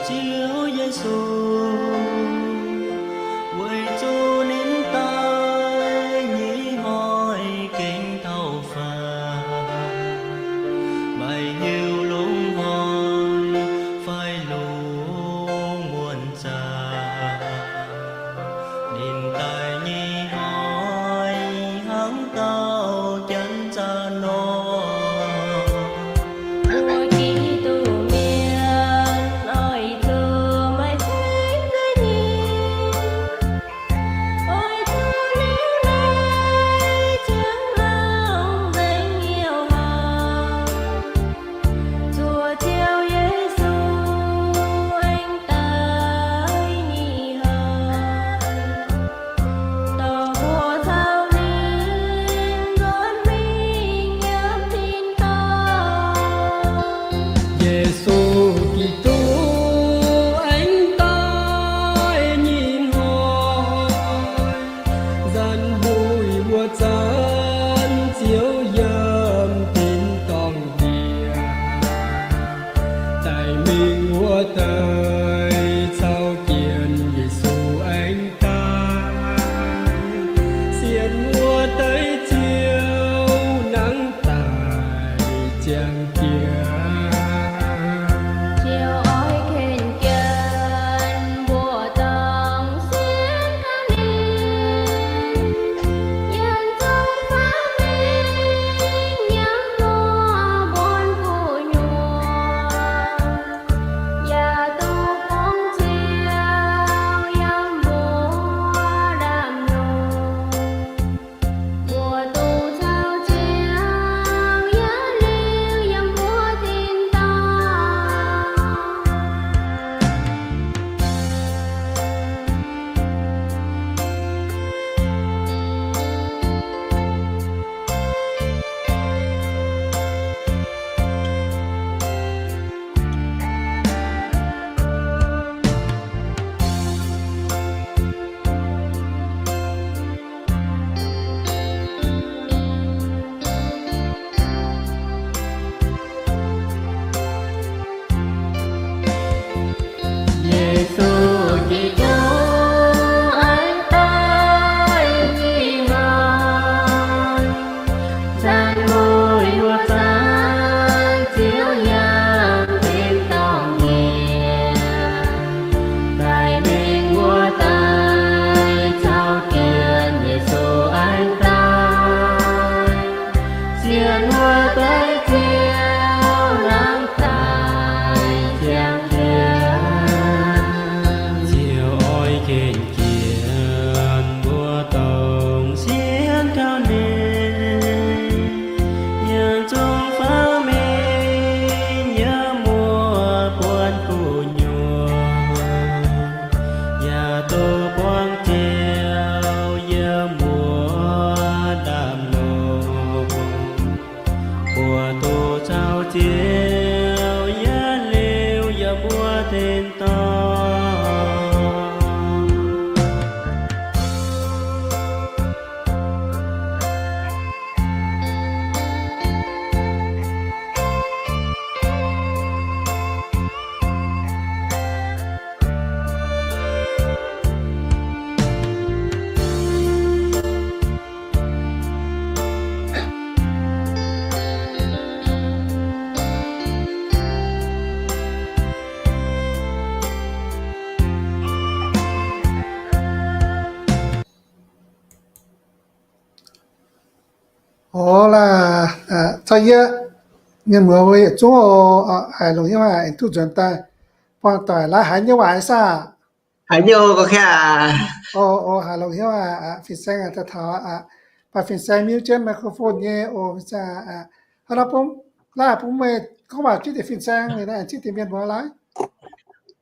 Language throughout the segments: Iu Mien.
Ziouv Yesu, weic zuqc ninh daaih nyei hnoi gengh taux faaux, maiv hiuv longc hnoi fai longc muonz zanc. Ninh daaih nyei hnoi hnangv gauh janx zaah nor. Mbuo Giduc mienh oix zuqc maaih zingh nyei, oix zuqc liuz leiz ziangh laangz nzengc nyei hlaax, zuov Ziouv Yesu aengx daaih nyei hlaax, dorh mbuo caux ninh nzuonx mingh yiem tin-dorngh. Yesu Giduc aengx daaih nyei hnoi, nzanc-hmuih wuov zanc Ziouv yiem tin-dorngh njiec, daaih mingh wuov deix caux jienv Yesu aengx daaih. Sienx wuov deix Ziouv nangv daaih ziangh jiex. Ziouv oix ken jienv mbuo dorng sienx kaux ninh, yiem zungv faaux mingh yiem mbuo buonv gu'nyuoz, yaac duqv bungx Ziouv yiem mbuo ndaamv-hnyouv. Mbuo duqv caux Ziouv yietc liuz yiem mbuo tin-dorngh. Yesu Giduc aengx daaih nyei hnoi, nzanc-hmuih wuov zanc Ziouv yiem tin-dorngh njiec, daaih mingh wuov deix caux jienv Yesu aengx daaih. Sienx wuov deix Ziouv nangv daaih ziangh jiex. Ziouv oix ken jienv mbuo dorng sienx kaux ninh, yiem zungv faaux mingh yiem mbuo buonv gu'nyuoz, yaac duqv buangh Ziouv yiem mbuo ndaamv-hnyouv. Mbuo duqv caux Ziouv yietc liuz yiem mbuo tin-dorngh. Oc, laaix zorqv yie mienh muoz mbuo yietc zungv oc, haiz longc hnyouv haic aengx duqv nzuonx daaih buangh doic. Laaix haiz nyei waac saah? Haiz nyei oc, gorqv-kaeqv aac. Oc, haiz longc hnyouv aac, fin-saeng daaih taux aqv. Baac fin-saeng mute jienv microphone nyei oc, fin-saeng aac. Hnangv nor bun, laaix bun meih gorngv waac zipv deix fin-saeng, zipv deix mienh muoz laaix.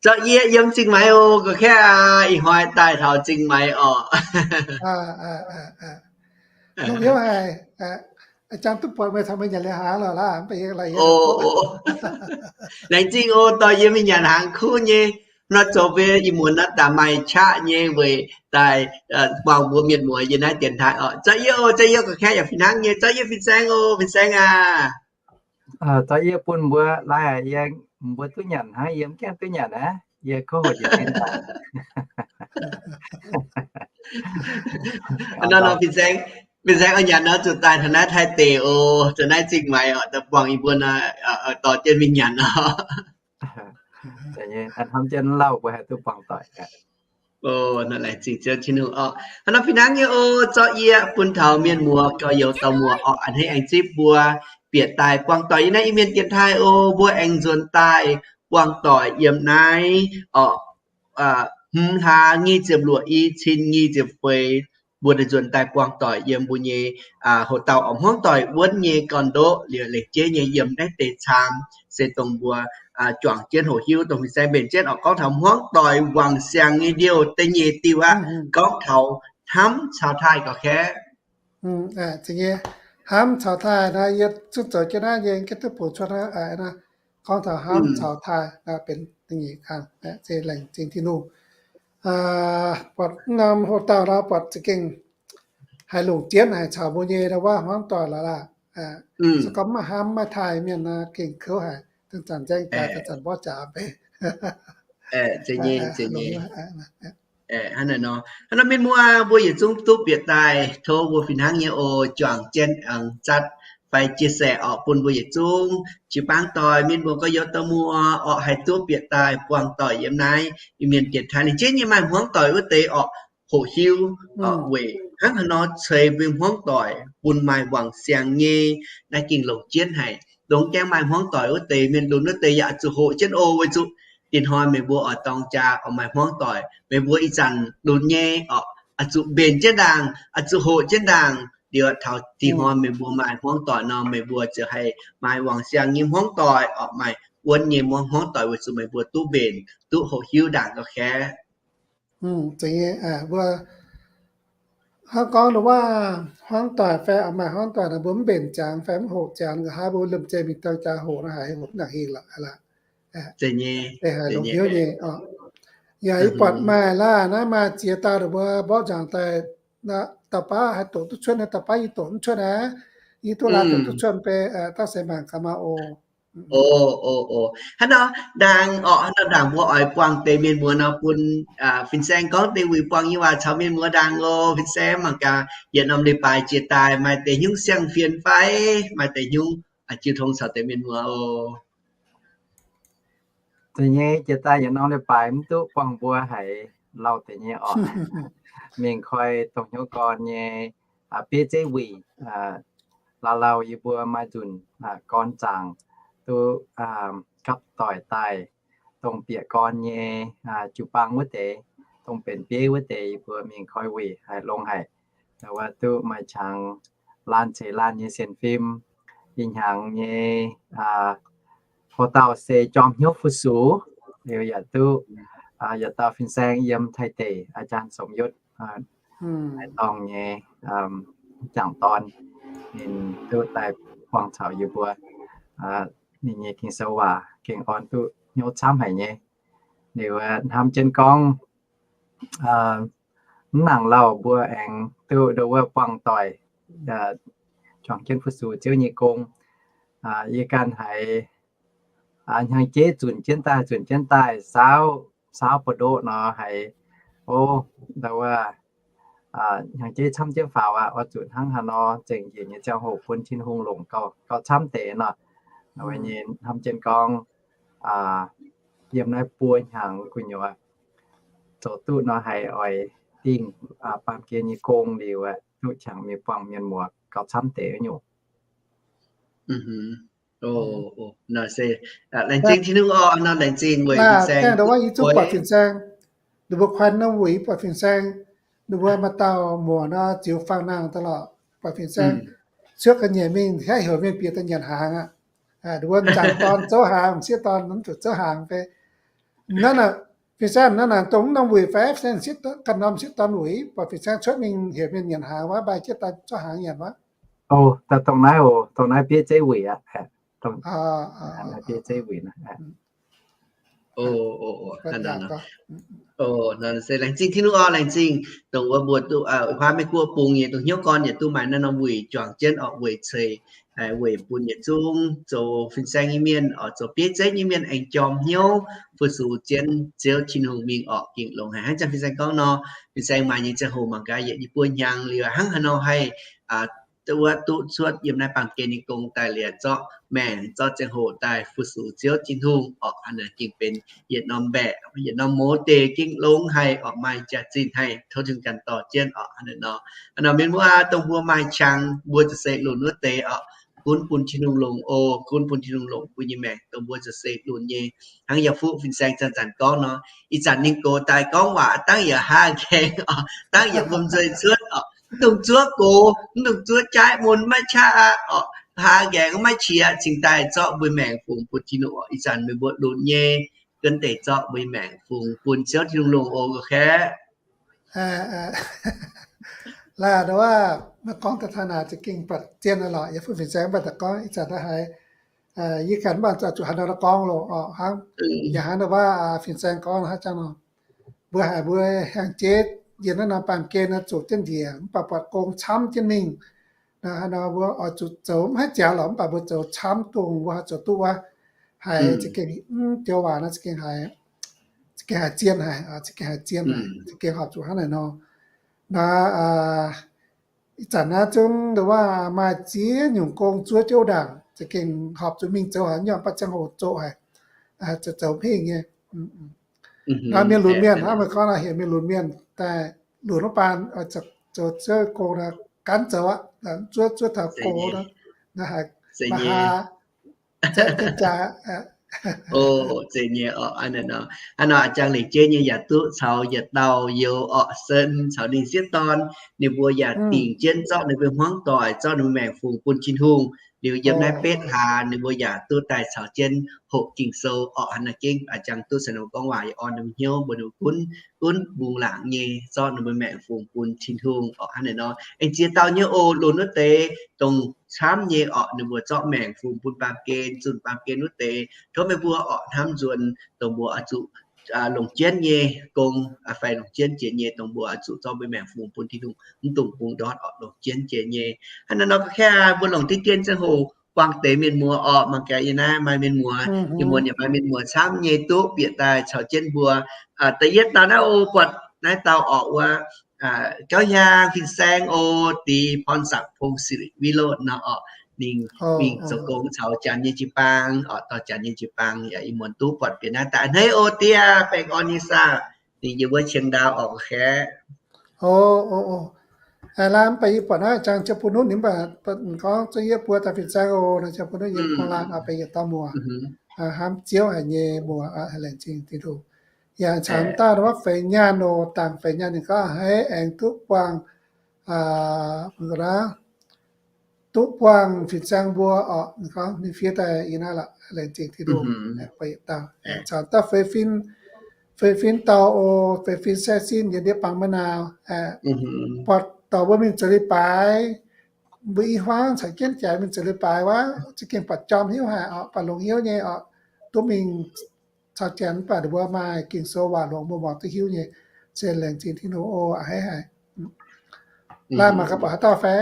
Zorqv yie yiem Zingh Maix oc, gorqv-kaeqv aac, ih hnoi daaih taux Zingh Maix oc. Longc hnyouv haic, jangx duqv buatc meih caux meih nyanc liuz hnaangx lorqc laaix, mv baac yie laaix yie. Laengz zingh oc, dorh yie mingh nyanc hnaangx kuv nyei. Nor zoux mbuo ih muonz naaiv daaih maaih qaqv nyei weic daaih buangh mbuo mienh muoz yiem naaiv dienx taaih oc. Zorqv yie oc, zorqv yie gorqv-kaeqv yaac fih hnangv nyei. Zorqv yie fin-saeng oc, fin-saeng aac. Zorqv yie bun mbuo laaix, yie, mbuo duqv nyanc hnangv, yie mv gaengh duqv nyanc aqv. Yie kouv hoc jiex tin daaih. Nor, nor, Fin-Saeng, Fin-Saeng oix nyanc nor zuqc daaih taux naaiv Taiv deic oc, zuqc naaiv Zingh Maix oc, daaih buangh yie mbuo nor, dorh jienv mingh nyanc oc. Hnamv jienv lauh mbuo haih duqv buangh doic. Laengz zingh Ziouv Tin-Hungh oc. Hnangv nor fih hnangv nyei oc, zorqv yie bun taux mienh muoz gauh youz dauh muoz oc, a'hneiv aengx zipv mbuo bieqc daaih buangh doic yiem naaiv Iu-Mienh dienx taaih oc. Mbuo aengx nzuonx daaih buangh doic yiem naaiv oc, hmz hlaax nyic ziepc luoqc, i cin nyic ziepc feix, mbuo daaih nzuonx daaih buangh doic yiem mbuo nyei hoc dauh oix hmuangv doic wuonv nyei gorn-ndoqv liuz, lengc jeiv nyei yiem naaiv deix caam se dongh mbuo juangc jienv hoqc hiuv, dongh fin-saeng mbenc jienv oc, gorngv taux hmuangv doic wangc siangx nyei ndiouh da'nyeic diuh aqv, gorngv taux hnamv caux taaih gauh kaeqv. Hnamv caux taaih naaiv, yie zungv zoux jienv naaiv, yie gengh duqv bungx cuotv naaiv. Gorngv taux hnamv caux taaih naaiv benx da'nyeic kang, se laengz zingh Tin-Hungh. Buatc norm hoc dauh nor, buatc za'gengh haiz longc jienv haic caux mbuo nyei ndau wuov hmuangv doic lorqc laah. Se gorngv maiv hnamv maiv taaih mienh nor, gengh kouv haic, dangh zanc nzaeng jaax, dangh zanc mborqv jaax beiv. Hnangv naaiv nor, hnangv nor mienh muoz mbuo yietc zungv duqv bieqc daaih, tov mbuo fih hnangv nyei oc, juangc jienv aengx zatv fai chia sẻ oc bun mbuo yietc zungv. Jiu-baang doic mienh muoz gorx-youz dauh muoz oc, haih duqv bieqc daaih buangh doic yiem naaiv Iu-Mienh dienx taaih, ninh jienv nyei maaih hmuangv doic wuov deix oc, hoqc hiuv weic hnangv haaix nor ceix mbuo hmuangv doic bun maaih wangc siangx nyei. Naaiv gengh longc jienv haic. Longc gaengh maaih hmuangv doic wuov deix, mienh lunx wuov deix yaac zuqc hoqc jienv oc. Weic zuqc dinh hnoi meih mbuo oix dorng jaa oix maaih hmuangv doic, meih mbuo ih zanc lunx nyei oc, oix zuqc mbenc jienv ndaangc, oix zuqc hoqc jienv ndaangc. Liuz taux dinh hnoi meih mbuo maaih hmuangv doic nor, meih mbuo ziouc haih maaih wangc siangx nyei hmuangv doic oc, maaih wuonv nyei hmuangv doic weic zuqc meih mbuo duqv mbenc, duqv hoqc hiuv ndaangc gauh kaeqv. Mbuo hnangv gorngv ndau wuov hmuangv doic fai oix maaih hmuangv doic nor, mbuo mv mbenc ziangx fai mv hoqc ziangx, nqa'haav mbuo lomh nzoih mingh dorng jaa hoqc nor, haiz hoqc mv nangc hingh lorqc aqv. Haiz longx hnyouv nyei. Yaac yie buatc maaih laanh naaiv maaih ziex dauh ninh mbuo mborqv nzaangc daaih, dauh baav haih doqc duqv cuotv, dauh baav yie doqc mv cuotv aqv. Yie duqv laaix doqc duqv cuotv beiv, daav se mangc gaax maah oc. Hnangv nor ndaangc oc, hnangv nor ndaangc mbuo oix buangh deix mienh muoz nor bun fin-saeng gorngv deix wuic buangh nyei waac caux mienh muoz ndaangc oc. Fin-saeng mangc gaax yietc norm leiz-baaix jiex daaih maaih deix hnyungv siang-fienx fai maaih deix hnyungv jiu tong caux deix mienh muoz oc. Deix nyei jiex daaih yietc norm leiz-baaix mv duqv buangh mbuo haiz lauh deix nyei oc. Mingh koi dongh hnyouv gorn nyei bieiv zeiv wuic. Lauh lauh yie mbuo maaih nzunc gorn zaangc duqv gapv doic daaih, dongh bieqc gorn nyei jiu-baang wuov deix, dongh benx bieiv wuov deix yie mbuo mingh koi wuic haiz longx haic. Ndau wuov duqv maaih qangx laanh ceix laanh nyei sienx fim. Ih hnyangx nyei hoc dauh se jorm hnyouv fu-sux, liuz yaac duqv yietc dauh fin-saeng yiem Taiv deic, อาจารย์สมยศ haaix dorngh nyei jangc dorn, ninh duqv daaih buangh caux yie mbuo. Ninh nyei Ging-Sou waac gengh orn duqv hnyouv camv haic nyei. Liuz hnamv jienv gorngv mv nangc lauh mbuo aengx duqv ndau wuov buangh doic, juangc jienv fu-sux Ziouv nyei gong. Yie ganh haiz hnyangx-jeiv zunc jienv daaih, zunc jienv daaih saauv, saauv buoz-ndoqv nor haiz, o, ndau wuov hnyangx-jeiv camv jienv faaux aqv. Oix zuqc hnangv haaix nor zengc njiec nyei ziangh hoc bun Tin-Hungh longc gauh camv deix nor. Weic nyei hnamv jienv gorngv yiem naaiv buo hnyangx gu'nyuoz zoux duqv nor haiz oix dingh baamh gen nyei gong liuz, duqv qangx mingh buangh mienh muoz gauh camv deix nyungc. Laengz zingh Tin-Hungh oc, laengz zingh. Dangh ndau wuov yie zungv buatc fin-saeng, ninh mbuo kuan norm wuic buatc fin-saeng, ninh mbuo maaih dauh muoc nor ziux faang nangh daaih lorqc, buatc fin-saeng cuotv ga'nyiec mingh, haih heuc mienh bieqc daaih nyanc hnaangx aqv. Ninh mbuo m'jangc dorn zouv hnaangx, m'sieqv dorn mv zuqc zouv hnaangx fai. Hnangv naaic, fin-saeng hnangv naaic dongh mv norm wuic fai, ganh norm m'sieqv dorn wuic, buatc fin-saeng cuotv mingh heuc mienh nyanc hnaangx wuov, maaih jienv daaih zouv hnaangx nyanc wuov. O, dongh naaiv oc, dongh naaiv bieiv zeiv wuic aqv. Bieiv zeiv wuic. Se laengz zingh Tin-Hungh oc, laengz zingh dongh wuov mbuo duqv huaav Meiv Guoqv bung nyei dongh hnyouv gorn yietc duqv maaih naaiv norm wuic juangc jienv oc, weic ceix weic bun yietc zungv zoux fin-saeng nyei mienh oc, zoux bieiv zeiv nyei mienh aengx jorm hnyouv fu-sux jienv Ziouv Tin-Hungh mingh orqc. Gengh longx haic hnangv zanc fin-saeng gorngv nor, fin-saeng maaih nyei ziangh hoc mangc gaax yietc nyei buo hnyangx liuz hnangv haaix nor haih wuov duqv cuotv yiem naaiv baamh gen nyei gong daaih liuz zorqv maengc zorqv ziangh hoc daaih fu-sux Ziouv Tin-Hungh orqc. Hnangv naaic gengh benx yietc norm mbaeqc yietc norm mouv deix gengh longx haic orqc, maaih jaax-zinh haic, tov Tin-Hungh ganh dorh jienv orqc. Hnangv naaic nor, hnangv nor mienh muoz dongh mbuo maaih qangx mbuo za'gengh lunx wuov deix orqc, gunv bun Tin-Hungh longc oc, gunv bun Tin-Hungh longc mbuo nyei maengc dongh mbuo za'gengh lunx nyei. Hnangv yaac fuqv fin-saeng zanc-zanc gorngv nor, ih zanc ninh gox daaih gorngv waac dangv yaac haa nqaengx orqc, dangv yaac wuom nzuih cuotv orqc, mv dungx zuov gox, mv dungx zuov jaaiv mun maiv qaqv aqv orqc, haa nqaengx maiv qiex cingx daaih zorqv mbuo maengc fungx bun Tin-Hungh orqc. Ih zanc meih mbuo lunx nyei, gunv deix zorqv mbuo nyei maengc fungx bun Ziouv Tin-Hungh longc oc, ga'kaeqv. Laaix ndau wuov, meih gorngv daaih taux naaic za'gengh buatc zien lorqc, yaac fuqv fin-saeng mv baac daaih gorngv ih zanc daaih haiz yie ganh mv baac zuqc haaix nor gorngv loh orqc hnangv. Yaac hnangv ndau wuov fin-saeng gorngv hnangv jangv nor, mbuo haiz mbuo hiaangx jeiv yiem naaiv norm baamh gen naaiv zoux jienv njiec mv baac buatc gong camv jienv mingh. Naaiv nor mbuo oix zuqc zoux mv haih jaax lorqc, mv baac mbuo zoux camv dongh mbuo haih zoux duqv wuov, haiz za'gengh mv joux waac naaiv za'gengh haiz, za'gengh haiz zien haic, za'gengh haiz zien haic, za'gengh horpc zuqc hnangv naaic nor. Naaiv ih zanc naaiv zungv ndau wuov maaih ziex nyungc gong zuov jouv ndaangc, za'gengh horpc zuqc mingh zoux haaix nyungc baac ziangh hoc zoqc haic, zoux zoux mv hingh nyei. Naaiv mienh lunx mienh hnangv meih gorngv nor, heuc mienh lunx mienh daaih lunx wuov baan zoux zuov gong naaiv gaanv zoux aqv, zuov zuov taux go naaiv, naaiv haiz maaih haa. Zeiz nyei orqc. Hnangv nor, hnangv nor a'jang lengc jeiv nyei yaac duqv caux yietc dauh youz orqc, Sen caux ninh sieqv dorn, ninh mbuo yaac dingc jienv zorqv ninh mbuo hmuangv doic, zorqv ninh mbuo maengc fungx bun Tin-Hungh. Liuz yiem naaiv betv hlaax ninh mbuo yaac duqv daaih caux jienv hoqc Ging-Sou orqc. Hnangv naaiv gengh a'jang duqv caux ninh mbuo gorngv waac, yaac orn ninh mbuo hnyouv mbuox ninh mbuo gunv, gunv mbungx laangc nyei zorqv ninh mbuo maengc fungx bun Tin-Hungh orqc. Hnangv naaic nor, aengx ziex dauh nyei oc, lunx wuov deix dongh camv nyei orqc, ninh mbuo zorqv maengc fungx bun baamh gen, zunh baamh gen wuov deix. Tov meih mbuo orqc hnamv nzuonx dongh mbuo oix zuqc longc jienv nyei gong, fai longc jienv jiex nyei dongh mbuo oix zuqc zorqv mbuo maengc fungx bun Tin-Hungh, mv dungx bungx ndortv orqc, longc jienv jiex nyei. Hnangv naaiv nor ga'kaeqv mbuo longc diqv dien ziangh hoc buangh deix mienh muoz orqc. Mangc gaax yie naaiv maaih mienh muoz, yie muonz yaac maaih mienh muoz camv nyei duqv bieqc daaih caux jienv mbuo. Da'yietv dauh naaiv oc, buatc naaiv dauh orqc wuov, Gauv Hiaang fin-saeng oc, Diex Porn Saqc Pong Silic Wilod nor orqc. Ninh mingh zoux gong caux Janx nyei jiu-baang orqc, dorh Janx nyei jiu-baang yaac ih muonz duqv buatc bieqc naaiv daaih. Hneiv oc diex, baengh orn nyei saah. Ninh yiem wuov Qiemx Ndau orqc, ga'kaeqv. Laanh mv baac yie buatc naaiv jangx ziouc bun nunv ninh mv baac gorngv zungv yie buo dauh fin-saeng oc, naaiv ziouc bun nunv yie buo laanh oc, benx yietc dauh muoc, hnamv Ziouv haic nyei muoc, laengz zingh Tin-Hungh. Yaac caux dauh wuov feix nyaanh oc, dangc feix nyaanh ninh gorngv haiz aengx duqv buangh, duqv buangh fin-saeng mbuo orqc, ninh gorngv ninh fiev daaih yie naaiv lorqc, laengz zingh Tin-Hungh. Caux dauh feix fim, feix fim dauh oc, feix fim Saev Sin yiem ndiev bangc maiv nauz, buatc dorh mbuo mingh zoux leiz-baaix, mbuo i hmuangv caux jienv jaaix mingh zoux leiz-baaix wuov, za'gengh buatc jorm hnyouv haic orqc, buatc longx hnyouv nyei orqc, duqv mingh caux Janx mv baac ninh mbuo maaih Ging-Sou waac longx mbuo muangx duqv hiuv nyei. Se laengz zingh Tin-Hungh oc, a'hneiv haic. Laanh mangc gaax buatc haaix dauh fai?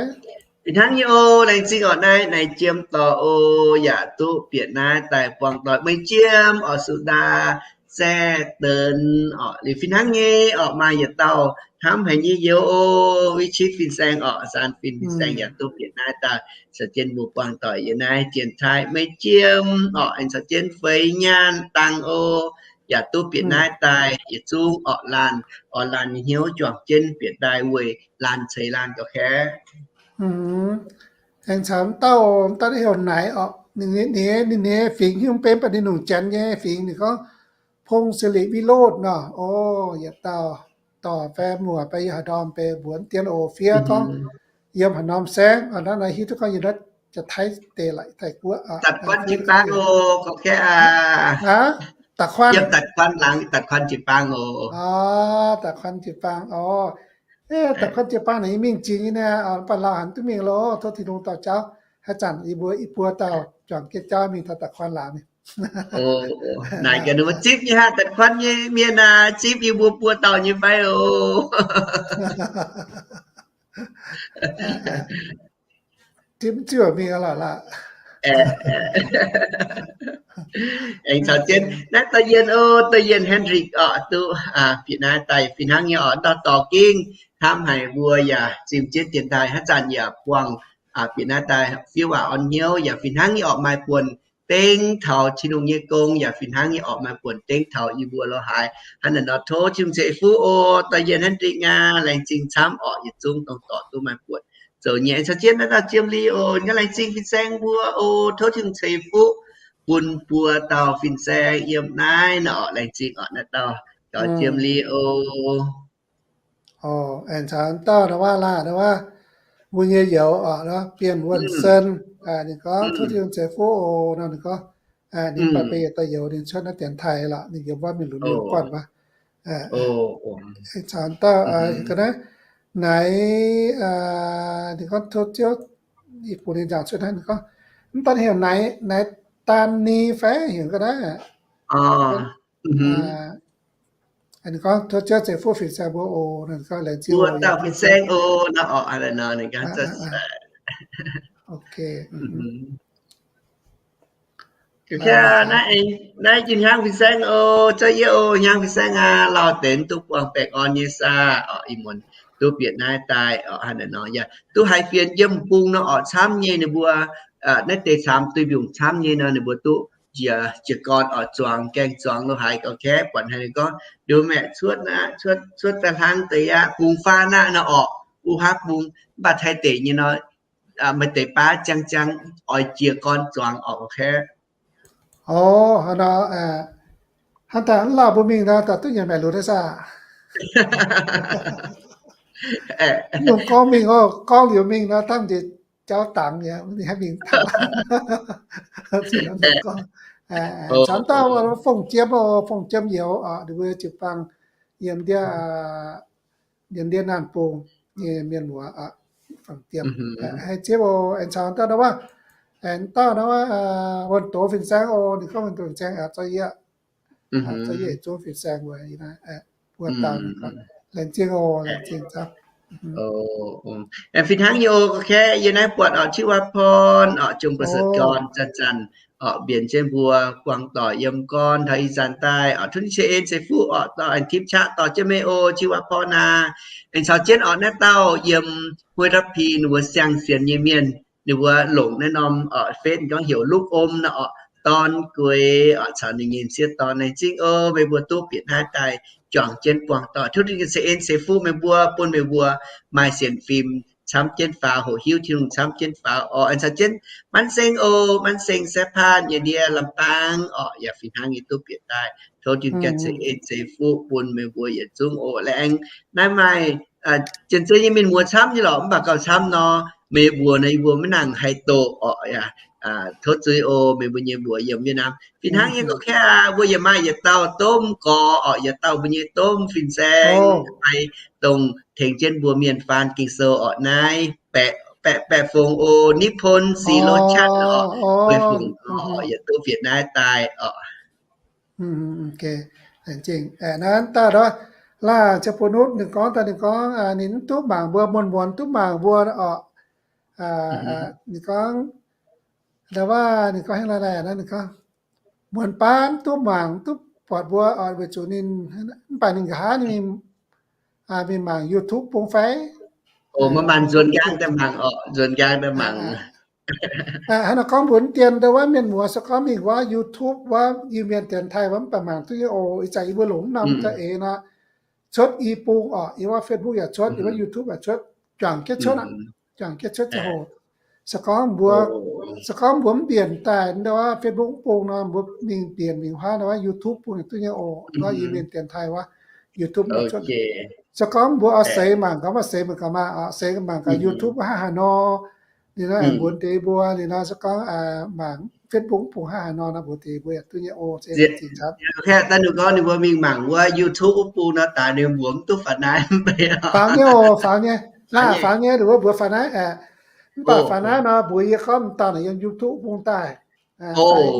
Hnangv nyei oc, laengz zingh orqc, naaiv Naaiv Jiem dorh oc, yaac duqv bieqc naaiv daaih buangh doic. Meih Jiem orqc, Sudaa, Zaeqv, Denx orqc, liuz fih hnangv nyei orqc, maaih yietc dauh hnamv haic nyei youz oc, Viv Citv fin-saeng orqc, Saan fin fin-saeng yaac duqv bieqc naaiv daaih caux jienv mbuo buangh doic yiem naaiv Janx-Taiv. Meih Jiem orqc, aengx caux jienv feix nyaanh dangh oc, yaac duqv bieqc naaiv daaih yietc zungv orqc, laanh orqc, laanh nyei hnyouv juangc jienv bieqc daaih weic laanh ceix laanh gauh kaeqv. Aengx caux m'dauh, m'dauh naaiv heuc Naaic orqc, ninh nyei, ninh nyei fingx hiuv mv benx, mv baac ninh longc Janx nyei fingx, ninh gorngv Pong Silic Wilod nor. O, yietc dauh dorh fai muoc fai yiem haaix ndorm benx mbuox dien oc, fiev gorngv yiem haaix norm saengv. Naaiv hiuv duqv gorngv yiem naaiv Janx-Taiv deic-bung, Da'kuan jiu-baang oc, gauh kaeqv aqv. Da'kuan, yiem Da'kuan laangz, Da'kuan jiu-baang oc. Da'kuan jiu-baang oc. Da'kuan jiu-baang naaic yie mingh jiex nyei niaa, mv baac lauh hanc duqv mingh loh, tov Tin-Hungh dorh jauv. Haaix zanc yie mbuo i buo dauh juangc jienv jauv mingh taux Da'kuan laangz mingh. Naaic gaax ninh mbuo zipv nyei hnangv, Da'kuan nyei mienh aac, zipv yie mbuo buo dauh nyei fai oc. Ziouc mingh lorqc laah. Aengx caux jienv naaiv dauh Yien oc, dauh Yien Hendrik oc, duqv bieqc naaiv daaih fih hnangv nyei oc, ndau dorh gengh hnamv haic mbuo yaac zimh jienv dienx taaih haaix zanc yaac buangh bieqc naaiv daaih fiev waac orn hnyouv yaac fih hnangv nyei oc, maaih buonc dengv taux Tin-Hungh nyei gong yaac fih hnangv nyei oc, maaih buonc dengv taux yie mbuo lo haaix. Hnangv naaic nor tov Tin-Hungh ceix fuqv oc, dauh Yien Hendrik aac, laengz zingh camv oc, yietc zungv dongh dorc duqv maaih buonc zoux nyei. Caux jienv naaiv dauh Jiem Li oc, naaiv laengz zingh fin-saeng mbuo oc, tov Tin-Hungh ceix fuqv bun mbuo dauh fin-saeng yiem naaiv nor oc, laengz zingh oc, naaiv dauh gaux Jiem Li oc. Aengx caux dauh nor waac laah, nor waac mbuo nyei youz oc, Bienh Wuonh Sen, ninh gorngv tov Tin-Hungh ceix fuqv oc nor, ninh gorngv ninh baac beiv dauh youz ninh cuotv naaiv dienx taaih lorqc, ninh yiem wuov mingh lunx mienh guanh wuov. Aengx caux dauh ga'naaiv naaic, ninh gorngv tov Ziouv, ih bung ninh nzangc cuotv naaiv, ninh gorngv mv daan heuc naaic, naaic daan ni fai heuc ga'naaiv. Ninh gorngv tov Ziouv ceix fuqv fin-saeng mbuo oc, ninh gorngv laengz zingh dauh fin-saeng oc, nor oc, ninh gorngv. Naaiv jin hnyangx fin-saeng oc, zorqv yie oc, hnyangx fin-saeng aac, lauh deix duqv buangh baengh orn nyei saah oc, ih muonz duqv bieqc naaiv daaih oc, hnangv naaic nor yaac duqv haiz fienx yiem bung nor oc, camv nyei ninh mbuo naaiv deix camv duih mbiungc camv nyei nor, ninh mbuo duqv njiec, njiec gorn oc, zuangx gaengh zuangx lo haaix gauh kaeqv, buatc haiz ninh gorngv nduov maeqc cuotv aqv, cuotv, cuotv daaih hlang deix aqv, bung faanv aqv nor oc, wuov haav bung, mv baac Taiv deic nyei nor, maaih deix baav ziangh ziangh oix jiez gorn zuangx oc, gauh kaeqv. Oc, hnangv naaic, hnangv daaih mv lauh mbuo mingh nor, daaih duqv nyanc maengc lunx naaiv saah? Lungh gorngv mingh oc, gorngv liuz mingh nor, dangh njiec jauv dangx mi'aqv, ninh haih mingh dangx. Caux dauh Fongc Jiem oc, Fongc Jiem youz oc, ninh mbuo jiu-baang yiem ndiev, yiem ndiev Naanh Bung nyei mienh muoz, Fongc Jiem. Haih zipv oc, aengx caux dauh nor waac, aengx dauh nor waac, Wuonh Doz fin-saeng oc, ninh gorngv Wuonh Doz fin-saeng zorqv yie, zorqv yie yietc zungv fin-saeng wuov, wuov dauh, laengz zingh oc, laengz zingh camv. Fih hnangv nyei oc, gauh kaeqv. Yie naaiv buatc oc, Jiu Waac Porn oc, Jung Ba'Setv Gorn zanc-zanc oc, mbienc jienv mbuo buangh doic yiem gorn taux ih zanc daaih oc, tov ninh ceix en ceix fuqv oc, dorh aengx tipv qaqv dorh jienv meih oc, Jiu Waac Porn aac. Aengx caux jienv oc, naaiv dauh yiem Huey Lapin wuov siang-sienx nyei mienh, ninh mbuo longc naaiv norm oc, Face gorngv heuc Lukv Om nor oc, Dorn Gueix oc, caux ninh nyei m'sieqv dorn. Laengz zingh oc, meih mbuo duqv bieqc naaiv daaih juangc jienv buangh doic, tov ninh ceix en ceix fuqv meih mbuo, bun meih mbuo maaih sienx fim camv jienv faaux, hoqc hiuv Tin-Hungh camv jienv faaux oc. Aengx caux jienv Manv Seng oc, Manv Seng Saeqv Paanh nyei ndiev Lamh Baang oc, yaac fih hnangv nyei duqv bieqc daaih. Tov Tin-Hungh ceix en ceix fuqv bun meih mbuo yietc zungv oc. Laengz naaiv maaih Janx-Zei nyei mienh muoz camv nyei lorqc, mv baac gauh camv nor, meih mbuo nor, yie mbuo maiv nangc haih doqc oc. Yaac tov zuiz oc, meih mbuo nyei mbuox yiem Yietc Naamh. Fih hnangv nyei gorqv kaeqv aqv, mbuo yaac maaih yietc dauh domh gorx oc, yietc dauh mbuo nyei domh fin-saeng, maaih dongh tengx jienv mbuo mienh faan Ging-Sou oc, naaiv baeqc, baeqc, baeqc fongc oc, Nipon Silo Chat oc, baeqc fongc oc, yietc duqv bieqc naaiv daaih oc. Naaiv daaih nor, Laah Ziepc Bun Nutv ninh gorngv daaih, ninh gorngv ninh mv duqv mangc mbuo, muonz-muonz duqv mangc mbuo oc. Ninh gorngv, ndau wuov ninh gorngv hnangv naaiv, ninh gorngv muonz baav mv duqv mangc, mv duqv buatc mbuo oc, weic zuqc ninh, mv baac ninh nqa'haav ninh mingh mangc YouTube bung fai? Oc, maaih nzuonx nqaang daaih mangc oc, nzuonx nqaang daaih mangc. Hnangv naaic gorngv mbuox dien ndau wuov mienh muoz, se gorngv mingh wuov YouTube wuov Iu-Mienh Dienx Taaih wuov, mv baac mangc duqv nyei oc. Ih zanc yie mbuo longc mv norm za'eix nor, cuotv i bung oc, yiem wuov Facebook yaac cuotv, yiem wuov YouTube yaac cuotv, juangc jienv cuotv aqv, juangc jienv cuotv ziangh hoc. Se gorngv mbuo, se gorngv mbuo mv mbienc daaih ndau wuov Facebook bung nor, mbuo mingh mbienc mingh huaav ndau wuov YouTube bung yaac duqv nyei oc. Wuov Iu-Mienh Dienx Taaih wuov YouTube cuotv. Se gorngv mbuo oix seix mangc gaax, mbuo seix mangc gaax maah, seix mangc gaax YouTube wuov hnangv haaix nor, ninh nor aengx mbuox deix mbuo, ninh nor se gorngv mangc Facebook bung hnangv haaix nor nor, mbuox deix mbuo yaac duqv nyei oc. Daaih ninh gorngv ninh mbuo mingh mangc wuov YouTube bung nor, daaih ninh mbuox mv duqv faaux naaiv. Faaux nyei oc, faaux nyei. Laah faaux nyei, ninh mbuo mbuox faaux naaiv aeqv. Mv baac faaux naaiv nor mbuox yie gorngv m'dauh naaic yiem YouTube bung daaih.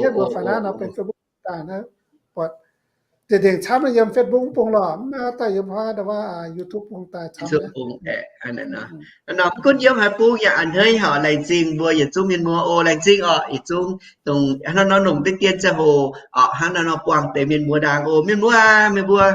Yie mbuox faaux naaiv nor benx Facebook daaih naaiv, buatc Deix ndengc camv yiem Facebook bung lorqc, mv maaih daaih yiem hnoi ndau wuov YouTube bung daaih camv. Naaiv norm gunv yiem haaix bung yaac a'hneiv haic. Laengz zingh mbuo yietc zungv mienh muoz oc. Laengz zingh orqc, yietc zungv dongh hnangv nor longc deix dien ziangh hoc orqc, hnangv nor buangh deix mienh muoz ndaangc oc. Mienh muoz, meih mbuo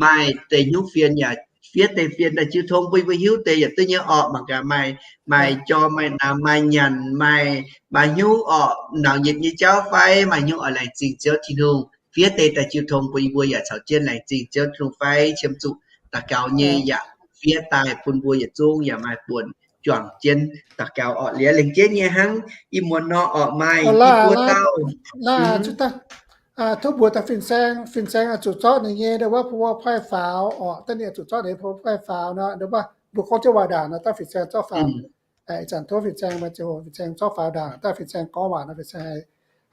maaih deix hnyouv fienx yaac fiev deix fienx daaih jiu tong bun yie mbuo hiuv deix yietc duqv nyei orqc. Mangc gaax maaih, maaih jorm, maaih namx, maaih nyanc, maaih, maaih hnyouv orqc, nangc yietc nyei jauv fai maaih hnyouv orqc, laengz zingh Ziouv Tin-Hungh. Fiev deix daaih jiu tong bun yie mbuo yaac caux jienv laengz zingh Ziouv Tin-Hungh fai qiemx zuqc daux gaux nyei yaac fiev daaih bun mbuo yietc zungv yaac maaih buonc juangc jienv daux gaux orqc. Liuz lengc jeiv nyei hnangv ih muonz nor orqc maaih i buo dauh. Tov mbuox daaih fin-saeng, fin-saeng oix zuqc zorqv ninh nyei ndau wuov profile faaux orqc, daaih ninh oix zuqc zorqv ninh nyei profile faaux nor, ndau wuov mbuo gorngv jienv waac ndaangc nor, daaih fin-saeng zorqv faaux. Ih zanc tov fin-saeng, fin-saeng zorqv faaux ndaangc, daaih fin-saeng gorngv waac nor, fin-saeng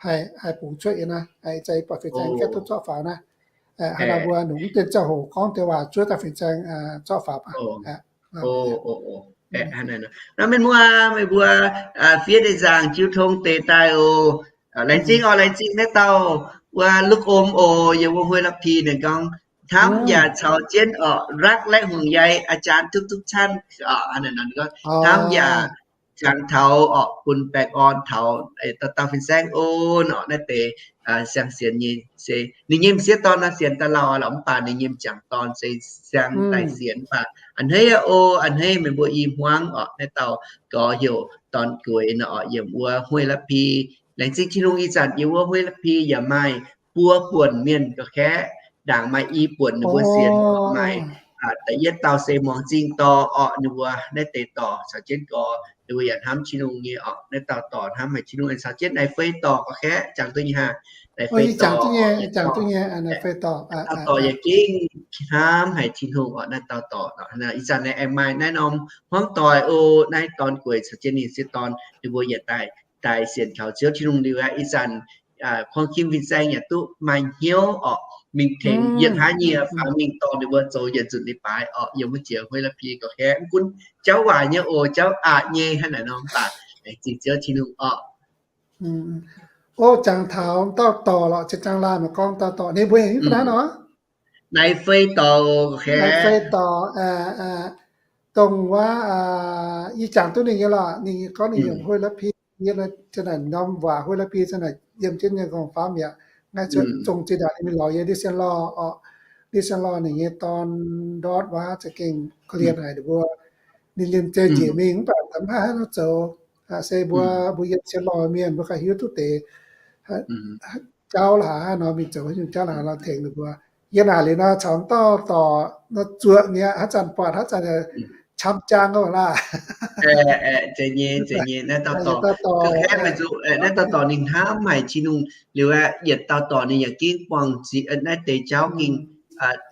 haih, haih bungx cuotv yie naaiv. Ih zanc yie buatc fin-saeng gaeqv duqv zorqv faaux naaiv. Hnangv naaiv mbuo nungx deix ziangh hoc gorngv deix waac zuov daaih fin-saeng zorqv faaux baac. Naaiv mienh muoz, meih mbuo fiev deix nzaangc jiu tong deix daaih oc. Laengz zingh oc, laengz zingh naaiv dauh wuov luk om oc, yiem wuov Huey Lapie ninh gorngv, hnamv yaac caux jienv orqc, รักและห่วงใยอาจารย์ทุกๆ ท่านorqc. Hnamv yaac jangx taux orqc, bun baengh orn taux dauh dauh fin-saeng oc. Naaiv deix siang-sienx nyei se ninh nyei m'sieqv dorn nor sienx daaih lauh aqv lorqc, mv baac ninh nyei m'jangc dorn se siang daaih sienx mv baac a'hneiv aqv oc. A'hneiv meih mbuo i hmuangv orqc, naaiv dauh gorx heuc Dorn Gueix nor orqc, yiem wuov Huey Lapie. Laengz zingh Tin-Hungh, ih zanc yiem wuov Huey Lapie yaac maaih buo buonc mienh ga'kaeqv, ndaangc maaih i buonc ninh mbuo sienx orqc, maaih da'yietv dauh se Muangx Zingh dorh orqc, ninh mbuo naaiv deix dorh caux jienv gorx, ninh mbuo yaac hnamv Tin-Hungh nyei orqc. Naaiv dauh dorh hnamv haic Tin-Hungh, caux jienv naaiv fei dorh ga'kaeqv jangx duqv nyei haa. Naaiv fei dorh, naaiv dauh dorh yaac gengh hnamv haic Tin-Hungh orqc. Naaiv dauh dorh, ih zanc naaiv aengx maaih naaiv norm hmuangv doic oc, naaiv Dorn Gueix caux jienv ninh sieqv dorn ninh mbuo yaac daaih, daaih sienx kaux Ziouv Tin-Hungh liuz aqv. Ih zanc kuang kim fin-saeng yaac duqv maaih hnyouv orqc, mingh tengx yietc hnangv nyei faaux mingh dorh ninh mbuo zoux yietc nzunc leiz-baaix orqc, yiem wuov jiex Huey Lapie ga'kaeqv. Mv gunv jauv waaic nyei oc, jauv aqc nyei hnangv naaic nor mv baac laengz zingh Ziouv Tin-Hungh orqc. O, jangx taux dauh dorh lorqc, ziex jaang laanh maaih gorngv dauh dorh, ninh mbuo heuc haaix nor? Naaiv fei dorh, naaiv fei dorh, dongh wuov, yie jangx duqv ninh nyei lorqc, ninh gorngv ninh heuc Huey Lapie, yie za'naaic norm waac Huey Lapie za'naaic yiem jienv nyei nqorngv-famv mi'aqv. Naaiv cuotv zongh zinh ndaangc ninh mingh lorz yie ndiev sien lorh orqc, ndiev sien lorh ninh nyei dorn ndortv wuov za'gengh korv-lienh haic ninh mbuo. Ninh liemh zeih njiec mingh mv baac mv haih hnangv nor zoux. Se mbuo, mbuo yiem sien lorh mienh mbuo ganh hiuv duqv deix jauv la'haaix nor mingh zoux haaix nyungc jauv la'haaix nor tengx ninh mbuo. Yie naaic liuz nor caux dauh dorh nor zuoqc mi'aqv, haaix zanc buatc haaix zanc camv jang oc laah. Zeiz nyei, zeiz nyei, naaiv dauh dorh, naaiv dauh dorh ninh hnamv haic Tin-Hungh liuz aeqv, yietc dauh dorh ninh yaac gengh buangh naaiv deix jauv gengh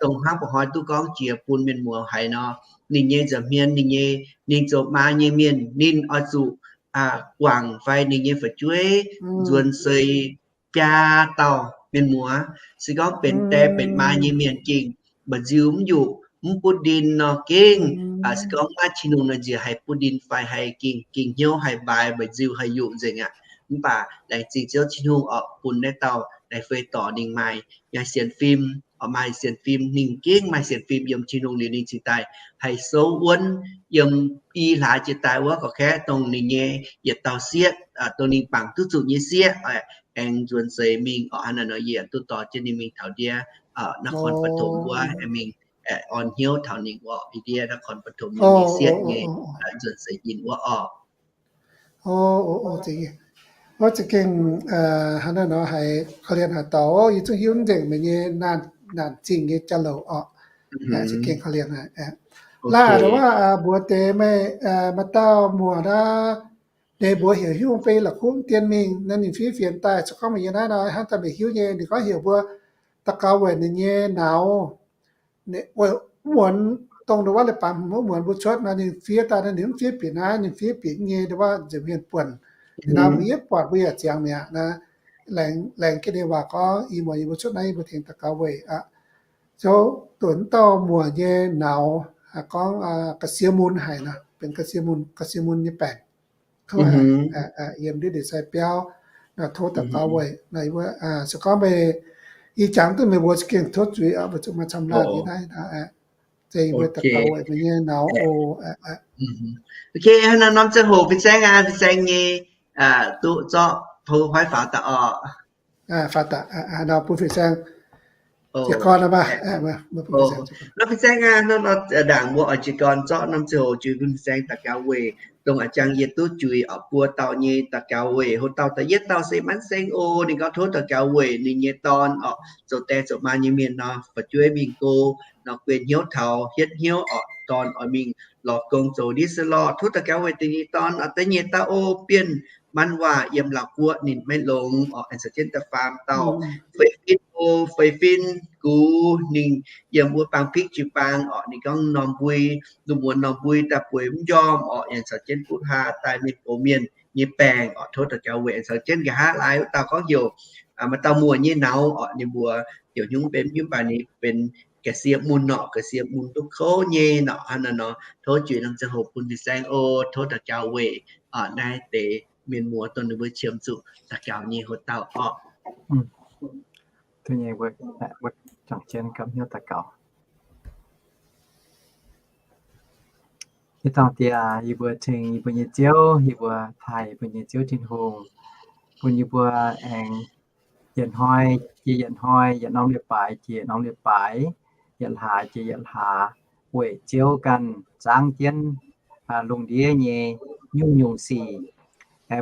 dongh hnangv mba'hnoi duqv gorngv jiex bun mienh muoz haiz nor, ninh nyei nza'hmien, ninh nyei, ninh zoux maa nyei mienh, ninh oix zuqc guangc fai ninh nyei fu'jueiv nzuonx seix biaa dauh mienh muoz. Se gorngv benx die benx maa nyei mienh gengh mba'nziu mv yuqc, mv butv ndin nor gengh, se gorngv maiv Tin-Hungh nor nziex haih butv ndin fai haih gengh, gengh hnyouv haih mbaaix mba'nziu haih yuqc nzengc aqv. Mv baac laengz zingh Ziouv Tin-Hungh orqc, bun naaiv dauh naaiv fei dorh ninh maaih, maaih sienx fim, orqc, maaih sienx fim, ninh gengh maaih sienx fim yiem Tin-Hungh liuz ninh cingx daaih haih souv wuonv yiem i hlaax jiex daaih wuov gorqv-kaeqv dongh ninh nyei yietc dauh sieqv, dongh ninh bangc duqv zuqc nyei sieqv, aengx nzuonx seix mingh orqc. Hnangv naaiv nor yie duqv dorh jienv ninh mingh taux ndiev Nakhon Pathom wuov, aengx mingh orn hnyouv taux ninh orqc, i ndiev Nakhon Pathom nyei sieqv nyei nzuonx seix yinh wuov orqc. Wuov za'gengh hnangv naaiv nor haiz korv-lienh haaix dauh, yie zungv hiuv nzengc meih nyei naanc zingh nyei jauv-louc orqc. Za'gengh korv-lienh haic. Laah wuov mbuox deix meih, maaih dauh muoc naaiv, ninh mbuox heuc hiuv beiv la'kuqv dien mingh naaiv, ninh fiev fienx daaih, se gorngv meih yiem naaiv nor hnangv daaih meih hiuv nyei. Ninh gorngv heuc mbuo daux gaux weic ninh nyei nauz. Wuov muonz dongh wuov leiz-baaix wuov muonz mbuo cuotv nor, ninh fiev daaih nor, ninh mv fiev bieqc naaiv, ninh fiev bieqc nyei wuov nza'hmien buonc. Ninh naaiv mbuo yietv buatc mbuo yaac ziangx mi'aqv naaiv. Laengz jienv ninh waac gorngv, ih muonz yie mbuo cuotv naaiv yie mbuo tengx daux gaux weic aqv. Ziouv duqv wuov dauh muoc nyei nauz gorngv ga'sie mun haic nor, benx ga'sie mun, ga'sie mun nyei baengc. Yiem ndiev ndeic-sai biauv, tov daux gaux weic. Se gorngv meih Ih jangx duqv meih mbuo za'gengh tov zuiz oc, mbuo zuqc maaih camv laanh nyei naaiv. Zengx mbuo daux gaux weic meih nyei naux oc. Ok, hnangv nor norm ziangh hoc fin-saeng aqv, fin-saeng nyei duqv zorqv PowerPoint faaux daaih oc. Faaux daaih, nor bun fin-saeng jiez gorn. Nor fin-saeng aqv, nor ndaangc mbuo oix jiez gorn zorqv norm ziangh hoc juix bun fin-saeng daux gaux weic dongh a'jang yie duqv juix oc buo dauh nyei daux gaux weic. Hoc dauh da'yietv dauh se Manv Seng oc. Ninh gorngv tov daux gaux weic ninh nyei dorn oc, zoux die zoux maa nyei mienh nor, fu'jueiv mingh go nor, guei hnyouv taux hietv hnyouv oc, dorn oix mingh lorz gong zoux ndiev se lorh. Tov daux gaux weic deix nyei dorn oc, da'nyeic dauh oc, Bienh Manv Waac yiem Laauv Guoqv, ninh maiv longx oc, aengx caux jienv da'faam dauh Feix Fin oc, Feix Fin Gux, ninh yiem wuov Baang Pikv jiu-baang oc. Ninh gorngv norm mbui, lungh muonz norm mbui daaih bueix mv njormh oc, aengx caux jienv butv haa daaih mienh gox mienh nyei baengc oc. Tov daux gaux weic aengx caux jienv nqa'haav laaix wuov dauh gorngv heuc maaih dauh muoc nyei naux oc, ninh mbuo heuc hnyouv mv benx mv hiuv, mv baac ninh benx ga'sie mun oc, ga'sie mun duqv kouv nyei nor. Hnangv naaiv nor tov juix norm ziangh hoc bun fin-saeng oc. Tov daux gaux weic naaiv deix mienh muoz dongh ninh mbuo qiemx zuqc daux gaux nyei hoc dauh oc. Yie dangh diex, yie mbuo ceng yie mbuo nyei Ziouv, yie mbuo taaih yie mbuo nyei Ziouv Tin-Hungh, bun yie mbuo aengx yietc hnoi jiex yietc hnoi, yietc norm leiz-baaix jiex norm leiz-baaix, yietc hlaax jiex yietc hlaax, weic Ziouv ganh zaangv jienv lungh ndiev nyei nyungc-nyungc sic,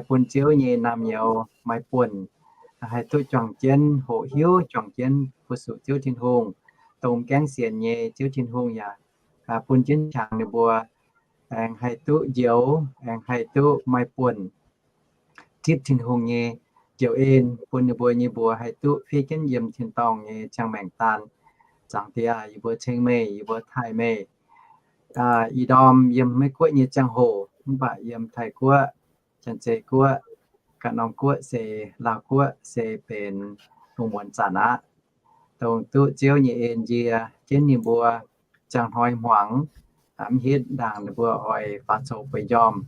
bun Ziouv nyei naamh nyouz maaih buonc haih duqv juangc jienv hoqc hiuv, juangc jienv fu-sux Ziouv Tin-Hungh. Dongh gaengv sienx nyei Ziouv Tin-Hungh yaac bun jienv qangx ninh mbuo aengx haih duqv njoux, aengx haih duqv maaih buonc zipv Tin-Hungh nyei njoux en, bun ninh mbuo nyei mbuox haih duqv fiev jienv yiem tin-dorngh nyei ziangh maengc daan. Zaangc Diex, yie mbuo ceng meih, yie mbuo taaih meih. Ih ndorm yiem Meiv Guoqv nyei ziangh hoc, mv baac yiem Taiv Guoqv, Janx-Zei Guoqv, Ga'norm Guoqv se, Laauv Guoqv se benx lungh muonz zanc aqv. Dongh duqv Ziouv nyei en nzie jienv ninh mbuo ziangh hnoi hmuangx, mv hitv ndaangc ninh mbuo oix faaux coux bueix njormh,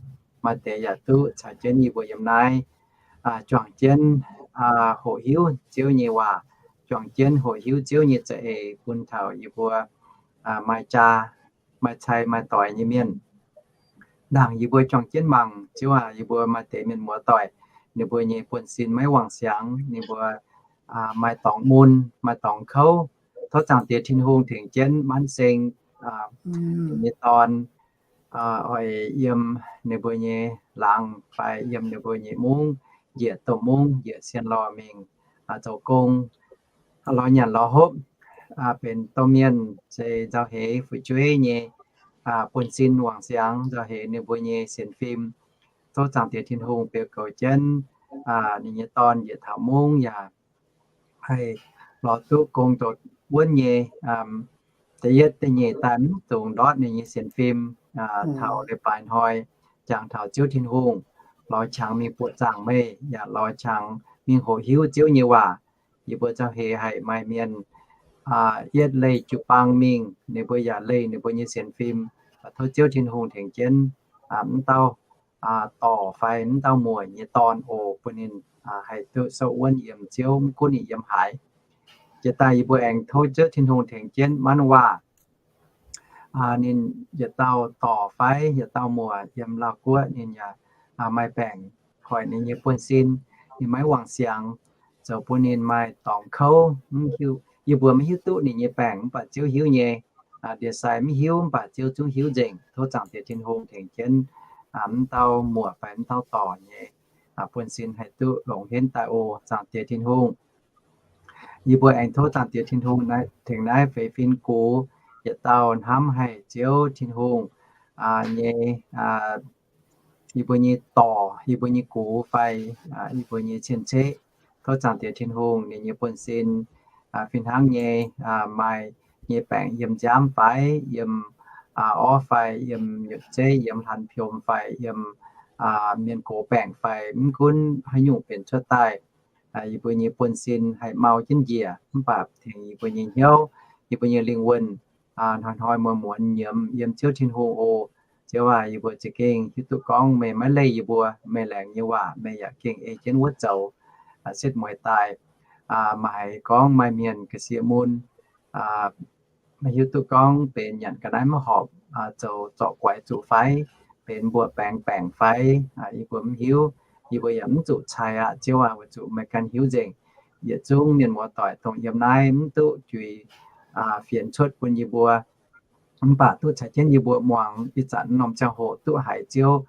maaih deix yaac duqv caux jienv yie mbuo yiem naaiv juangc jienv hoqc hiuv Ziouv nyei waac, juangc jienv hoqc hiuv Ziouv nyei za'eix bun taux yie mbuo maaih jaa, maaih cai maaih doix nyei mienh. Ndaangc yie mbuo juangc jienv mangc, Ziouv aac, yie mbuo maaih deix mienh muoz-doic, ninh mbuo nyei buonv-sin maiv wangc siangx, ninh mbuo maaih dorngx mun, maaih dorngx kouv. Tov Zaangc Diex Tin-Hungh tengx jienv Manv Seng nyei dorn oix yiem ninh mbuo nyei laangz fai yiem ninh mbuo nyei mungv njiec domh mungv, njiec sien lorh mingh zoux gong. Lorz nyanc lorz hopv, benx domh mienh se nzauh heix fu'jueiv nyei buonv-sin wangc siangx, nzauh heix ninh mbuo nyei sienx fim. Tov Zaangc Diex Tin-Hungh beu goux jienv ninh nyei dorn njiec taux mungv yaac haih lorz duqv gong doqc wuonv nyei. Da'yietv da'nyeic daaih mv dungx ndortv ninh nyei sienx fim taux leiz-baaix hnoi, jangx taux Ziouv Tin-Hungh, lorz qangx mingh buoqc zaangc meih, yaac lorz qangx mingh hoqc hiuv Ziouv nyei waac. Yie mbuo nzauh heix haic maaih mienh yietv leih jiu-baang mingh, ninh mbuo yaac leih ninh mbuo nyei sienx fim. Tov Ziouv Tin-Hungh tengx jienv mv dauh dorc fai mv dauh muoc nyei dorn oc, bun ninh haih duqv souv wuonv yiem Ziouv mv gunv ninh yiem haaix. Jiex daaih yie mbuo aengx tov Ziouv Tin-Hungh tengx jienv Manv Waac. Ninh yietc dauh dorc fai yietc dauh muoc yiem Laauv Guoqv ninh yaac maaih baengc hoic ninh nyei buonv-sin, ninh maiv wangc siangx, zoux bun ninh maaih dorngx kouv. Yie mbuo maiv hiuv duqv ninh nyei baengc, mv baac Ziouv hiuv nyei. Ndie-sai mv hiuv, mv baac Ziouv zungv hiuv nzengc. Tov Zaangc Diex Tin-Hungh tengx jienv mv dauh muoc fai mv dauh dorc nyei buonv-sin haih duqv longx henv daaih oc, Zaangc Diex Tin-Ungh. Yie mbuo aengx tov Zaangc Diex Tin-Hungh tengx naaiv Feix Fin Gux yietc dauh hnamv haic Ziouv Tin-Hungh nyei, yie mbuo nyei dorc, yie mbuo nyei gux fai yie mbuo nyei cien-ceqv. Tov Zaangc Diex Tin-Hungh ninh nyei buonv-sin fih hnangv nyei, maaih nyei baengc yiem nziaamv fai yiem orv fai yiem nyutc zeiv, yiem hlan piom fai yiem mienh gox baengc fai mv gunv haaix nyungc benx cuotv daaih, yie mbuo nyei buonv-sin haih mau jienv njiec, mv baac tengx yie mbuo nyei hnyouv, yie mbuo nyei lingh wuonh hnoi-hnoi muonz-muonz nyiemz yiem Ziouv Tin-Hungh oc. Ziouv aac, yie mbuo za'gengh hiuv duqv gorngv meih maiv leih yie mbuo, meih laengz nyei waac meih yaac gengh ei jienv wuov zoux, setv mueiz daaih. Maaih gorngv maaih mienh ga'sie mun, maiv hiuv duqv gorngv benx nyanc ga'naaiv maiv horpc, zoux zorc guaix zuqc fai, benx mbuo baengx baengc fai, yie mbuo mv hiuv. Yie mbuo yaac mv zuqc cai aqv. Ziouv aac, weic zuqc meih ganh hiuv nzengc. Yietc zungv mienh muoz-doic dongh yiem naaiv mv duqv juix fienx cuotv bun yie mbuo, mv baac duqv caux jienv yie mbuo muangx ih zanc norm ziangh hoc duqv haiz Ziouv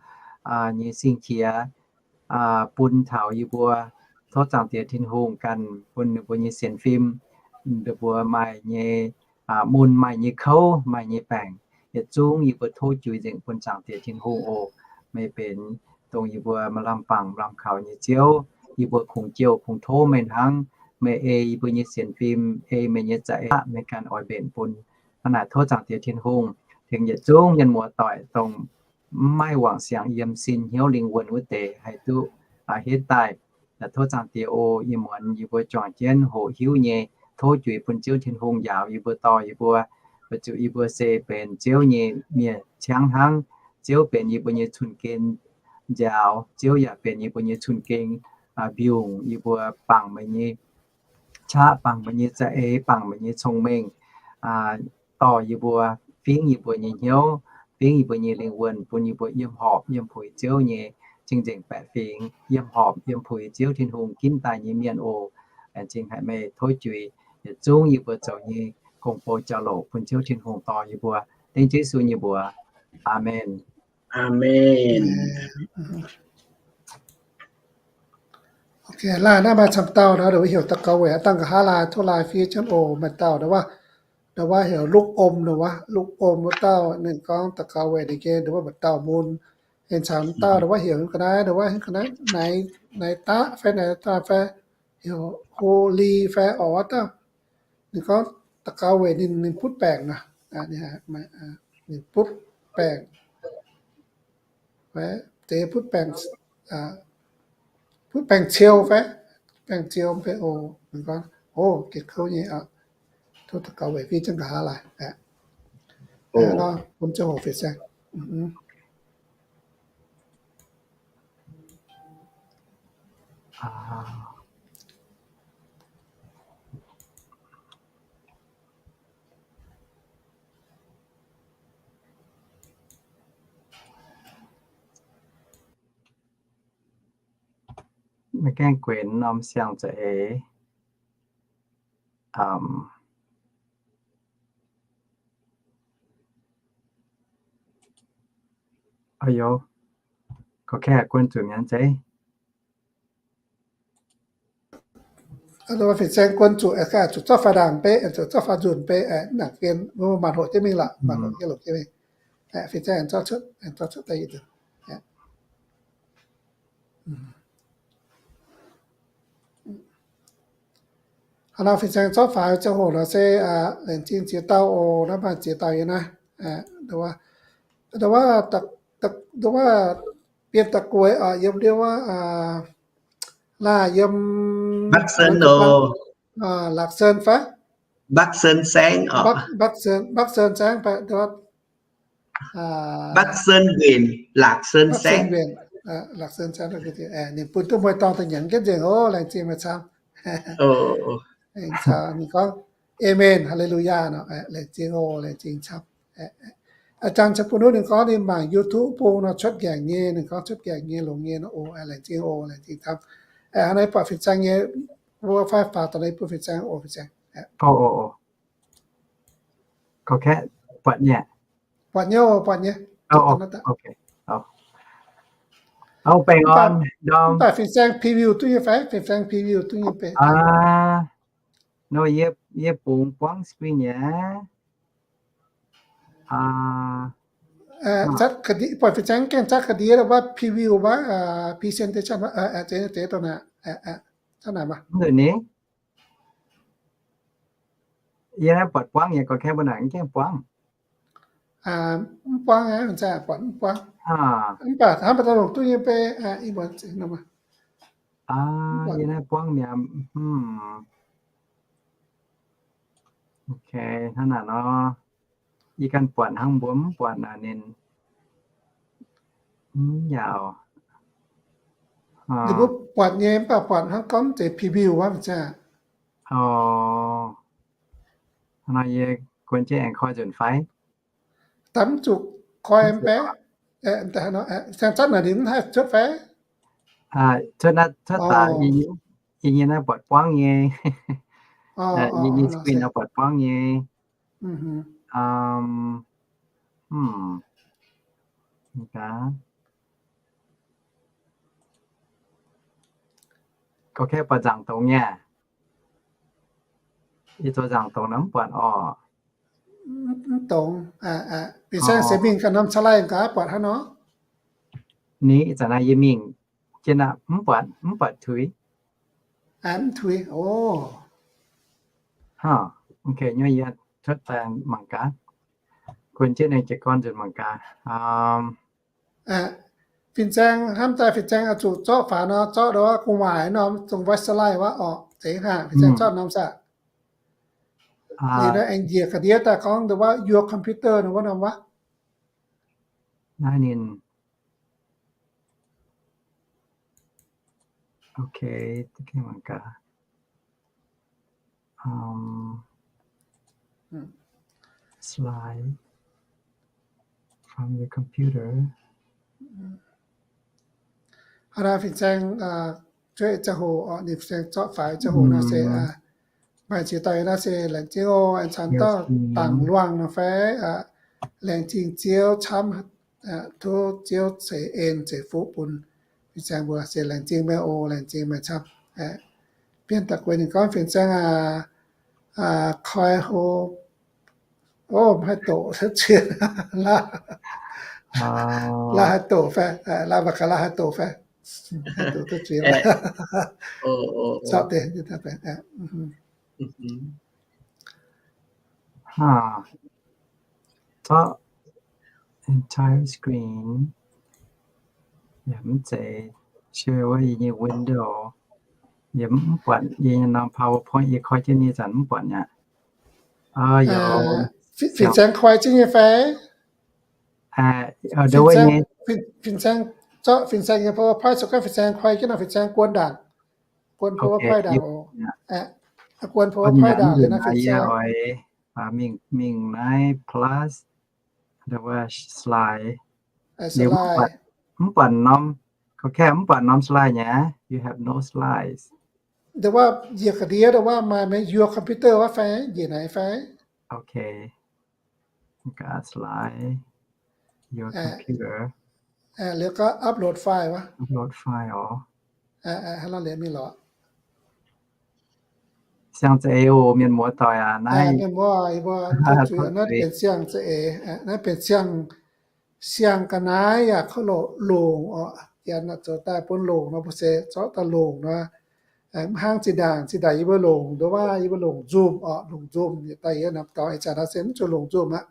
nyei sing-qiex bun taux yie mbuo. Tov Zaangc Diex Tin-Hungh ganh bun ninh mbuo nyei sienx fim, ninh mbuo maaih nyei mun, maaih nyei kouv, maaih nyei baengc, yietc zungv yie mbuo tov juix nzengc bun Zaangc Diex Tin-Hungh oc. Meih benx dongh yie mbuo maaih lamh bangc lamh kaux nyei Ziouv. Yie mbuo kungx jouh kungx tov meih hnangv. Meih ei yie mbuo nyei sienx fim, ei meih nyei za'eix, meih ganh oix mbenc bun. Hnangv naaic tov Zaangc Diex Tin-Hungh tengx yietc zungv mienh muoz-doic dongh mv maaih wangc siangx yiem sin hnyouv lingh wuonh wuov deix haih duqv hietv daaih. Tov Zaangc Diex oc. Ih muonz yie mbuo juangc jienv hoqc hiuv nyei, tov juix bun Ziouv Tin-Hungh njaaux yie mbuo, dorh yie mbuo, weic zuqc yie mbuo se benx Ziouv nyei mienh ciangv hnangv. Ziouv benx yie mbuo nyei cun-gen nziaaux. Ziouv yaac benx yie mbuo nyei cun-gen mbiungc. Yie mbuo bangc meih nyei qaqv, bangc meih nyei za'eix, bangc meih nyei cong-mengh, dorh yie mbuo, fingv yie mbuo nyei hnyouv, fingv yie mbuo nyei lingh wuonh, bun yie mbuo yiem horpc yiem puix Ziouv nyei cing-nzengc baeqc fingx, yiem horpc yiem puix Ziouv Tin-Hungh ginv daaih nyei mienh oc. Laengz zingh haic meih tov juix yietc zungv yie mbuo zoux nyei gong-bou jauv-louc bun Ziouv Tin-Hungh dorh yie mbuo. Dengv Yesu nyei mbuox. Aamen. Aamen. Ok, laanh naaiv maaih camv dauh nor, ndongc wuov heuc daux gaux weic aqv, dangh nqa'haav laai tov laai fiev jienv oc. Maaih dauh ndongc wuov, ndongc wuov heuc Lukv Om ndongc wuov, Lukv Om wuov dauh ninh gorngv daux gaux weic ninh gengh ndongc wuov maaih dauh mun. Ninh caux dauh ndongc wuov heuc ga'naaiv, ndongc wuov heuc ga'naaiv Naaiv, Naaiv Daqv fai Naaiv Daqv fai heuc Ho Li fai oc wuov dauh. Ninh gorngv daux gaux weic ninh, ninh butv baengc nor, ninh butv baengc, deix butv baengc, butv baengc ciou fai, baengc ciou mv bei oc. Ninh gorngv, o, gengh kouv nyei oc. Tov daux gaux weic fiev jienv nqa'haav laaix. Bun ziangh hoc fih saeng. Meih gaengh guenx norm siang-za'eix. Aa, youz, gorqv-kaeqv guon zuqc mi'aqv zeiv. Fih saeng guon zuqc, zuqc zorqv faaux ndaangc beiv, zuqc zorqv faaux nzunc beiv, naaic gen mbuo maanc hoqc jienv mingh lorqc, maanc hoqc jienv longc jienv mingh. Fih saeng zorqv cuotv, zorqv cuotv daaih yietc. Hnangv nor fih saeng zorqv faaux ziangh hoc nor se laengz zingh ziex dauh oc. Naaiv maaih ziex dauh yiem naaiv, ndongc wuov, ndongc wuov, ndongc wuov Bienh Da'guaix oc, yiem ndiev wuov, laaih yiem Bắc Sơn oc. Lak Sơn fai? Bắc Sơn Saengv oc. Bắc Sơn, Bắc Sơn Saengv fai? Bắc Sơn Huyện, Lak Sơn Saengv. Lak Sơn Saengv, ninh bun duqv mueiz dorngh da'nyeic jienv nzengc oc. Laengz zingh meih camv. Ninh gorngv, Amen, Haleluyaa nor, laengz zingh oc, laengz zingh camv. A'jang caux bun wuov ninh gorngv ninh mangc YouTube bung nor cuotv nqaengc nyei, ninh gorngv cuotv nqaengc nyei, longx nyei nor oc. Laengz zingh oc, laengz zingh camv. Hnangv naaiv buatc fin-saeng nyei, mbuo fai faaux daaih naaiv bun fin-saeng oc, fin-saeng. Gorqv-kaeqv buatc nyei. Buatc nyei oc, buatc nyei. Mv baac fin-saeng preview duqv nyei fai? Fin-saeng preview duqv nyei beiv. Nor yie, yie bungx buangv screen nyei. Buatc fin-saeng gaengh zatv ga'ndiev wuov preview wuov, presentation wuov, zeiz deix dongh naaic. Mv nzunc ni, yie naaiv buatc buangv nyei, gorqv-kaeqv mbuo naaic mv gaengh buangv. Mv buangv aqv, buatc mv buangv. Mv baac hnangv baac daaih longc duqv nyei beiv. Yie naaiv buangv mi'aqv. Ok, hnangv naaic nor, yie ganh buatc hnangv mbuo mv buatc naaic ninh mv yaauc. Ninh mbuo buatc nyei mv baac buatc hnangv gorngv zeiz preview wuov, mv zeiz aqv. Hnangv nor yie guon jienv aengx koi nzunc fai? Daaih mv zuqc koi mv fai? Cuotv naaic ninh mv haih cuotv fai? Cuotv naaiv, cuotv daaih yie nyei naaiv buatc buangv nyei. Yie nyei screen naaiv buatc buangv nyei. Gorngv kei buatc nzaangc dongz nyei. Yie zoux nzaangc dongz naaiv mv buatc orqc. Mv dongz. Bieqc saengv se mingh ganh norm ca'laiv gaax buatc hnangv nor. Ni ih zanc naaiv yie mingh jienv aqv, mv buatc, mv buatc tuix. Mv tuix. O, okay, nyuoz yie cuotv daaih mangc gaax. Guon jienv ninh jiez gorn nzunc mangc gaax. Fin-saeng hnamv daaih, fin-saeng oix zuqc zorqv faaux nor, zorqv ndau wuov gu'nguaaic norm zong waiv ca'laiv wuov orqc, zeiz haah? Fin-saeng zorqv norm saah? Liuz naaiv aengx njiec ga'ndiev daaih gorngv ndau wuov your computer nor wuov norm wuov. Naaiv ninh Okay, mangc gaax. Slide from your computer. Hnangv naaiv fin-saeng zuov ziangh hoc, ninh fin-saeng zorqv faaux ziangh hoc nor se maaih ziex dauh nor se laengz zingh oc, aengx caux dauh dangc luangh nor fai, laengz zingh Ziouv camv, tov Ziouv ceix en ceix fuqv bun fin-saeng mbuo. Se laengz zingh meih oc, laengz zingh meih camv. Bienh daaih gueix ninh gorngv fin-saeng aac, koi hlo, o, mv haih doqc, laav haih doqc fai, laav mangc gaax laav haih doqc fai. Haih doqc duqv zuiz. Zorqv deix. Hnangv, zorqv entire screen. Yaac mv zeiz, share wuov yie nyei window. Yie mv buatc yie nyei norm PowerPoint, yie koi jienv nyei zanc mv buatc aqv. Fin-saeng koi jienv nyei fai? Fin-saeng, zorqv fin-saeng nyei PowerPoint, se gorngv fin-saeng koi jienv nor, fin-saeng guon ndaangc, guon PowerPoint ndaangc oc. Guon PowerPoint ndaangc liuz nor, fin-saeng oix mingh, mingh naaiv plus, ndau wuov slide. Liuz mv buatc norm, koi mv buatc norm slide nyei. You have no slides. Ndau wuov njiec ga'ndiev ndau wuov maaih meih your computer wuov fai, njiec naaiv fai? Okay. Gaax slide your computer. Liuz gorngv upload file wuov. Upload file oc. Hnangv nor liuz mingh lorqc. Siang-za'eix oc, mienh muoz doic aac, naaiv mienh muoz, yie mbuo naaiv benx siang-za'eix, naaiv benx siang, siang ga'naaiv yaac kouv longc oc. Janx zoux daaih bun longc nor, mbuo se zorqv daaih longc nor. Mv hnangv zinh ndaangc, zinh ndaangc yie mbuo longc, nduov waac yie mbuo longc Zoom oc, longc Zoom yietc daaih yie norm dorngx ih zanc naaiv se mv zuqc longc Zoom aqv.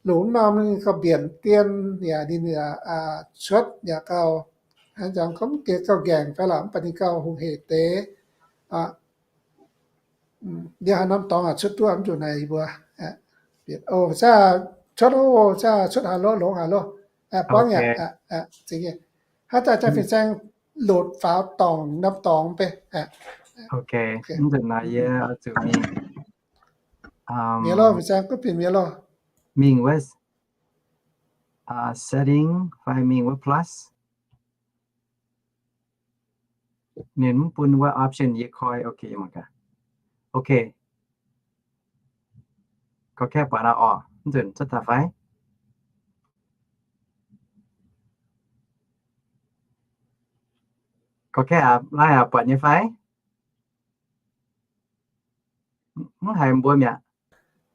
Longc mv norm ninh gauh mbienc dien yaac ninh yaac cuotv yaac gauh, hnangv nzangc gorngv mv gengh gauh nqaengc fai lorqc, mv baac ninh gauh hungh hec deix. Yie haaix norm dorngx aac cuotv duqv mv zuqc naaic yie mbuo. Cuotv oc, cuotv haaix loh, longx haaix loh. Buangv yaac, hnangv daaih jang fin-saeng lotc faaux dorngc norm dorngx beiv. Okay, mv zuqc naaic yie oix zuqc mingh. Mi'aqv loh, fin-saeng gunv binc mi'aqv loh. Mingh wuov setting fai mingh wuov plus. Ninh mv bun wuov option yie koi. Okay, mangc gaax. Okay. Gorqv-kaeqv buatc aqv orqc, mv nzunc cuotv daaih fai? Gorqv-kaeqv aac, laai aac, buatc nyei fai? Mv haiz mbuo mi'aqv.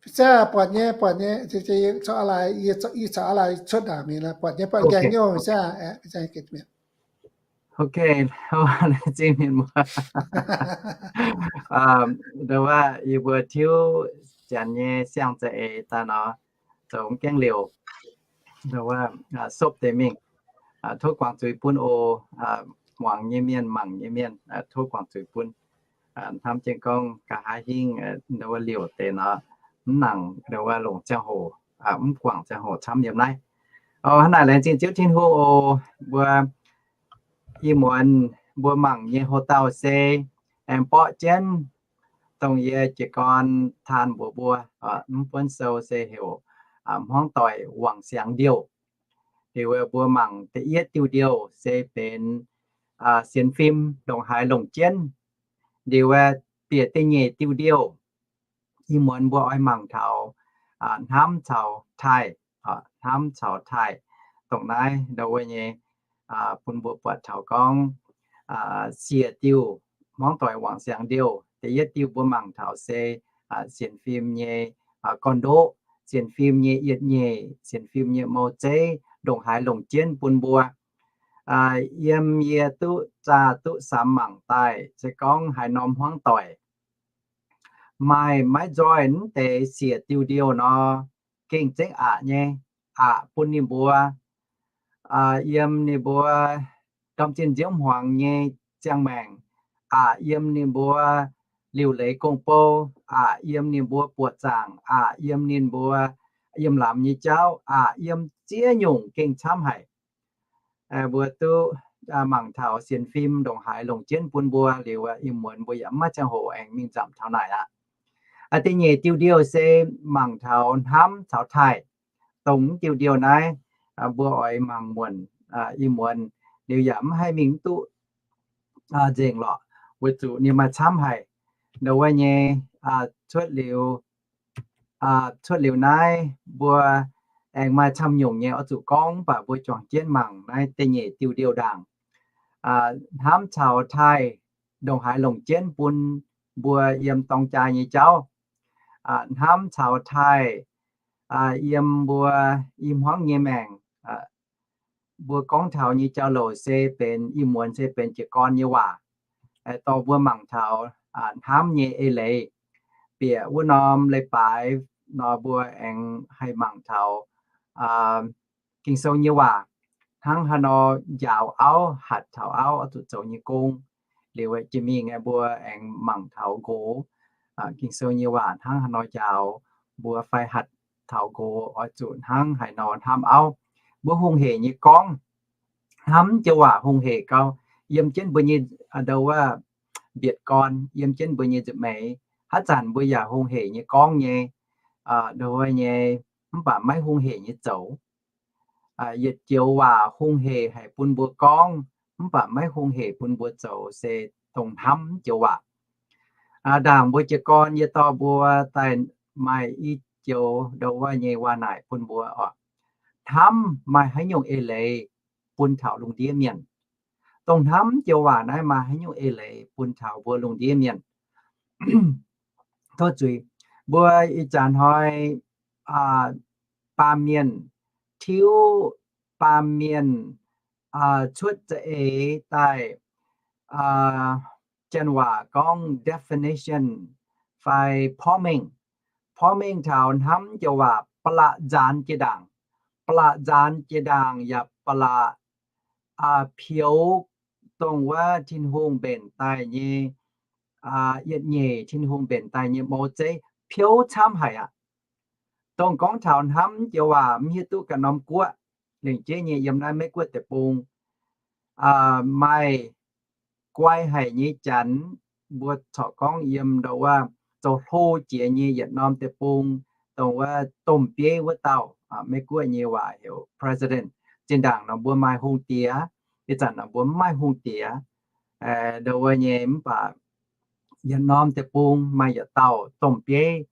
Fin-saeng buatc nyei, buatc nyei. Yie caux aa laai cuotv ndaangc mingh, buatc nyei, buatc nqaengc nyei. Fin-saeng, fin-saeng gitv mi'aqv. Okay, laengz zingh mienh muoz. Ndau wuov yie mbuo tiuv janx nyei siang-za'eix daaih nor, zoux mv gaengh liouc. Ndau wuov sopv deix mingh. Tov guangc zuiz bun oc. Muangx nyei mienh, mangc nyei mienh, tov guangc zuiz bun. Hnamv jienv gorngv nqa'haav hingv ndau wuov liouc deix nor, mv nangc ndau wuov longc ziangh hoc, mv guangc ziangh hoc camv yiem naaiv. Hnangv naaic laengz zingh Ziouv Tin-Hungh oc. Mbuo ih muonz mbuo mangc nyei hoc-dauh se aengx mborqv jienv dongh yie jiez gorn taan mbuox mbuo, mv buonv sou se heuc Hmuangv Doic Wangc Siangx Ndiouh. Liuz mbuo mangc da'yietv diuh ndiouh se benx sienx fim ndongc haaix longc jienv. Liuz bieqc da'nyeic diuh ndiouh, ih muonz mbuo oix mangc taux hnamv caux taaih, hnamv caux taaih. Dongh naaiv ndau wuov nyei bun mbuo buatc taux gorngv siec diuh Hmuangv Doic Wangc Siangx Ndiouh. Da'yietv diuh mbuo mangc taux se sienx fim nyei gorn-ndoqv, sienx fim nyei yietc nyeic, sienx fim nyei mou zeiv ndongc haaix longc jienv bun mbuo. Yiem yie duqv zaah duqv samx mangc daaih se gorngv haaix norm hmuangv doic maaih maiv nzoih mv deix siec diuh ndiouh nor, gengh zengv aqc nyei, aqc bun ninh mbuo yiem ninh mbuo ndorm zinh nziouv hmuangx nyei ziangh maengc, aqc yiem ninh mbuo liuc leiz gong-bou, aqc yiem ninh mbuo buoqc zaangc, aqc yiem ninh mbuo yiem lamz nyei jauv, aqc yiem ziex nyungc gengh camv haic. Mbuo duqv mangc taux sienx fim ndongc haaix longc jienv bun mbuo liuz, ih muonz mbuo yaac mv maaih ziangh hoc aengx mingh nzamc taux naaic aqv. Da'nyeic diuh ndiouh se mangc taux hnamv caux taaih. Dongh diuh ndiouh naaiv mbuo oix mangc muonc ih muonz liuz yaac mv haih mingh mv duqv nzengc lorqc, weic zuqc ninh maaih camv haic. Ndau wuov nyei cuotv liuz, cuotv liuz naaiv mbuo aengx maaih camv nyungc nyei oix zuqc gorngv, mv baac mbuo juangc jienv mangc naaiv da'nyeic diuh ndiouh ndaangc. Hnamv caux taaih ndongc haaix longc jienv bun mbuo yiem dorng jaa nyei jauv. Hnamv caux taaih yiem mbuo i hmuangv nyei maengc. Mbuo gorngv taux nyei jauv-louc se benx ih muonz se benx jiez gorn nyei waac. Dorh mbuo mangc taux hnamv nyei eix leiz. Bieqc wuov norm leiz-baaix nor mbuo aengx haih mangc taux Ging-Sou nyei waac hnangv haaix nor njaaux auv, hatc taux auv oix zuqc zoux nyei gong. Liuz jiex mingh mbuo aengx mangc taux nqox, Ging-Sou nyei waac hnangv haaix nor njaaux mbuo fai hatc taux nqox oix zuqc hnangv haaix nor hnamv auv. Mbuo hungh hec nyei gorngv, hnamv joux waac hungh hec gau, yiem jienv mbuo nyei ndau wuov mbietc gorn, yiem jienv mbuo nyei nza'hmeix. Haaix zanc mbuo yaac hungh hec nyei gorngv nyei, ndau wuov nyei, mv baac maiv hungh hec nyei zoux. Yietc joux waac hungh hec haic bun mbuo gorngv, mv baac maiv hungh hec bun mbuo zoux se dongh hnamv joux waac. Ndaangc mbuo jiez gorn yie dorh mbuo daaih maaih i joux ndau wuov nyei waac naaic bun mbuo oc. Hnamv maaih haaix nyungc eix leiz bun taux lungh ndiev mienh? Dongh hnamv joux waac naaiv maaih haaix nyungc eix leiz bun taux mbuo lungh ndiev mienh? Tov zuiz, mbuo ih zanc hnoi baamh mienh tiuv, baamh mienh cuotv za'eix daaih, Janx waac gorngv definition fai pormeng. Pormeng taux hnamv joux waac ba'laqc nzaanx jiex ndaangc. Ba'laqc nzaanx jiex ndaangc yaac ba'laqc pioux dongh wuov Tin-Hungh mbenc daaih nyei, yietc nyeic Tin-Hungh mbenc daaih nyei mou zeiv pioux camv haic aqv. Dongh gorngv taux hnamv joux waac mv hiuv duqv ganh norm guoqv, lengc jeiv nyei yiem naaiv Meiv-Guoqv deic-bung maaih guai haic nyei janx, mbuo corc gorngv yiem ndau wuov zoux hlo jiex nyei yietc norm deic-bung, dongh wuov domh bieiv wuov dauh, Meiv-Guoqv nyei waac heuc president. Zinh ndaangc nor mbuo maaih hungh diex, ih zanc nor mbuo mv maaih hungh diex, ndau wuov nyei, mv baac yietc norm deic-bung maaih yietc dauh domh bieiv,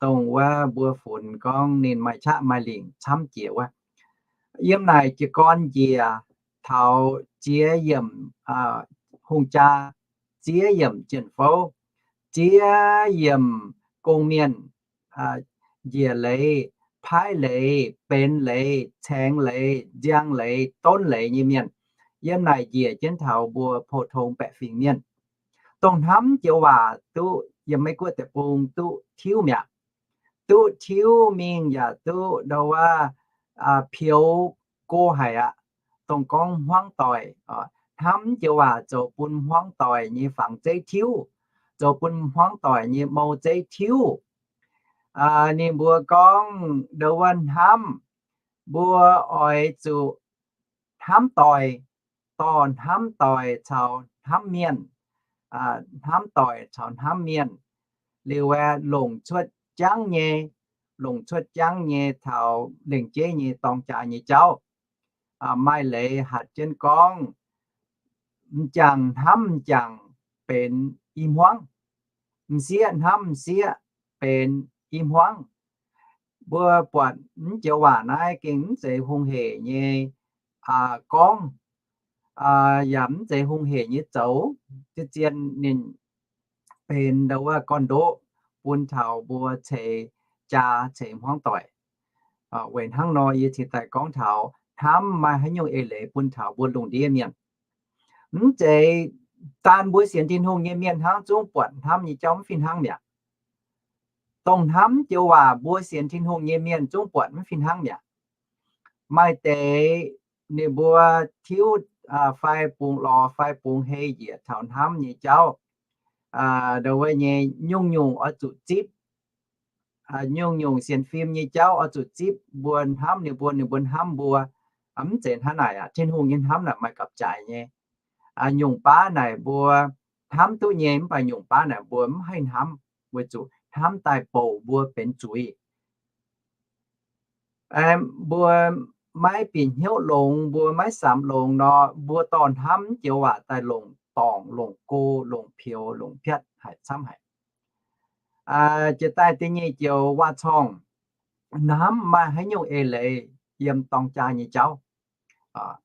dongh wuov mbuo funx gorngv ninh maaih qaqv maaih lingc camv jiex wuov. Yiem naaic jiez gorn njiec taux ziex yiemc hungh jaa, ziex yiemc jien-fouv, ziex yiemc gong-mienh, njiec leiz, paaiv leiz, benx leiz, caengx leiz, nziang leiz, donv leiz nyei mienh. Yiem naaic njiec jienv taux mbuo pou-tong baeqc fingx mienh. Dongh hnamv joux waac duqv yiem Meiv-Guoqv deic-bung duqv tiuv mi'aqv. Duqv tiuv mingh yaac duqv ndau wuov pioux go haic aqv. Dongh gorngv hmuangv doic, hnamv joux waac zoux bun hmuangv doic nyei fangx zeiv tiuv, zoux bun hmuangv doic nyei mou zeiv tiuv. Ninh mbuo gorngv ndau wuov hnamv, mbuo oix zuqc hnamv doic, dorh hnamv doic caux hnamv mienh, hnamv doic caux hnamv mienh. Liuz aeqv, longc cuotv jangv nyei, longc cuotv jangv nyei taux lengc jeiv nyei dorng jaa nyei jauv. Maaih leiz hatc jienv gorngv, m'jangc hnamv m'jangc benx i hmuangv, m'sieqv hnamv m'sieqv benx i hmuangv. Mbuo buatc mv joux waac naaiv gengh mv zeiz hungh hec nyei gorngv, yaac mv zeiz hungh hec nyei zoux. Zien-zien ninh benx ndau wuov gorn-ndoqv bun taux mbuo ceix jaa ceix hmuangv doic. Weic hnangv nor yie cingx daaih gorngv taux hnamv maaih haaix nyungc eix leiz bun taux mbuo lungh ndiev mienh. Mv zeiz daan mbuo sienx Tin-Hungh nyei mienh hnangv zungv buatc hnamv nyei jauv mv fih hnangv mi'aqv. Dongh hnamv joux waac mbuo sienx Tin-Hungh nyei mienh zungv buatc mv fih hnangv mi'aqv. Maaih deix ninh mbuo tiuv fai bungx lorz fai bungx hei njiec taux hnamv nyei jauv. Ndau wuov nyei nyungc-nyungc oix zuqc zipv, nyungc-nyungc sienx fim nyei jauv oix zuqc zipv mbuo hnamv ninh mbuo, ninh mbuo hnamv mbuo. Mv zeiz hnangv naaic aqv. Tin-Hungh nyei hnamv naaic maaih gapv-jaaix nyei. Nyungc baav naaic mbuo hnamv duqv nyei, mv baac nyungc baav naaic mbuo mv haih hnamv, weic zuqc hnamv daaih bouc mbuo benx zuiz. Mbuo maiv bieqc hnyouv longx, mbuo maiv samx longx nor, mbuo dorh hnamv joux waac daaih longc dorngc, longc go, longc peux, longc piatv haic camv haic. Jiex daaih da'nyeic joux waac-corngh, hnamv maaih haaix nyungc eix leiz yiem dorng jaa nyei jauv.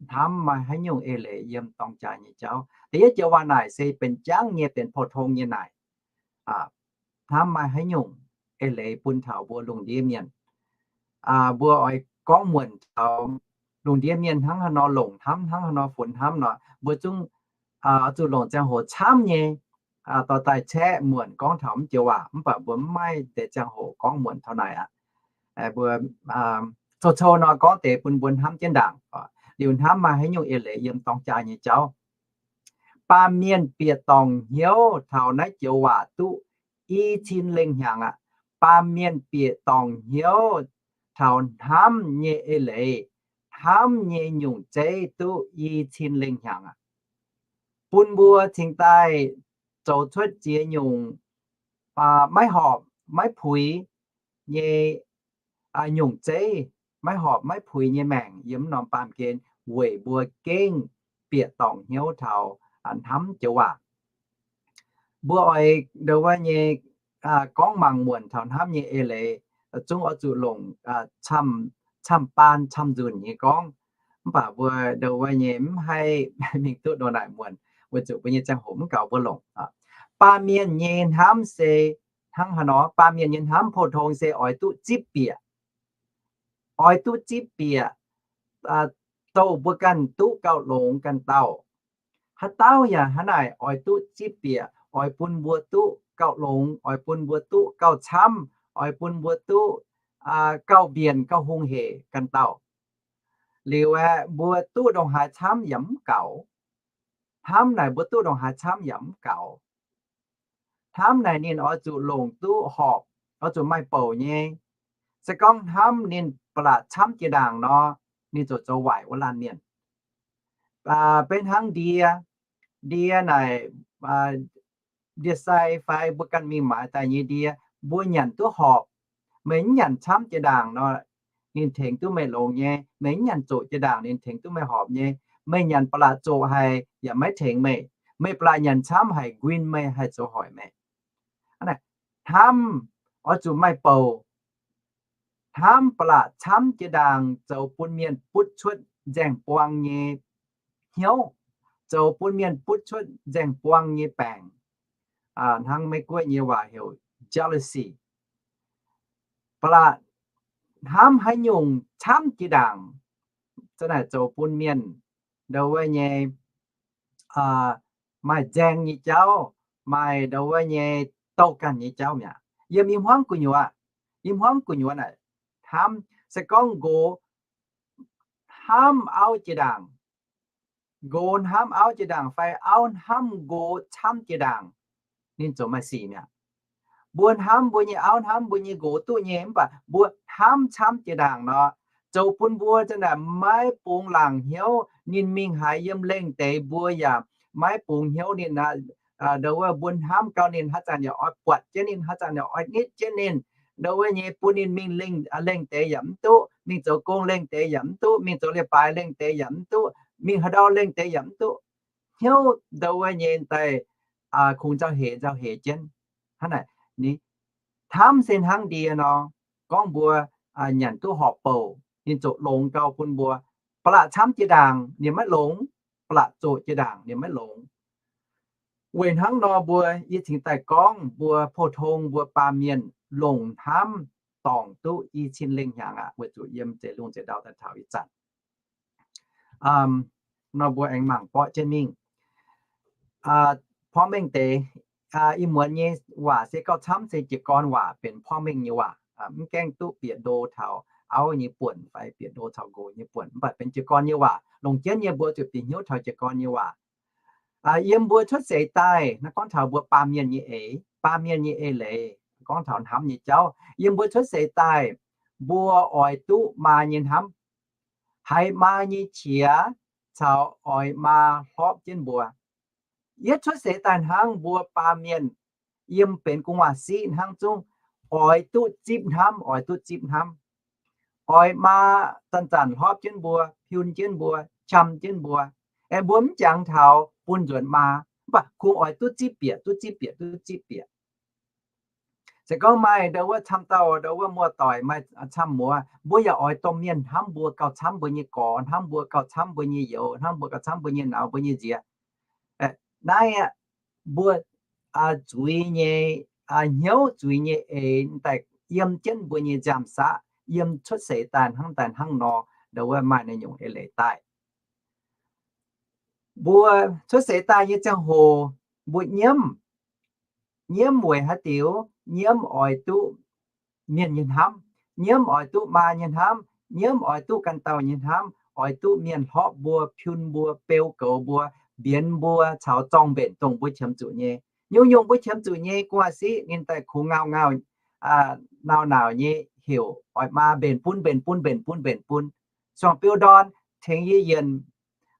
Hnamv maaih haaix nyungc eix leiz yiem dorng jaa nyei jauv. Da'yietv joux waac naaic se benx jangv nyei, benx pou-tong nyei naaic. Hnamv maaih haaix nyungc eix leiz bun taux mbuo lungh ndiev mienh. Mbuo oix gorngv muonc taux lungh ndiev mienh hnangv haaix nor longc hnamv, hnangv haaix nor funx hnamv nor, mbuo zungv zuqc longc ziangh hoc camv nyei dorh daaih caeqv muonc gorngv taux mv joux waac, mv baac mbuo mv maaih deix ziangh hoc gorngv muonc taux naaic aqv. Mbuo cou-cou nor gorngv deix bun mbuo hnamv jienv ndaangc. Liuz hnamv maaih haaix nyungc eix leiz yiem dorng jaa nyei jauv. Baamh mienh bieqc dorngc hnyouv taux naaiv joux waac duqv i cin lengh hnyangx aqv. Baamh mienh bieqc dorngc hnyouv taux hnamv nyei eix leiz, hnamv nyei nyungc zeiv duqv i cin lengh hnyangx aqv. Bun mbuo cingx daaih zoux cuotv ziex nyungc maiv horpc maiv puix nyei nyungc zeiv, maiv horpc maiv puix nyei maengc yiem norm baamh gen weic mbuo gengh bieqc dorngc hnyouv taux hnamv joux waac. Mbuo oix ndau wuov nyei gorngv mangc muonc taux hnamv nyei eix leiz, zungv oix zuqc longc camv-baan camv-nzunc nyei gorngv. Mv baac mbuo ndau wuov nyei mv haih mingh duqv ndongc naaic muonc, weic zuqc mbuo nyei ziangh hoc mv gaux mbuo longc. Baamh mienh nyei hnamv se hnangv haaix nor? Baamh mienh nyei hnamv pou-tong se oix duqv zipv bieqc. Oix duqv zipv bieqc, douh mbuo ganh duqv gauh longx ganh dauh. Haaix dauh yaac hnangv naaic oix duqv zipv bieqc, oix bun mbuo duqv gauh longx, oix bun mbuo duqv gauh camv, oix bun mbuo duqv gauh mbienc gauh hungh hec ganh dauh. Liuz aeqv, mbuo duqv ndongc haaix camv yaac mv gaux. Hnamv naaic mbuo duqv ndongc haaix camv yaac mv gaux. Hnamv naaic ninh oix zuqc longc duqv horpc, oix zuqc maaih bouc nyei. Se gorngv hnamv ninh ba'laqc camv jiex ndaangc nor, ninh ziouc zoux waaic wuov laanh mienh. Beiv hnangv ndie, ndie naaic, ndie-sai fai mbuo ganh mingh maaiz daaih nyei ndie, mbuo nyanc duqv horpc. Meih mv nyanc camv jiex ndaangc nor, ninh tengx duqv meih longx nyei. Meih mv nyanc zoqc jiex ndaangc ninh tengx duqv meih horpc nyei. Meih nyanc ba'laqc zoqc haic yaac maiv tengx meih. Meih ba'laqc nyanc camv haic nquin meih haih zoux hoic meih. Hnamv oix zuqc maaih bouc. Hnamv ba'laqc camv jiex ndaangc zoux bun mienh butv cuotv nzaeng buang nyei hnyouv, zoux bun mienh butv cuotv nzaeng buang nyei baengc. Hnangv Meiv-Guoqv nyei waac heuc jealousy. Ba'laqc hnamv haaix nyungc camv jiex ndaangc, za'naaic zoux bun mienh ndau wuov nyei maaih nzaeng nyei jauv, maaih ndau wuov nyei douh ganh nyei jauv mi'aqv. Yiem i hmuangv gu'nyuoz, i hmuangv gu'nyuoz naaic hnamv, se gorngv nqox hnamv auv jiex ndaangc, nqox hnamv auv jiex ndaangc fai auv hnamv nqox camv jiex ndaangc, ninh zoux maaih sic mi'aqv. Mbuo hnamv mbuo nyei auv, hnamv mbuo nyei nqox duqv nyei, mv baac mbuo hnamv camv jiex ndaangc nor, zoux bun mbuo za'naaic maiv bungx laangc hnyouv. Ninh mingh haaix yiem lengh deix mbuo yaac maiv bungx hnyouv ninh aqv. Ndo wuov mbuo hnamv gau ninh, haaix zanc yaac oix buatc jienv ninh, haaix zanc yaac oix nitv jienv ninh. Ndo wuov nyei bun ninh mingh lengh deix yaac mv duqv, mingh zoux gong lengh deix yaac mv duqv, mingh zoux leiz-baaix lengh deix yaac mv duqv, mingh haaix ndau lengh deix yaac mv duqv. Hnyouv ndo wuov nyei daaih kungx nzauh hec nzauh hec jienv. Hnangv naaic, hnamv se hnangv ndie nor, gorngv mbuo nyanc duqv horpc bouc, ninh ziouc longx gau bun mbuo. Ba'laqc camv jiex ndaangc ninh maiv longx, ba'laqc zoqc jiex ndaangc ninh maiv longx. Weic hnangv nor mbuo, yie cingx daaih gorngv mbuo pou-tong mbuo baamh mienh longc hnamv dorngc duqv i cin lengh hnyangx aqv, weic zuqc yiem zeix lungh zeix ndau daaih taux ih zanc nor mbuo aengx mangc borqv jienv mingh. Porv mengh deix, ih muonz nyei waac se gauh camv se jiez gorn waac, benx porv mengh nyei waac, mv gaengh duqv bieqc ndo taux auv nyei buonc fai bieqc ndo taux nqox nyei buonc, mv baac benx jiez gorn nyei waac. Longc jienv nyei mbuo zuqc bieqc hnyouv taux jiez gorn nyei waac. Yiem mbuo cuotv seix daaih, naaiv gorngv taux mbuo baamh mienh nyei eix, baamh mienh nyei eix leiz, gorngv taux hnamv nyei jauv. Yiem mbuo cuotv seix daaih, mbuo oix duqv maa nyei hnamv, haiz maa nyei qiex caux oix maa hlorpv jienv mbuo. Yietv cuotv seix daaih hnangv, mbuo baamh mienh yiem benx gu'nguaaz-siqv hnangv zungv oix duqv zipv hnamv, oix duqv zipv hnamv. Oix maa zanc-zanc hlorpv jienv mbuo, piun jienv mbuo, qam jienv mbuo. Aengx mbuo mv jangx taux bun nzuonx maa, mv baac kungx oix duqv zipv bieqc, duqv zipv bieqc, duqv zipv bieqc. Se gorngv maaih ndo wuov camv dauh, ndo wuov muoz-doic maaih camv muoz, mbuo yaac oix domh mienh hnamv mbuo gauh camv mbuo nyei gorx, hnamv mbuo gauh camv mbuo nyei youz, hnamv mbuo gauh camv mbuo nyei nauz, mbuo nyei nziex. Naaiv aqv, mbuo zuiz nyei, hnyouv zuiz nyei eix daaih yiem jienv mbuo nyei nziaamv-saqv, yiem cuotv seix daaih hnangv daaih hnangv nor, ndo wuov maaih naaiv nyungc eix leiz daaih. Mbuo cuotv seix daaih nyei ziangh hoc, mbuo nyiemv, nyiemv weic haaix diuc? Nyiemv oix duqv mienh nyei hnamv, nyiemv oix duqv maa nyei hnamv, nyiemv oix duqv ganh dauh nyei hnamv, oix duqv mienh hlorpv mbuo, piun mbuo, beu goux mbuo, mbienx mbuo caux zorng-mbenc dongh mbuo qiemx zuqc nyei. Nyungc-nyungc mbuo qiemx zuqc nyei gu'nguaaz-siqv ninh daaih kungx ngauh ngauh, naauh naauc nyei heuc oix maa mbenc bun, mbenc bun, mbenc bun, mbenc bun. Suangx biu ndorn tengx yie yienc,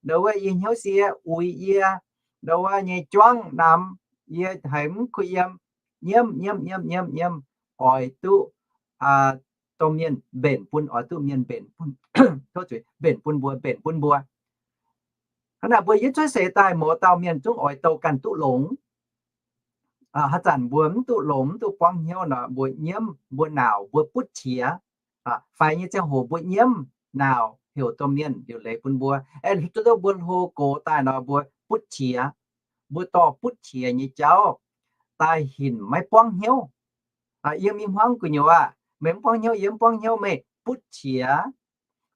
ndo wuov yie hnyouv sie uix yie, ndo wuov nyei juangv namx, yie haiz mv kuh yiem. Nyiemv, nyiemv, nyiemv, nyiemv, nyiemv, oix duqv domh mienh mbenc bun, oix duqv mienh mbenc bun, mbenc bun mbuo, mbenc bun mbuo. Hnangv naaic mbuo yietv cuotv seix daaih mouz dauh mienh zungv oix douh ganh duqv longx. Haaix zanc mbuo mv duqv longx, mv duqv buangv hnyouv nor, mbuo nyiemv, mbuo naauc, mbuo butv qiex. Faix nyei ziangh hoc mbuo nyiemv naauc heuc domh mienh liuc leiz bun mbuo. Aeqv, duqv mbuo hlo gox daaih nor mbuo butv qiex. Mbuo dorh butv qiex nyei jauv daaih hinc maiv buangv hnyouv. Yiem i hmuangv gu'nyuoz aqv, meih mv buangv hnyouv, yie mv buangv hnyouv, meih butv qiex.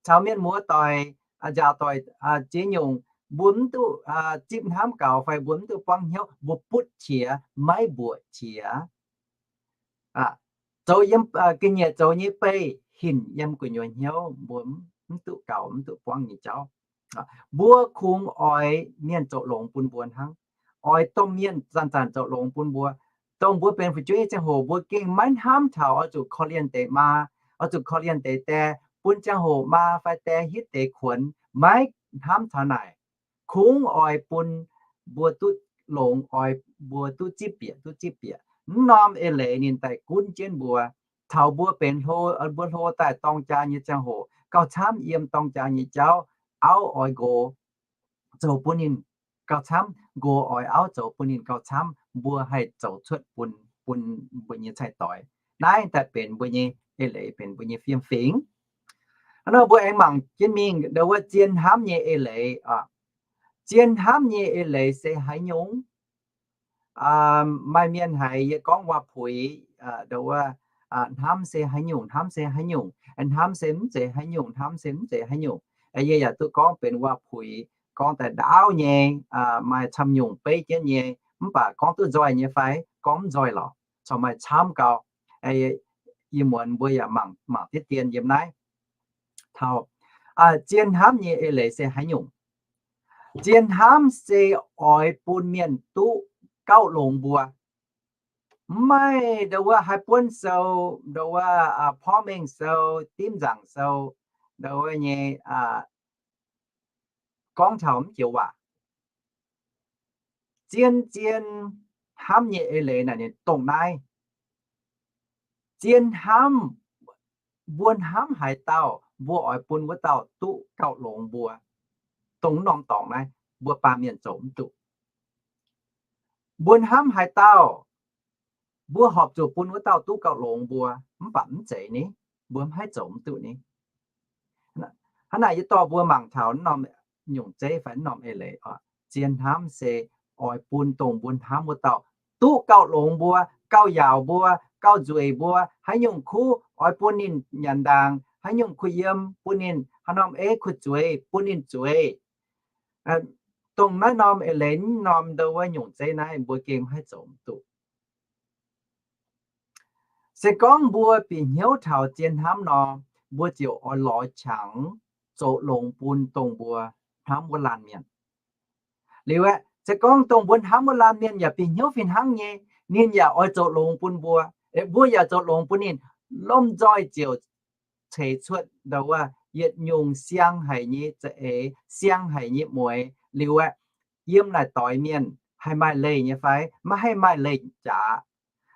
Caux mienh muoz-doic nzaaux doic ziex nyungc, mbuo mv duqv zipv hnamv gaux fai mbuo mv duqv buangv hnyouv, mbuo butv qiex, maiv mbuoqc qiex. Zoux yiem ga'nyiec zoux nyei beih hinc yiem gu'nyuoz hnyouv, mbuo mv duqv gaux, mv duqv buangv nyei jauv. Mbuo kungx oix mienh zoux longx bun mbuo hnangv. Oix domh mienh zanc-zanc zoux longx bun mbuo. Dongh mbuo benx fu'jueiv nyei ziangh hoc mbuo gengh maiv hnamv taux oix zuqc korv-lienh deix maa, oix zuqc korv-lienh deix die, bun ziangh hoc maa fai die hitv deix kuonx, maiv hnamv taux naaic. Kungx oix bun mbuo duqv longx, oix mbuo duqv zipv bieqc, duqv zipv bieqc. Mv norm eix leiz ninh daaih gunv jienv mbuo. Taux mbuo benx hlo, mbuo hlo daaih dorng jaa nyei ziangh hoc, gauh camv yiem dorng jaa nyei jauv, auv oix nqox zoux bun ninh gauh camv, nqox oix auv zoux bun ninh gauh camv, mbuo haih zoux cuotv bun, bun mbuo nyei cai-doix. Naaiv daaih benx mbuo nyei eix leiz, benx mbuo nyei fiem-fingx. Hnangv nor mbuo aengx mangc jienv mingh ndo wuov zien hnamv nyei eix leiz oc. Zien hnamv nyei eix leiz se haaix nyungc? Maaih mienh haiz yie gorngv waac-puix, ndo wuov, hnamv se haaix nyungc, hnamv se haaix nyungc, hnamv se mv zeiz haaix nyungc, hnamv se mv zeiz haaix nyungc. Yie yaac duqv gorngv benx waac-puix, gorngv daaih ndaauv nyei, maaih camv nyungc beiv jienv nyei, mv baac gorngv duqv nzoih nyei fai gorngv mv nzoih lorqc, corc maaih camv gau. Yie muonz mbuo yaac mangc, mangc diqv dien yiem naaiv taux zien hnamv nyei eix leiz se haaix nyungc. Zien hnamv se oix bun mienh duqv gauh longx mbuo. Mv maaih ndo wuov haaix buonv sou, ndo wuov porv mengh sou, dimv nzaangc sou, ndo wuov nyei gorngv taux mv joux waac. Zien-zien hnamv nyei eix leiz naaic ninh dongh naaiv. Zien hnamv, mbuo hnamv haaix dauh, mbuo oix bun wuov dauh duqv gauh longx mbuo. Dongh norm dorngx naaiv, mbuo baamh mienh zoux mv duqv. Mbuo hnamv haaix dauh, mbuo horpc zuqc bun wuov dauh duqv gauh longx mbuo, mv baac mv zeiz ni, mbuo mv haih zoux mv duqv ni. Hnangv naaic yie dorh mbuo mangc taux norm nyungc zeiv fai norm eix leiz oc. Zien hnamv se oix bun dongh mbuo hnamv wuov dauh duqv gauh longx mbuo, gauh yaauc mbuo, gauh nzueic mbuo, haaix nyungc kuv oix bun ninh nyanc ndaangc, haaix nyungc kuh yiem bun ninh, haaix norm eiv kuh zueiz bun ninh zueiz. Dongh naaiv norm eix leiz norm ndo wuov nyungc zeiv naaiv mbuo gengh mv haih zoux mv duqv. Se gorngv mbuo bieqc hnyouv taux zien hnamv nor, mbuo ziouc oix lorz qangx zoux longx bun dongh mbuo hnamv wuov laanh mienh. Liuz aeqv, se gorngv dongh mbuo hnamv wuov laanh mienh yaac bieqc hnyouv fih hnangv nyei, ninh yaac oix zoux longx bun mbuo, mbuo yaac zoux longx bun ninh, lomh nzoih ziouc ceix cuotv ndo wuov yietc nyungc siang haic nyei za'eix, siang haic nyei mueix. Liuz aeqv, yiem naaic doix mienh haih maaih leih nyei fai? Maiv haih maaih leih jaax.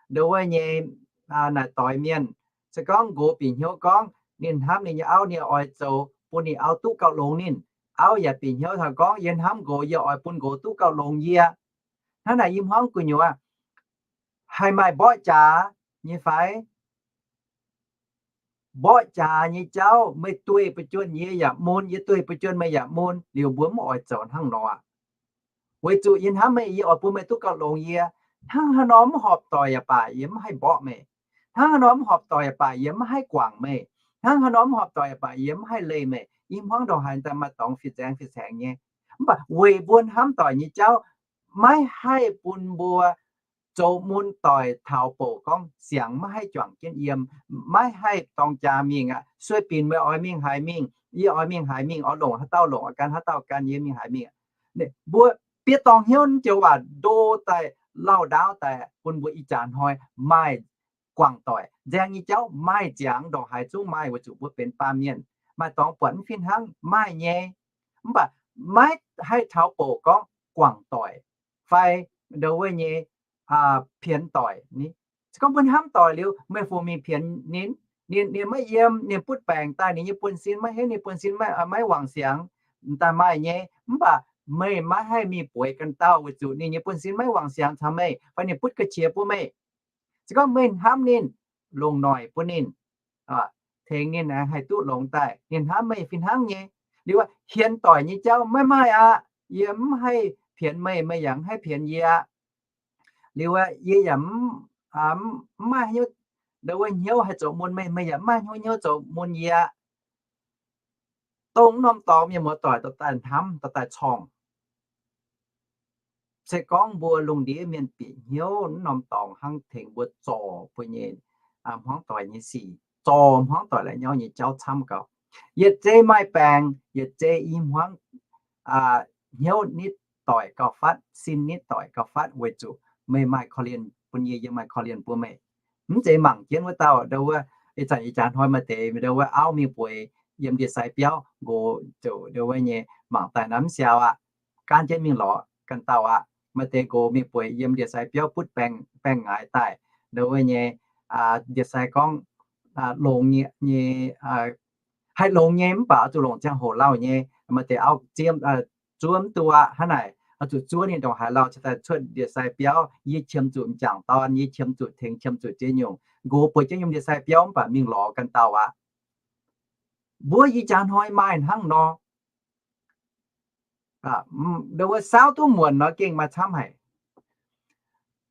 Ndo wuov nyei naaic doix mienh, se gorngv nqox bieqc hnyouv gorngv ninh hnamv ninh nyei auv, ninh oix zoux bun ninh auv duqv gauh longx ninh, auv yaac bieqc hnyouv taux gorngv yie hnamv nqox, yie oix bun nqox duqv gauh longx yie. Hnangv naaic i hmuangv gu'nyuoz haih maaih mborqv jaax nyei fai? Mborqv jaax nyei jauv, meih duih buo juonh yie yaac mun, yie duih buo juonh meih yaac mun, liuz mbuo mv oix zoux hnangv nor aqv. Weic zuqc yie hnamv meih, yie oix bun meih duqv gauh longx yie. Hnangv haaix nor mv horpc doic yaac baac yie mv haih mborqv meih. Hnangv haaix nor mv horpc doic yaac baac yie mv haih guangc meih. Hnangv haaix nor mv horpc doic yaac baac yie mv haih leih meih. I hmuangv ndongc haaix daaih maaih dorngx fih zaengx fih saengx nyei. Mv baac weic mbuo hnamv doic nyei jauv maiv haih bun mbuo zoux mun doic taux bouc gorngv siangx maiv haih juangc jienv yiem, maiv haih dorng jaax mingh aqv. Sueih binc meih oix mingh haaix mingh, yie oix mingh haaix mingh, oix longc haaix dauh longc, oix gan haaix dauh gan, yie mingh haaix mingh. Mbuo bieqc dorngx hnyouv joux waac ndo daaih lauh ndaauv daaih bun mbuo ih jaax hnoi maaih guangc doic. Nzaeng nyei jauv maaih nziangx ndongc haaix zungv maaih, weic zuqc mbuo benx baamh mienh. Maaih dorngx buatc mv fih hnangv, maaih nyei. Mv baac maiv haih taux bouc gorngv guangc doic fai ndo wuov nyei pienx doic ni. Se gorngv mbuo hnamv doic liuz, meih fungc mingh pienx ninh, ninh, ninh maiv yiem, ninh butv baengc daaih, ninh nyei buonv-sin maiv henv, ninh buonv-sin maiv, maiv wangc siangx, daaih maaih nyei. Mv baac meih maiv haih mingh bueix ganh dauh weic zuqc ninh nyei buonv-sin maiv wangc siangx caux meih, fai ninh butv ga'qiex bun meih. Se gorngv meih hnamv ninh, longc noic bun ninh, tengx ninh aengx haih duqv longx daaih. Ninh hnamv meih fih hnangv nyei. Liuz hienx doic nyei jauv maiv maaih aqv. Yie mv haih pienx meih, meih yaac mv haih pienx yie aqv. Liuz yie yaac mv maaih hnyouv, ndo wuov hnyouv haih zoux mun meih, meih yaac mv maaih hnyouv, hnyouv zoux mun yie aqv. Dongh norm dorngx mienh muoz-doic dorh daaih hnamv, dorh daaih corngh. Se gorngv mbuo lungh ndiev mienh bieqc hnyouv norm dorngx hnangv tengx mbuo zorc mbuo nyei hmuangv doic nyei sic, zorc hmuangv doic la'nyauv nyei jauv camv gauh. Yietc zei maaih baengc, yietc zei i hmuangv hnyouv nitv doic gauh fatv, sin nitv doic gauh fatv, weic zuqc meih maaih korv-lienh bun yie, yie maaih korv-lienh bun meih. Mv zeiz mangc jienv wuov dauh, ndo wuov, ih zanc ih jaax hnoi maaih deix ndo wuov auv mingh bueix yiem ndie-sai biauv nqox ziouc ndo wuov nyei mangc daaih naaiv mv siaaux aqv, gaanv jienv mingh lorz ganh dauh aqv. Maaih deix nqox mingh bueix yiem ndie-sai biauv butv baengh, baengh ngaix daaih, ndo wuov nyei ndie-sai gorngv longx nyei, haih longx nyei mv baac oix zuqc longc ziangh hoc lauh nyei. Maaih deix auv zuov mv duqv aqv, hnangv naaic oix zuqc zuov ninh ndongc haaix lauh cingx daaih cuotv ndie-sai biauv. Yie qiemx zuqc m'jangc dorn, yie qiemx zuqc tengx, qiemx zuqc ziex nyungc. Nqox bueix jienv yiem ndie-sai biauv mv baac mingh lorz ganh dauh aqv. Mbuo ih jaax hnoi maaih hnangv nor. Ndo wuov saauv duqv muonc nor gengh maaih camv haic.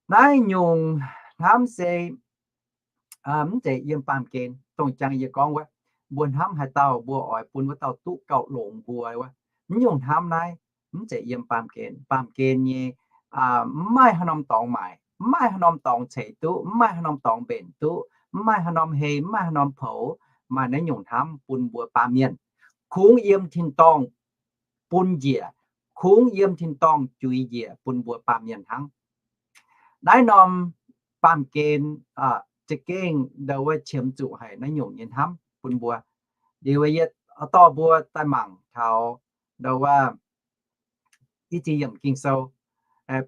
Naaiv nyungc hnamv se mv zeiz yiem baamh gen. Dongh jangx yie gorngv wuov, mbuo hnamv haaix dauh mbuo oix bun wuov dauh duqv gauh longx mbuo wuov, mv nyungc hnamv naaiv mv zeiz yiem baamh gen. Baamh gen nyei mv maaih haaix norm dorngx maaic, mv maaih haaix norm dorngx ceix duqv, mv maaih haaix norm dorngx mbenc duqv, mv maaih haaix norm hei, mv maaih haaix norm poux maaih naaiv nyungc hnamv bun mbuo baamh mienh. Kungx yiem tin-dorngh bun njiec, kungx yiem tin-dorngh juix njiec bun mbuo baamh mienh hnangv. Naaiv norm baamh gen za'gengh ndo wuov qiemx zuqc haic naaiv nyungc nyei hnamv bun mbuo. Liuz yie dorh mbuo daaih mangc taux ndo wuov i ziex yiemc Ging-Sou.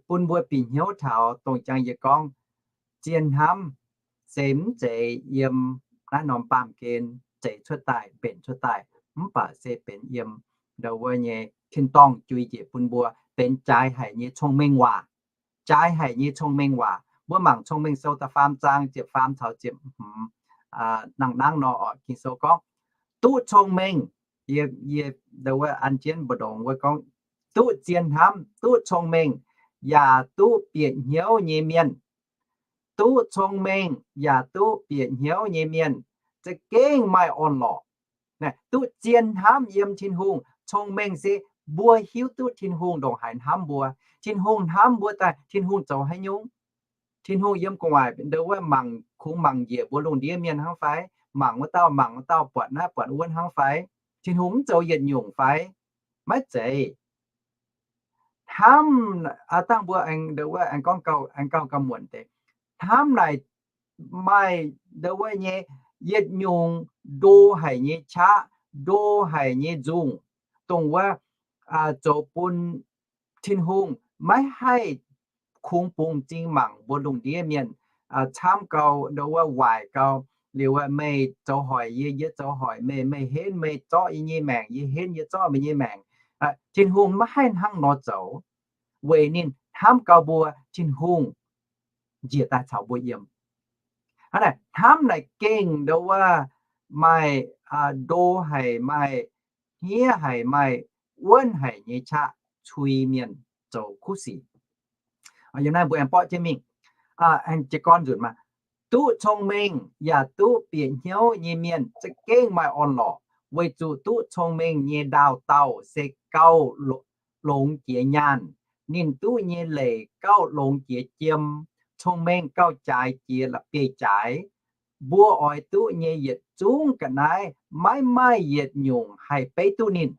bun mbuo bieqc hnyouv taux dongh jangx yie gorngv, zien hnamv se mv zeiz yiem naaiv norm baamh gen zeix cuotv daaih, mbenc cuotv daaih, mv baac se benx yiem ndo wuov nyei tin-dorngh jui njiec bun mbuo, benx jaaix haic nyei cong-mengh waac. Jaaix haic nyei cong-mengh waac. Mbuo mangc Cong-Mengh Sou da'faam zaang ziepc faam caux ziepc hmz nangh nangv nor oc. Ging-Sou gorngv, duqv cong-mengh, yie, yie ndo wuov an jienv mbu'ndongx wuov gorngv, duqv zien hnamv, duqv cong-mengh, yaac duqv bieqc hnyouv nyei mienh. Duqv cong-mengh yaac duqv bieqc hnyouv nyei mienh za'gengh maaih orn-lorqc. Duqv zien hnamv yiem Tin-Hungh. Cong-mengh se mbuo hiuv duqv Tin-Hungh ndongc haaix hnamv mbuo. Tin-Hungh hnamv mbuo daaih, Tin-Hungh zoux haaix nyungc? Tin-Hungh yiem gu'nguaaic ndo wuov mangc, kungx mangc njiec mbuo lungh ndiev mienh hnangv fai? Mangc wuov dauh, mangc wuov dauh, buatc naaiv buatc wuov hnangv fai? Tin-Hungh mv zoux yietc nyungc fai? Maiv zeiz. Hnamv, dangh mbuo aengx ndo wuov aengx gorngv gauh, aengx gauh gauh muonc deix. Hnamv naaic maaih ndo wuov nyei yietc nyungc ndo haic nyei qaqv, ndo haic nyei nzungh, dongh wuov zoux bun Tin-Hungh maiv haih kungx bungx m'zing mangc mbuo lungh ndiev mienh camv gau, ndo wuov waaic gau. Liuz meih zoux hoic yie, yie zoux hoic meih, meih henv meih zorqv yie nyei maengc, yie henv yie zorqv meih nyei maengc. Tin-Hungh maiv haih hnangv nor zoux, weic ninh hnamv gau mbuo, Tin-Hungh njiec daaih caux mbuo yiem. Hnangv naaic, hnamv naaic gengh ndo wuov maaih ndo haic, maaih hniev haic, maaih wuonv haic nyei qaqv cui mienh zoux kuv sic. Yiem naaiv mbuo aengx borqv jienv mingh, jiez gorn nzunc maah, duqv cong-mengh yaac duqv bieqc hnyouv nyei mienh za'gengh maaih orn-lorqc, weic zuqc duqv cong-mengh nyei ndaauh dauh se gauh longx jiex nyaanh. Ninh duqv nyei leic gauh longx jiex jiem, cong-mengh gauh jaaix jiex la'bieiv-jaaix. Mbuo oix duqv nyei yietc zungv ga'naaiv maiv maaih yietc nyungc haih beiv duqv ninh.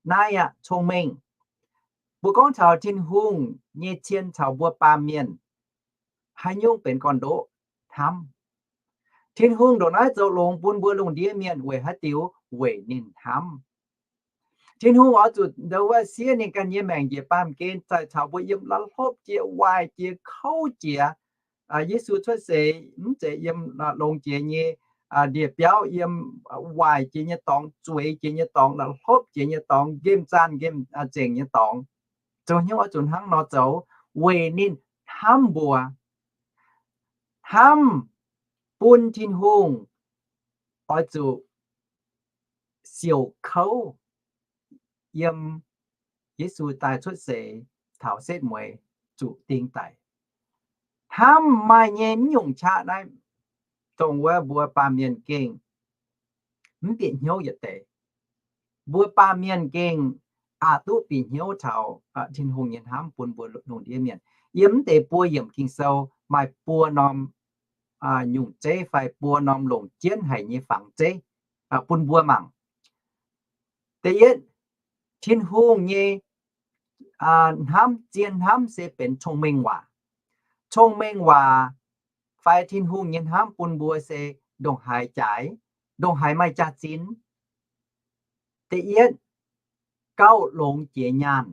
Naaiv aqv, cong-mengh. Mbuo gorngv taux Tin-Hungh nyei cien caux mbuo baamh mienh, haaix nyungc benx gorn-ndoqv? Hnamv. Tin-Hungh ndongc naaiv zoux longx bun mbuo lungh ndiev mienh weic haaix diuc? Weic ninh hnamv. Tin-Hungh oix zuqc ndo wuov siev ninh ganh nyei maengc njiec baamh gen daaih caux mbuo yiem la'hlopv jiex, waaic jiex, kouv jiex. Yesu cuotv seix mv zeiz yiem longx jiex nyei ndie-biauv, yiem waaic jiex nyei dorngx, zueiz jiex nyei dorngx, la'hlopv jiex nyei dorngx, nqemh zaanh nqemh zengc nyei dorngx. Zoux hnyouv oix zuqc hnangv nor zoux weic ninh hnamv mbuo. Hnamv bun Tin-Hungh oix zuqc siouc kouv yiem Yesu daaih cuotv seix taux setv mueiz zuqc ding daic. Hnamv maaih nyei mv nyungc qaqv naaiv, dongh wuov mbuo baamh mienh gengh mv bieqc hnyouv yietc deix. Mbuo baamh mienh gengh aqc duqv bieqc hnyouv taux Tin-Hungh nyei hnamv bun mbuo lungh ndiev mienh. Yiem mv deix buo yiemc Ging-Sou maaih buo norm nyungc zeiv fai buo norm longc jienv haic nyei fangx zeiv bun mbuo mangc. Da'yietv, Tin-Hungh nyei hnamv, zien hnamv se benx cong-mengh waac. Cong-mengh waac fai Tin-Hungh nyei hnamv bun mbuo se ndongc haaix jaaix, ndongc haaix maaih jaax-zinh. Da'yietv, gauh longx jiex nyaanh.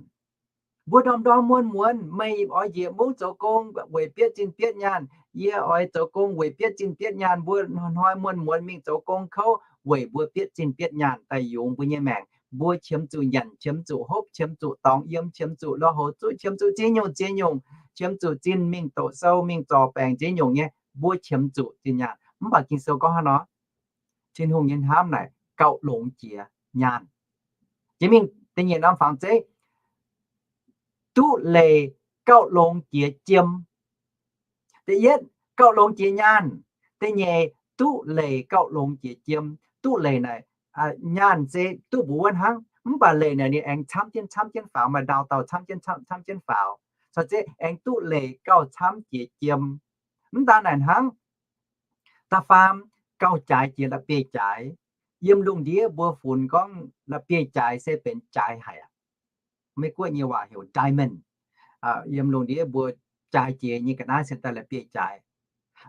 Mbuo ndorm-ndorm muonz-muonz, meih oix njiec mungv zoux gong weic bietv zinh bietv nyaanh, yie oix zoux gong weic bietv zinh bietv nyaanh. Mbuo hnoi-hnoi muonz-muonz mingh zoux gong kouv weic mbuo bietv zinh bietv nyaanh daaih yungz mbuo nyei maengc. Mbuo qiemx zuqc nyanc, qiemx zuqc hopv, qiemx zuqc dorngx yiem, qiemx zuqc lo houx zuqv, qiemx zuqc ziex nyungc ziex nyungc, qiemx zuqc zinh mingh doqc sou, mingh zorc baengc ziex nyungc nyei, mbuo qiemx zuqc zinh nyaanh. Mv baac Ging-Sou gorngv hnangv nor, Tin-Hungh nyei hnamv naaic gauh longx jiex nyaanh. Jiex mingh da'nyeic norm fangx zeiv, duqv leiz gauh longx jiex jiem. Da'yietv, gauh longx jiex nyaanh. Da'nyeic, duqv leiz gauh longx jiex jiem. Duqv leiz naaic, nyaanh se duqv mbuox wuov hnangv, mv baac leiz naaic ninh aengx camv jienv camv jienv faaux, maaih ndaauh dauh camv jienv camv, camv jienv faaux. Caux zeiv aengx duqv leiz gauh camv jiex jiem. Mv daan naaic hnangv, da'faam, gauh jaaix jiex la'bieiv-jaaix. Yiem lungh ndiev mbuo funx gorngv la'bieiv-jaaix se benx jaaix haic aqv. Meiv Guoqv nyei waac heuc diamond. Yiem lungh ndiev mbuo jaaix jiex nyei ga'naaiv se daaih la'bieiv-jaaix.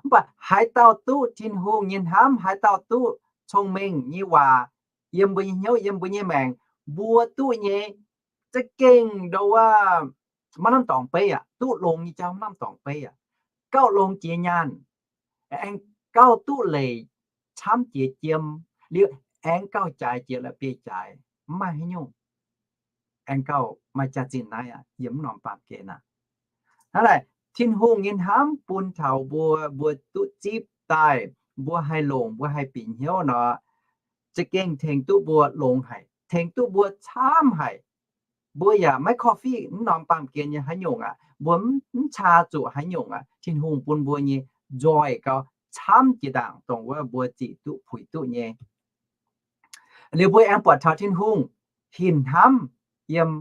Mv baac haaix dauh duqv Tin-Hungh nyei hnamv, haaix dauh duqv cong-mengh nyei waac yiem mbuo nyei hnyouv, yiem mbuo nyei maengc, mbuo duqv nyei za'gengh ndo wuov maiv norm dorngx beiv aqv. Duqv longx nyei jauv maiv norm dorngx beiv aqv. Gauh longx jiex nyaanh, aengx gauh duqv leic camv jiex jiem, liuz aengx gauh jaaix jiex la'bieiv-jaaix, mv maaih haaix nyungc aengx gauh maaih jaax-zinh naaiv aqv, yiem mv norm baamh gen aqv. Hnangv naaic, Tin-Hungh nyei hnamv bun taux mbuo, mbuo duqv zipv daaih, mbuo haih longc, mbuo haih bieqc hnyouv nor, za'gengh tengx duqv mbuo longx haic, tengx duqv mbuo camv haic. Mbuo yaac maiv korv-fiqv mv norm baamh gen nyei haaix nyungc aqv, mbuo mv caa zuqc haaix nyungc aqv. Tin-Hungh bun mbuo nyei nzoih gauh camv jiex ndaangc dongh wuov mbuo zic duqv puix duqv nyei. Liuz mbuo aengx buatc taux Tin-Hungh hinc hnamv yiem,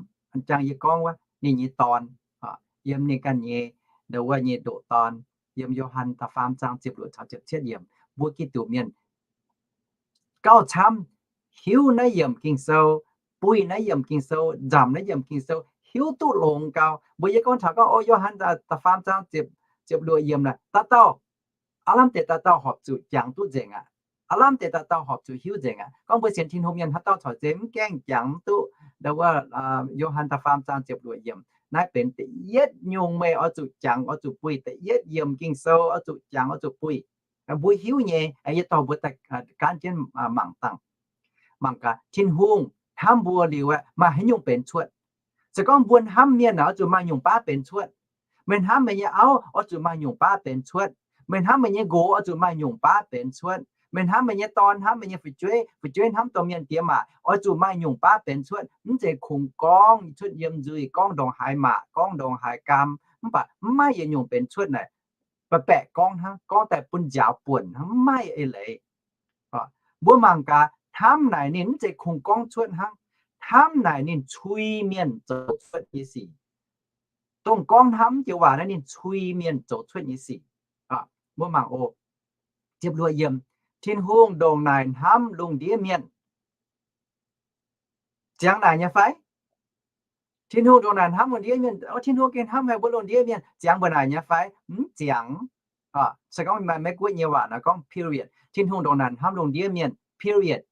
jangx yie gorngv wuov, ninh nyei Dorn, yiem ninh ganh nyei, ndo wuov nyei ndoqc Dorn, yiem Yo^han da'faam zaang ziepc luoqc caux ziepc cietv yiemc. Mbuo Giduc mienh gauh camv hiuv naaiv yiemc Ging-Sou, buih naaiv yiemc Ging-Sou, nzamc naaiv yiemc Ging-Sou, hiuv duqv longx gau. Mbuo yie gorngv taux gorngv, o, Yo^han da'faam zaang ziepc luoqc yiemc naaic, dauh dauh, aav lamh deix dauh dauh horpc zuqc jangx duqv nzengc aqv. Aav lamh deix dauh dauh horpc zuqc hiuv nzengc aqv. Gorngv mbuo sienx Tin-Hungh mienh haaix dauh corc zeiz mv gaengh jangx mv duqv ndo wuov, Yo^han da'faam zaang ziepc luoqc yiemc. Naaiv benx da'yietv nyungc meih oix zuqc jangx, oix zuqc buih, da'yietv yiemc Ging-Sou oix zuqc jangx, oix zuqc buih. Mbuo hiuv nyei, yie dorh mbuo daaih gaanv jienv mangc dangh. Mangc gaax, Tin-Hungh hnamv mbuo liuz aeqv, maaih haaix nyungc benx cuotv? Se gorngv mbuo hnamv mienh aeqv, oix zuqc maaih nyungc baav benx cuotv. Meih hnamv meih nyei auv, oix zuqc maaih nyungc baav benx cuotv. Meih hnamv meih nyei nqox, oix zuqc maaih nyungc baav benx cuotv. Meih hnamv meih nyei dorn, hnamv meih nyei fu'jueiv, fu'jueiv hnamv domh mienh diex maac, oix zuqc maaih nyungc baav benx cuotv. Mv zeiz kungx gorngv cuotv yiem nzuih, gorngv ndongc haaix maac, gorngv ndongc haaix gaam, mv baac mv maaih yietc nyungc benx cuotv naaic. Baeqc baeqc gorngv hnangv, gorngv daaih bun nziaaux buonc hnangv, mv maaih eix leiz. Mbuo mangc gaax, hnamv naaic ninh mv zeiz kungx gorngv cuotv hnangv. Hnamv naaic ninh cui mienh zoux cuotv nyei sic. Dongh gorngv hnamv joux waac naaiv ninh cui mienh zoux cuotv nyei sic. Mbuo mangc oc. Ziepc luoqc yiemc, Tin-Hungh ndongc naaic hnamv lungh ndiev mienh. Ziangx naaic nyei fai? Tin-Hungh ndongc naaic hnamv lungh ndiev mienh, Tin-Hungh gengh hnamv haic mbuo lungh ndiev mienh. Ziangx mbuo naaic nyei fai? Mv ziangx. Se gorngv maaih Meiv-Guoqv nyei waac naaic gorngv period. Tin-Hungh ndongc naaic hnamv lungh ndiev mienh, period.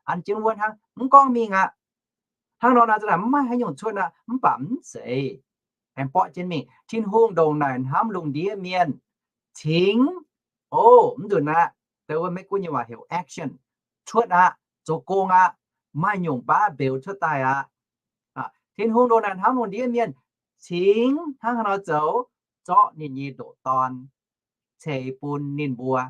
An jienv wuov hnangv, mv gorngv mingh aqv. Hnangv nor naaic za'naaic mv maaih haaix nyungc cuotv aqv, mv baac mv zeiz. Aengx borqv jienv mingh, Tin-Hungh ndongc naaic hnamv lungh ndiev mienh cingx, o, mv nzunc aqv, dongh wuov Meiv-Guoqv nyei waac heuc action, cuotv aqv, zoux gong aqv, maaih nyungc baav mbeux cuotv daaih aqv. Tin-Hungh ndongc naaic hnamv lungh ndiev mienh cingx hnangv haaix nor zoux, zorqv ninh nyei ndoqc Dorn ceix bun ninh mbuo.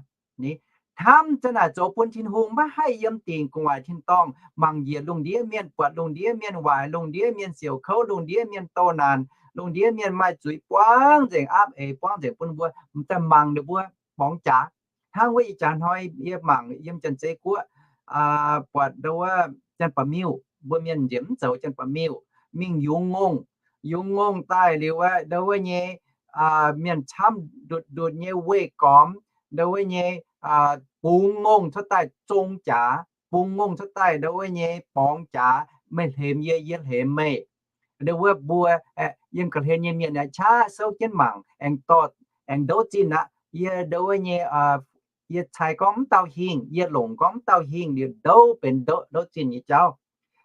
Hnamv za'naaic zoux bun Tin-Hungh maiv haih yiem dingc gu'nguaaic tin-dorngh mangc njiec lungh ndiev mienh, buatc lungh ndiev mienh waaic, lungh ndiev mienh siouc kouv, lungh ndiev mienh douz naanc, lungh ndiev mienh maaih zuiz buangv nzengc, aapv eix buangv nzengc bun mbuo daaih mangc ninh mbuo borngz jaax. Hnangv wuov ih jaax hnoi yie mangc yiem Janx-Zei Guoqv, buatc ndo wuov Janx-Ba'miuh, mbuo mienh nzieqc mv zoux Janx-Ba'miuh, mingh yungz ngongh, yungz ngongh daaih liuz aeqv, ndo wuov nyei mienh camv ndutc ndutc nyei weih gormx, ndo wuov nyei bungx ngongh cuotv daaih zong jaax, bungx ngongh cuotv daaih ndo wuov nyei borngz jaax, meih hlemx yie, yie hlemx meih. Ndo wuov mbuo yiem ga'hlen nyei mienh aeqv, qaqv souv jienv mangc, aengx dorh, aengx ndouv zinh aqv. Yie ndo wuov nyei, yie cai gorngv mv dauh hingh, yie longc gorngv mv dauh hingh liuz ndouv benx ndouv, ndouv zinh nyei jauv.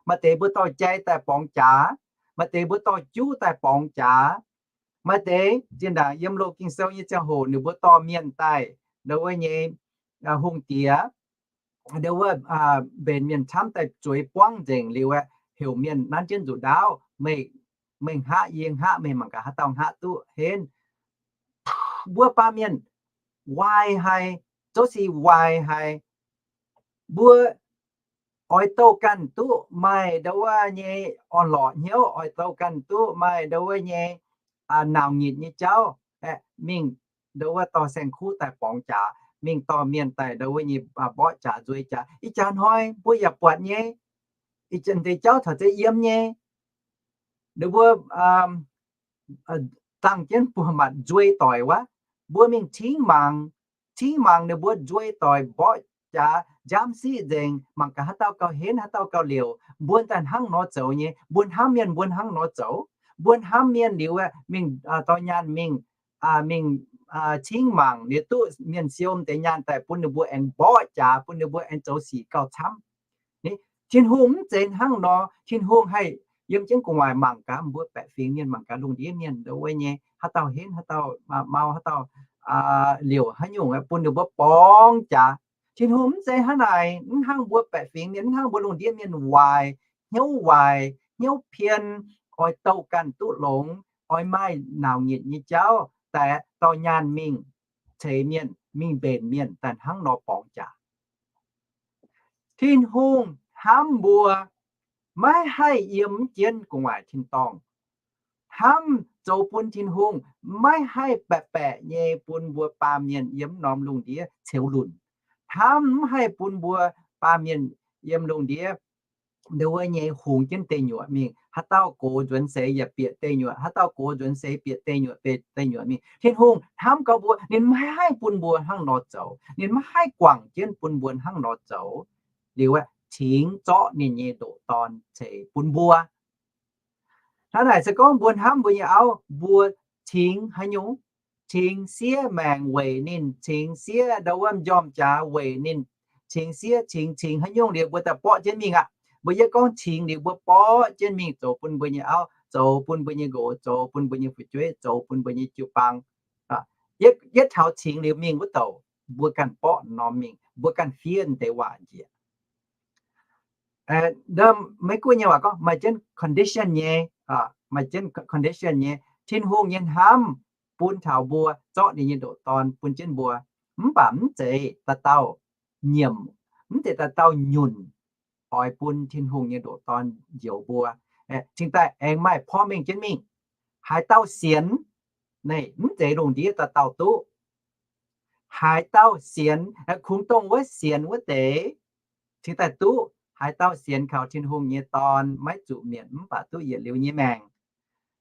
Maaih deix mbuo dorh jai daaih borngz jaax, maaih deix mbuo dorh juv daaih borngz jaax, maaih deix zinh ndaangc yiem loz Ging-Sou nyei ziangh hoc ninh mbuo dorh mienh daaih ndo wuov nyei hungh diex, ndo wuov mbenc mienh camv daaih zueiz buangv nzengc liuz aeqv, heuc mienh nanv jienv nzuqc ndaauv, meih, meih hngaqv yie hngaqv, meih mangc gaax haaix dauh hngaqv duqv henv. Mbuo baamh mienh waaic haic, zoux sic waaic haic. Mbuo oix douh ganh duqv maaih ndo wuov nyei orn-lorqc hnyouv, oix douh ganh duqv maaih ndo wuov nyei nauz nyitc nyei jauv, mingh ndo wuov dorh saeng-kuv daaih borngz jaax, mingh dorh mienh daaih ndo wuov nyei mborqv jaax nzueiz jaax. Ih jaax hnoi mbuo yaac buatc nyei. Ih jaax deix jauv caux zeiz yiem nyei. Ninh mbuo dangh jienv buoz-matc nzueiz doic wuov, mbuo mingh cingv mangc, cingv mangc ninh mbuo nzueiz doic mborqv jaax, njamv siqv nzengc, mangc gaax haaix dauh gauh henv, haaix dauh gauh liouc. Mbuo daaih hnangv nor zoux nyei. Mbuo hnamv mienh mbuo hnangv nor zoux. Mbuo hnamv mienh liuz aeqv, mingh dorh nyaanh mingh, mingh cingv mangc liuz duqv mienh siou deix nyaanh daaih bun ninh mbuo aengx mborqv jaax, bun ninh mbuo aengx zoux sic gauh camv. Tin-Hungh mv zeiz hnangv nor. Tin-Hungh haih yiem jienv gu'nguaaic mangc gaax mbuo baeqc fingx mienh, mangc gaax lungh ndiev mienh ndongc wuov nyei, haaix dauh henv, haaix dauh mau, haaix dauh liouc haaix nyungc bun ninh mbuo borngz jaax. Tin-Hungh mv zeiz hnangv naaic. Mv hnangv mbuo baeqc fingx mienh, mv hnangv mbuo lungh ndiev mienh waaic, hnyouv waaic, hnyouv pien, oix douh ganh duqv longx, oix maaih nauc nyitc nyei jauv daaih dorh nyaanh mingh ceix mienh, mingh mbenc mienh daaih hnangv nor borngz jaax. Tin-Hungh hnamv mbuo maiv haih yiem jienv gu'nguaaic tin-dorngh. Hnamv zoux bun Tin-Hungh maiv haih baeqc baeqc nyei bun mbuo baamh mienh yiem norm lungh ndiev ceux lunc. Hnamv mv haih bun mbuo baamh mienh yiem lungh ndiev ndongc wuov nyei hungx jienv deic nyuoqc mingh. Haaix dauh gox nzuonx seix yaac bieqc deic nyuoqc, haaix dauh gox nzuonx seix bieqc deic nyuoqc, bieqc deic nyuoqc mingh. Tin-Hungh hnamv gauh mbuo, ninh maiv haih bun mbuo hnangv nor zoux. Ninh maiv haih guangc jienv bun mbuo hnangv nor zoux. Liuz aeqv, cingx zorqv ninh nyei ndoqc Dorn ceix bun mbuo. Hnangv naaic se gorngv mbuo hnamv mbuo nyei auv, mbuo cingx haaix nyungc? Cingx siev maengc weic ninh, cingx siev ndau wuov m'njormh jaax weic ninh, cingx siev cingx cingx haaix nyungc liuz mbuo daaih borqv jienv mingh aqv. Mbuo yie gorngv cingx liuz mbuo borqv jienv mingh zoux bun mbuo nyei auv, zoux bun mbuo nyei nqox, zoux bun mbuo nyei fu'jueiv, zoux bun mbuo nyei jiu-baang. Yietv taux cingx liuz mingh wuov douc, mbuo ganh borqv norm mingh, mbuo ganh fiev deix waac njiec. Maiv gunv nyei waac gorngv maaih jienv condition nyei, maaih jienv condition nyei. Tin-Hungh nyei hnamv bun taux mbuo zorqv ninh nyei ndoqc Dorn bun jienv mbuo, mv baac mv zeiz dauh dauh nyiemc, mv zeiz dauh dauh nyunc oix bun Tin-Hungh nyei ndoqc Dorn njoux mbuo. Cingx daaih aengx maaih porv mengh jienv mingh. Haaix dauh sienx, naaiv mv zeiz lungh ndiev dauh dauh duqv. Haaix dauh sienx, kungx dongh wuov sienx wuov deix cingx daaih duqv. Haaix dauh sienx kaux Tin-Hungh nyei Dorn maiv zuqc mietc mv baac duqv yietc liuz nyei maengc.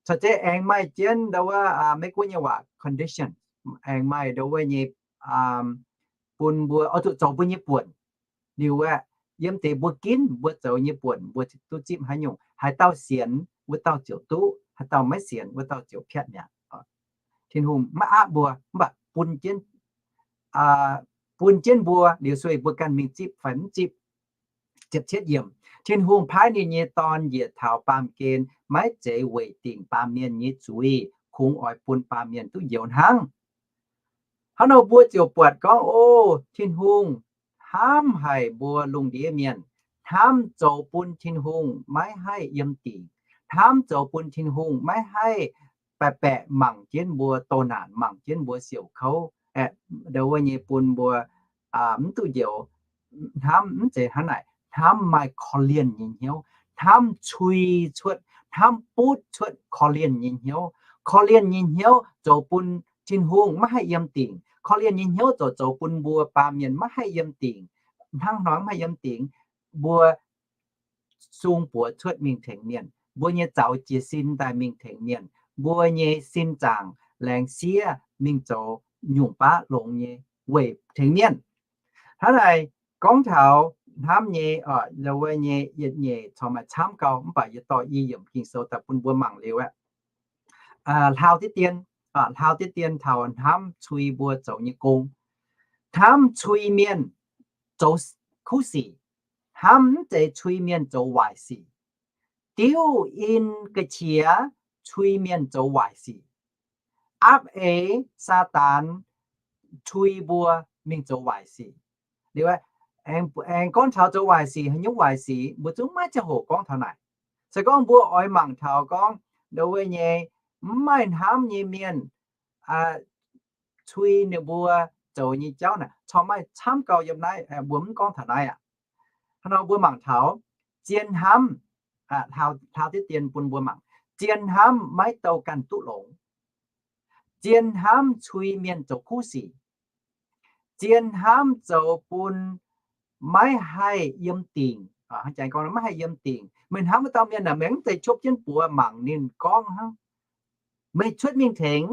Caux jienv aengx maaih jienv ndau wuov, Meiv Guoqv nyei waac condition, aengx maaih ndau wuov nyei bun mbuo oix zuqc zoux mbuo nyei buonc. Liuz aeqv, yiem deix mbuo ginv mbuo zoux nyei buonc mbuo duqv zipv haaix nyungc. Haaix dauh sienx wuov dauh ziouc duqv, haaix dauh maiv sienx wuov dauh ziouc piatv mi'aqv. Tin-Hungh maiv aapv mbuo mv baac bun jienv bun jienv mbuo liuz sueih mbuo ganh mingh zipv fai mv zipv. Ziepc cietv yiemc, Tin-Hungh paaiv ninh nyei Dorn njiec taux baamh gen maiv zeiz weic dingc baamh mienh nyei zuiz, kungx oix bun baamh mienh duqv njoux hnangv. Hnangv nor mbuo ziouc buatc gorngv, o, Tin-Hungh hnamv haic mbuo lungh ndiev mienh, hnamv zoux bun Tin-Hungh maiv haih yiem dingc, hnamv zoux bun Tin-Hungh maiv haih baeqc baeqc mangc jienv mbuo, doh naanc mangc jienv mbuo siouc kouv, ndau wuov nyei bun mbuo mv duqv njoux. Hnamv mv zeiz hnangv naaic. Hnamv maaih korv-lienh nyei hnyouv. Hnamv cui cuotv, hnamv butv cuotv korv-lienh nyei hnyouv. Korv-lienh nyei hnyouv zoux bun Tin-Hungh maiv haih yiem dingc. Korv-lienh nyei hnyouv zoux zoux bun mbuo baamh mienh maiv haih yiem dingc. Hnangv hnoi maiv haih yiem dingc, mbuo sung buoz cuotv mingh tengx mienh, mbuo nyei zaux jiez sin daaih mingh tengx mienh, mbuo nyei sin zaangc laengz siev mingh zoux nyungc baav longx nyei weic tengx mienh. Hnangv naaic gorngv taux hnamv nyei, wuov nyei yietc nyeic corc maaih camv gau, mv baac yie dorh i yiemc Ging-Sou daaih bun mbuo mangc liuz aeqv, hlaau diqv dien, hlaau diqv dien taux hnamv cui mbuo zoux nyei gong. Hnamv cui mienh zoux kuv sic. Hnamv mv zeiz cui mienh zoux waaic sic. Diuv in ga'qiex cui mienh zoux waaic sic. Apv-eix Saadaan cui mbuo mingh zoux waaic sic. Liuz aengx gorngv taux zoux waaic sic, haaix nyungc waaic sic mbuo zungv maiv ziangh hoc gorngv taux naaic. Se gorngv mbuo oix mangc taux gorngv ndau wuov nyei mv maaih hnamv nyei mienh cui ninh mbuo zoux nyei jauv naaic, corc maaih camv gau yiem naaiv, mbuo mv gorngv taux naaiv aqv. Hnangv nor mbuo mangc taux zien hnamv, hlaau diqv dien bun mbuo mangc, zien hnamv maiv douh ganh duqv longx. Zien hnamv cui mienh zoux kuv sic. Zien hnamv zoux bun maiv haih yiem dingc. Hnangv jangx gorngv maiv haih yiem dingc. Meih hnamv wuov dauh mienh aeqv, meih mv zeiz cuotv jienv buoz mangc ninh gorngv hnangv. Meih cuotv mingh tengx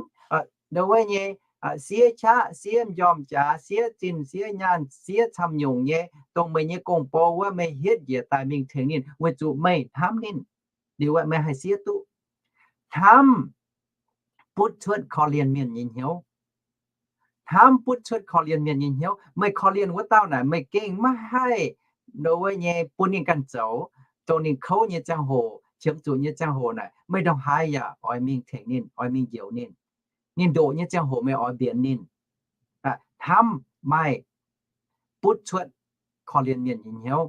ndau wuov nyei siev qaqv, siev m'njormh jaax, siev zinh, siev nyaanh, siev camv-nyungc nyei, dongh meih nyei gong-bou wuov meih hietv njiec daaih mingh tengx ninh weic zuqc meih hnamv ninh. Liuz aeqv, meih haih siev duqv. Hnamv butv cuotv korv-lienh mienh nyei hnyouv. Hnamv butv cuotv korv-lienh mienh nyei hnyouv. Meih korv-lienh wuov dauh naaic, meih gengh maiv haih ndau wuov nyei bun ninh ganh zoux, dongh ninh kouv nyei ziangh hoc, qiemx zuqc nyei ziangh hoc naaic, meih ndongc haaix yaac oix mingh tengx ninh, oix mingh njoux ninh. Ninh ndoqc nyei ziangh hoc meih oix mbienx ninh. Hnamv maaih butv cuotv korv-lienh mienh nyei hnyouv.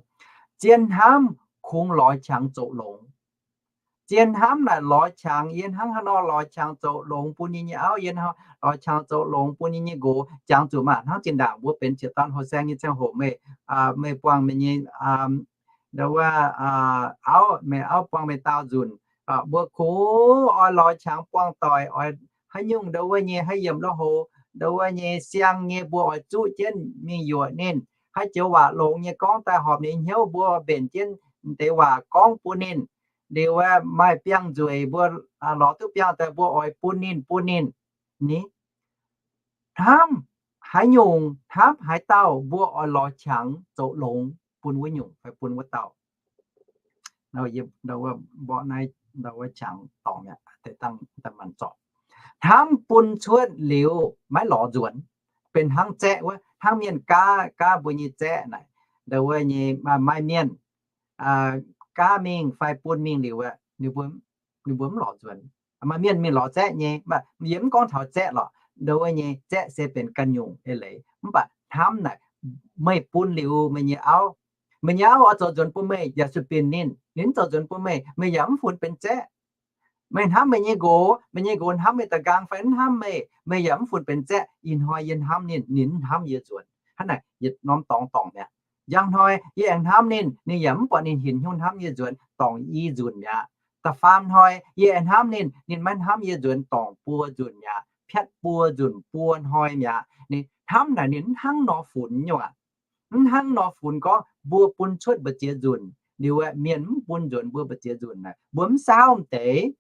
Zien hnamv kungx lorz qangx zoux longx. Zien hnamv naaic lorz qangx, yie hnangv haaix nor lorz qangx zoux longx bun yie nyei auv, yie lorz qangx zoux longx bun yie nyei nqox. Jangx zuqc maah, hnangv zinh ndaangc mbuo benx ziex dorn houh saeng nyei ziangh hoc meih, meih buangh meih nyei, ndau wuov, auv, meih auv buangh meih daauh nzunc, mbuo kungx oix lorz qangx buangh doic, oix haaix nyungc ndau wuov nyei haaix yiemc la'houx, ndau wuov nyei siang nyei mbuo oix zuqv jienv mingh yuoqc ninh. Haaix joux waac longx nyei gorngv daaih horpc ninh hnyouv mbuo mbenc jienv deix waac gorngv bun ninh. Liuz maaih biangh nzueic mbuo lorz duqv biangh daaih mbuo oix bun ninh, bun ninh. Ni hnamv haaix nyungc, hnamv haaix dauh mbuo oix lorz qangx zoux longx bun wuov nyungc fai bun wuov dauh. Mborqv naaiv ndau wuov qangx dorngc mi'aqv, deix dangh daaih manc zorc. Hnamv bun cuotv liuz maiv lorz nzuonx. Benx hnangv zaeqv wuov, hnangv mienh gaav, gaav mbuo nyei zaeqv naaic, ndau wuov nyei maaih mienh gaav mingh fai bun mingh liuz, ninh mbuo mv lorz nzuonx. Maaih mienh mingh lorz zaeqv nyei, yie mv gorngv taux zaeqv lorqc, ndau wuov nyei zaeqv se benx ganh nyungc eix leiz. Mv baac hnamv naaic, meih bun liuz meih nyei auv, meih nyei auv oix zoux nzuonx bun meih yaac sueih binc ninh, ninh mv zoux nzuonx bun meih, meih yaac mv funx benx zaeqv. Meih hnamv meih nyei nqox, meih nyei nqox hnamv meih da'nqaang fai mv hnamv meih, meih yaac mv funx benx zaeqv. Ih hnoi yie hnamv ninh, ninh mv hnamv yie nzuonx. Hnangv naaic yietc norm dorngx dorngc mi'aqv. Njang hnoi yie aengx hnamv ninh, ninh yaac mv buatc ninh hinc hnyouv hnamv yie nzuonx, dorngc i nzunc mi'aqv. Da'faam hnoi yie aengx hnamv ninh, ninh maiv hnamv yie nzuonx, dorngc buo nzunc mi'aqv, piatv buo nzunc, buo hnoi mi'aqv. Ninh hnamv naaic ninh mv hnangv nor funx nyungc aqv. Mv hnangv nor funx gorngv mbuo bun cuotv mbu'ziex nzunc, liuz mienh mv bun nzuonx mbuo mbu'ziex nzunc naaic, mbuo mv saauv m'deix.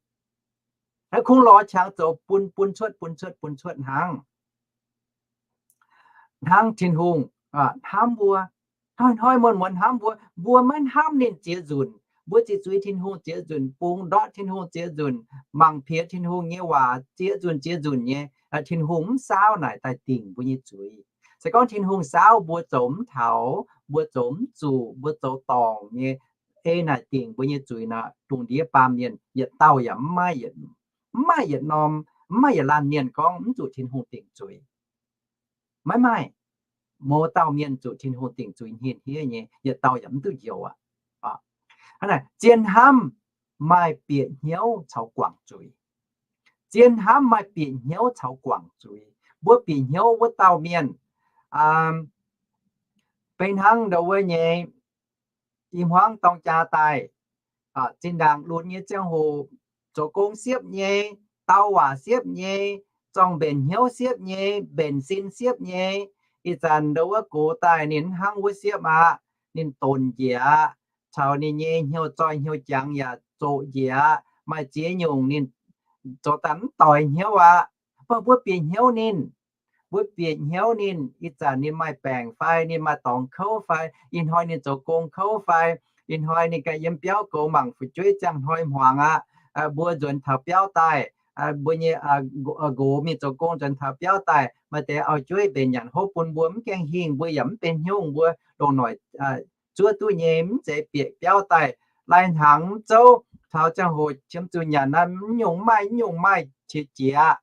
Kungx lorz qangx zoux bun, bun cuotv, bun cuotv, bun cuotv hnangv. Hnangv Tin-Hungh hnamv mbuo, hnoi-hnoi muonz-muonz hnamv mbuo. Mbuo maiv hnamv ninh ziex nzunc, mbuo ziqc zuiz Tin-Hungh ziex nzunc, bungx ndortv Tin-Hungh ziex nzunc, mangc piex Tin-Hungh nyei waac ziex nzunc ziex nzunc nyei, Tin-Hungh mv saauv naaic daaih dingc mbuo nyei zuiz. Se gorngv Tin-Hungh saauv mbuo zoux mv taux, mbuo zoux mv zuqc, mbuo zoux dorngc nyei, ei naaic dingc mbuo nyei zuiz nor, dungh ndiev baamh mienh yietc dauh yaac mv maaih yietc norm, mv maaih yietc laanh mienh gorngv mv zuqc Tin-Hungh dingc zuiz. Maiv maaih. Mouz dauh mienh zuqc Tin-Hungh dingc zuiz hniev-hniev nyei, yietc dauh yaac mv duqv njoux aqv. Zien hnamv maaih bieqc hnyouv caux guangc zuiz. Zien hnamv maaih bieqc hnyouv caux guangc zuiz. Mbuo bieqc hnyouv wuov dauh mienh, beiv hnangv ndau wuov nyei, i hmuangv dorng jaa daaih, zinh ndaangc lunx nyei ziangh hoc, zoux gong siepv nyei, dau waac siepv nyei, zorng mbenc hnyouv siepv nyei, mbenc sin siepv nyei. Ih zanc ndau wuov gox daaih ninh mv hnangv wuov siepv aqv. Ninh donx njiec aqv, caux ninh nyei hnyouv zoih hnyouv jangx yaac zoqc njiec aqv. Maaih ziex nyungc ninh zoux daaih mv doix hnyouv aqv. Mv baac mbuo bieqc hnyouv ninh, mbuo bieqc hnyouv ninh, ih zanc ninh maaih baengc fai, ninh maaih dorngx kouv fai, ih hnoi ninh zoux gong kouv fai, ih hnoi ninh ganh yiem biauv goux mangc fu'jueiv ziangh hnoi hmuangx aqv. Mbuo nzuonx taux biauv daaih, mbuo nyei nqox mingh zoux gong nzuonx taux biauv daaih, maaih deix auv-jueiv mbenc nyanc hopv bun mbuo mv gaengh hingh, mbuo yaac mv benx hnyouv, mbuo ndongc noic zuov duqv nyei, mv zeiz bieqc biauv daaih lai hnaangx zouv taux ziangh hoc qiemx zuqc nyanc naaiv, mv nyungc mv maaih, mv nyungc mv maaih qiex jiez.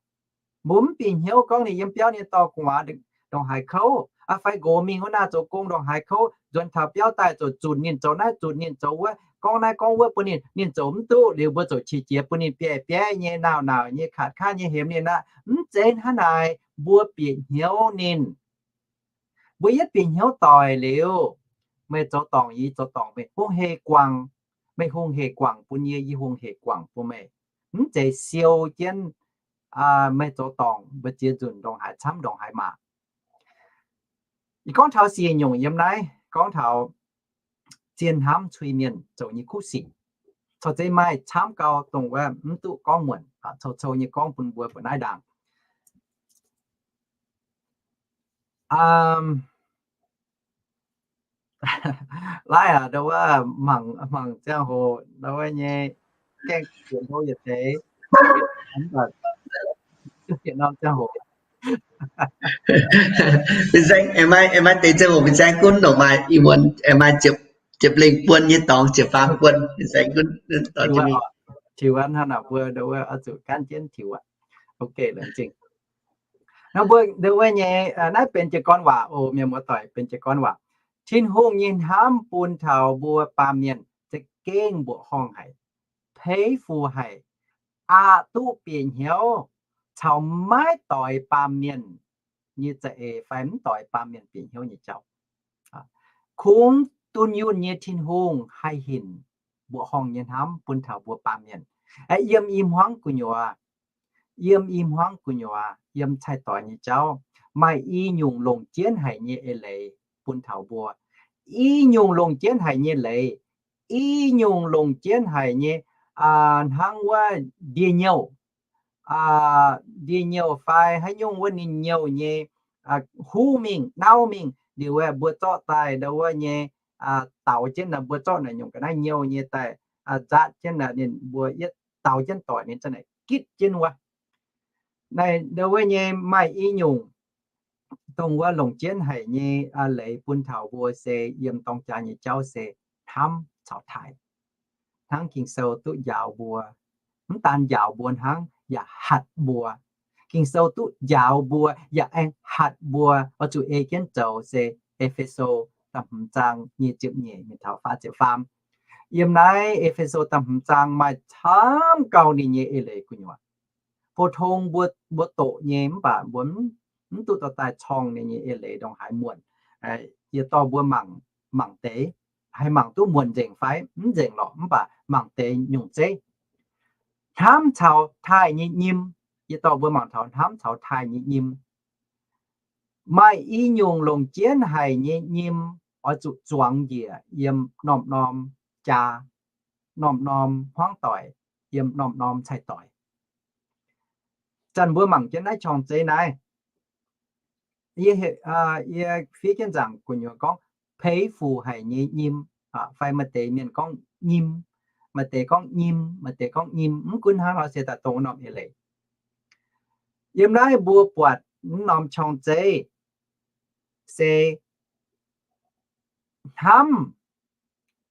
Mbuo mv bieqc hnyouv gorngv ninh yiem biauv ninh dorh gu'nguaaz ndongc haaix kouv, fai nqox mingh wuov naaiv zoux gong ndongc haaix kouv, nzuonx taux biauv daaih zoux zunc ninh zoux naaiv zunc ninh zoux wuov, gorngv naaiv gorngv wuov bun ninh, ninh zoux mv duqv liuz mbuo zoux qiex jiez bun ninh bieiv bieiv nyei, nauc nauc nyei, katc katv nyei hemx ninh aqv. Mv zeiz hnangv naaic, mbuo bieqc hnyouv ninh. Mbuo yietv bieqc hnyouv doic liuz, meih zoux dorngc yie zoux dorngc, meih hungh hec guangc, meih hungh hec guangc bun yie, yie hungh hec guangc bun meih. Mv zeiz siou jienv meih zoux dorngc mbu'ziex nzunc ndongc haaix camv ndongc haaix maac. Ih gorngv taux siec nyungc yiem naaiv gorngv taux zien hnamv cui mienh zoux nyei kuv sic. Caux zeiz maaih camv gau dongh wuov mv duqv gorngv muonc, cou-cou nyei gorngv bun mbuo mbuoqc naaiv ndaangc. Laaiv aac, ndau wuov mangc, mangc ziangh hoc ndau wuov nyei gaengh yietc hlo yietc deix, mv baac duqv yietc norm ziangh hoc. Fin-saeng, aengx maaih deix ziangh hoc fin-saeng gunv longc maaih ih muonz aengx maaih ziepc ziepc lengh buon nyei dorngx, ziepc faam buon, se gunv dorh jienv mingh. Tiux aqv, hnangv naaic mbuo nduov wuov oix zuqc gaanv jienv tiux aqv. Ok, laengz zingh. Nor mbuo nduov wuov nyei, naaiv benx jiez gorn waac oc, mienh muoz-doic, benx jiez gorn waac. Tin-Hungh nyei hnamv bun taux mbuo baamh mienh za'gengh mbuoqc horngh haic, peix fu haic, aqc duqv bieqc hnyouv caux maiv doix baamh mienh nyei za'eix fai mv doix baamh mienh bieqc hnyouv nyei jauv. Kungx dunh yunh nyei Tin-Hungh haih hinc mbuoqc horngh nyei hnamv bun taux mbuo baamh mienh. Yiem i hmuangv gu'nyuoz, yiem i hmuangv gu'nyuoz, yiem cai-doix nyei jauv, maaih i nyungc longc jienv haic nyei eix leiz bun taux mbuo. I nyungc longc jienv haic nyei leiz, i nyungc longc jienv haic nyei, hnangv wuov ndie-nyouh, ndie-nyouh fai haaix nyungc wuov ninh nyouh nyei, huv mingh, nauv mingh, liuz mbuo zorqv daaih ndau wuov nyei, daaux jienv naaic, mbuo zorqv naaic nyungc ga'naaiv nyouh nyei daaih, nzaatv jienv naaic ninh mbuo yietv daaux jienv doic ninh za'naaic gitv jienv wuov. Naaic ndau wuov nyei maaih i nyungc dongh wuov longc jienv haic nyei leiz bun taux mbuo se yiem dorng jaa nyei jauv se hnamv caux taaih. Hnangv Ging-Sou duqv njaaux mbuo, mv daan njaaux mbuo hnangv, yaac hatc mbuo. Ging-Sou duqv njaaux mbuo yaac aengx hatc mbuo oix zuqc ei jienv zoux se E^fe^so da'hmz zaang nyic ziepc nyeic mingh taux faah ziepc faam. Yiem naaiv E^fe^so da'hmz zaang maaih camv gauh ninh nyei eix leiz gu'nyuoz. Pou-tong mbuo, mbuo doqc nyei mv baac mbuo mv duqv dorh daaih corng ninh nyei eix leiz ndongc haaix muonc. Yietc dorh mbuo mangc, mangc deix, haih mangc duqv muonc nzengc fai mv nzengc lorqc, mv baac mangc deix nyungc zeiv. Hnamv caux taaih nyei nyim, yietc dorh mbuo mangc taux hnamv caux taaih nyei nyim. Maaih i nyungc longc jienv haic nyei nyim oix zuqc zuangx njiec yiem norm-norm jaa, norm-norm hmuangv doic, yiem norm-norm cai-doix. Zanc mbuo mangc jienv naaiv qorng-zeiv naaiv, yie fiev jienv nzaangc gu'nyuoz gorngv peix fuc haic nyei nyim, fai maaih deix mienh gorngv nyim, maaih deix gorngv nyim, maaih deix gorngv nyim, mv gunv hnangv nor se daaih dongh norm eix leiz. Yiem naaiv mbuo buatc mv norm qorng-zeiv se hnamv,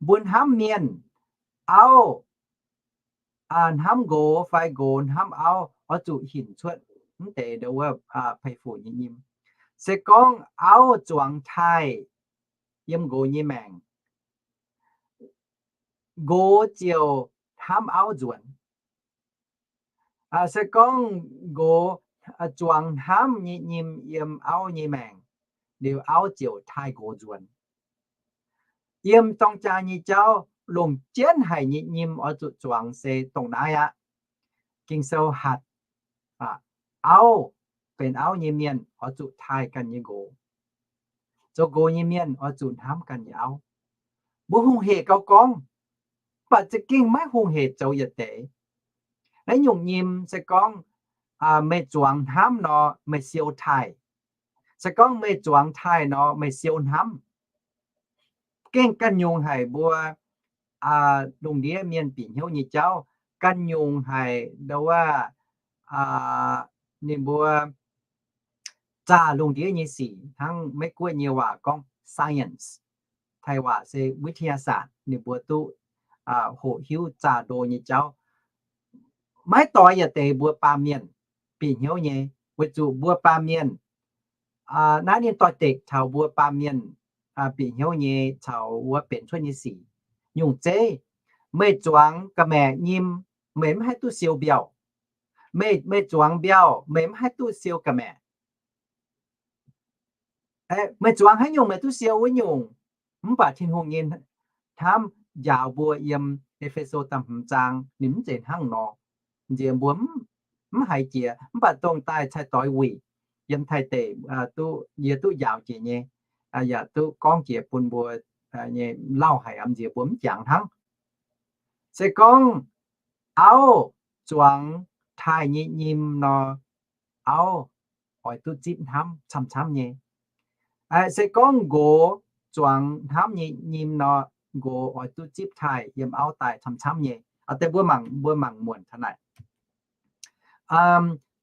mbuo hnamv mienh, auv hnamv nqox fai nqox hnamv auv oix zuqc hinc cuotv mv deix ndo wuov peix fuc nyei nyim. Se gorngv auv zuangx taaih yiem nqox nyei maengc, nqox ziouc hnamv auv nzuonx. Se gorngv nqox zuangx hnamv nyei nyim yiem auv nyei maengc, liuz auv ziouc taaih nqox nzuonx. Yiem dorng jaa nyei jauv longc jienv haic nyei nyim oix zuqc zuangx se dongh naaiv aqv. Ging-Sou hatc auv, benx auv nyei mienh oix zuqc taaih ganh nyei nqox. Zoux nqox nyei mienh oix zuqc hnamv ganh nyei auv. Mbuo hungh hec gauh gorngv, mv baac za'gengh maiv hungh hec zoux yietc deix. Naaiv nyungc nyim se gorngv meih zuangx hnamv nor, meih siou taaih. Se gorngv meih zuangx taaih nor, meih siou hnamv. Gengh ganh nyungc haic mbuo lungh ndiev mienh bieqc hnyouv nyei jauv, ganh nyungc haic ndo wuov ninh mbuo zaah lungh ndiev nyei sic, hnangv Meiv-Guoqv nyei waac gorngv science, Taiv waac se วิทยาศาสตร์, ninh mbuo duqv hoqc hiuv zaah ndo nyei jauv. Maiv doix yietc deix mbuo baamh mienh bieqc hnyouv nyei, weic zuqc mbuo baamh mienh naaiv ninh doix-dekc taux mbuo baamh mienh bieqc hnyouv nyei caux wuov benx cuotv nyei sic. Nyungc zeiv, meih zuangx ga'maeqc nyim, meih mv haih duqv siou mbiauh. Meih, meih zuangx mbiauh, meih mv haih duqv siou ga'maeqc. Meih zuangx haaix nyungc meih duqv siou wuov nyungc. Mv baac Tin-Hungh nyei hnamv njaaux mbuo yiem E^fe^so da'hmz zaang ninh mv zeiz hnangv nor. Nziex mbuo mv haiz jiex, mv baac dongh daaih cai-doix wuic yiem Taiv deic duqv, yie duqv njaaux jiex nyei, yaac duqv gorngv jiex bun mbuo nyei lauh haic, nziex mbuo mv jangx hnangv. Se gorngv auv zuangx taaih nyei nyim nor, auv oix duqv zipv hnamv camv-camv nyei. Se gorngv nqox zuangx hnamv nyei nyim nor, nqox oix duqv zipv taaih yiem auv daaih camv-camv nyei. Deix mbuo mangc, mbuo mangc muonc taux naaic.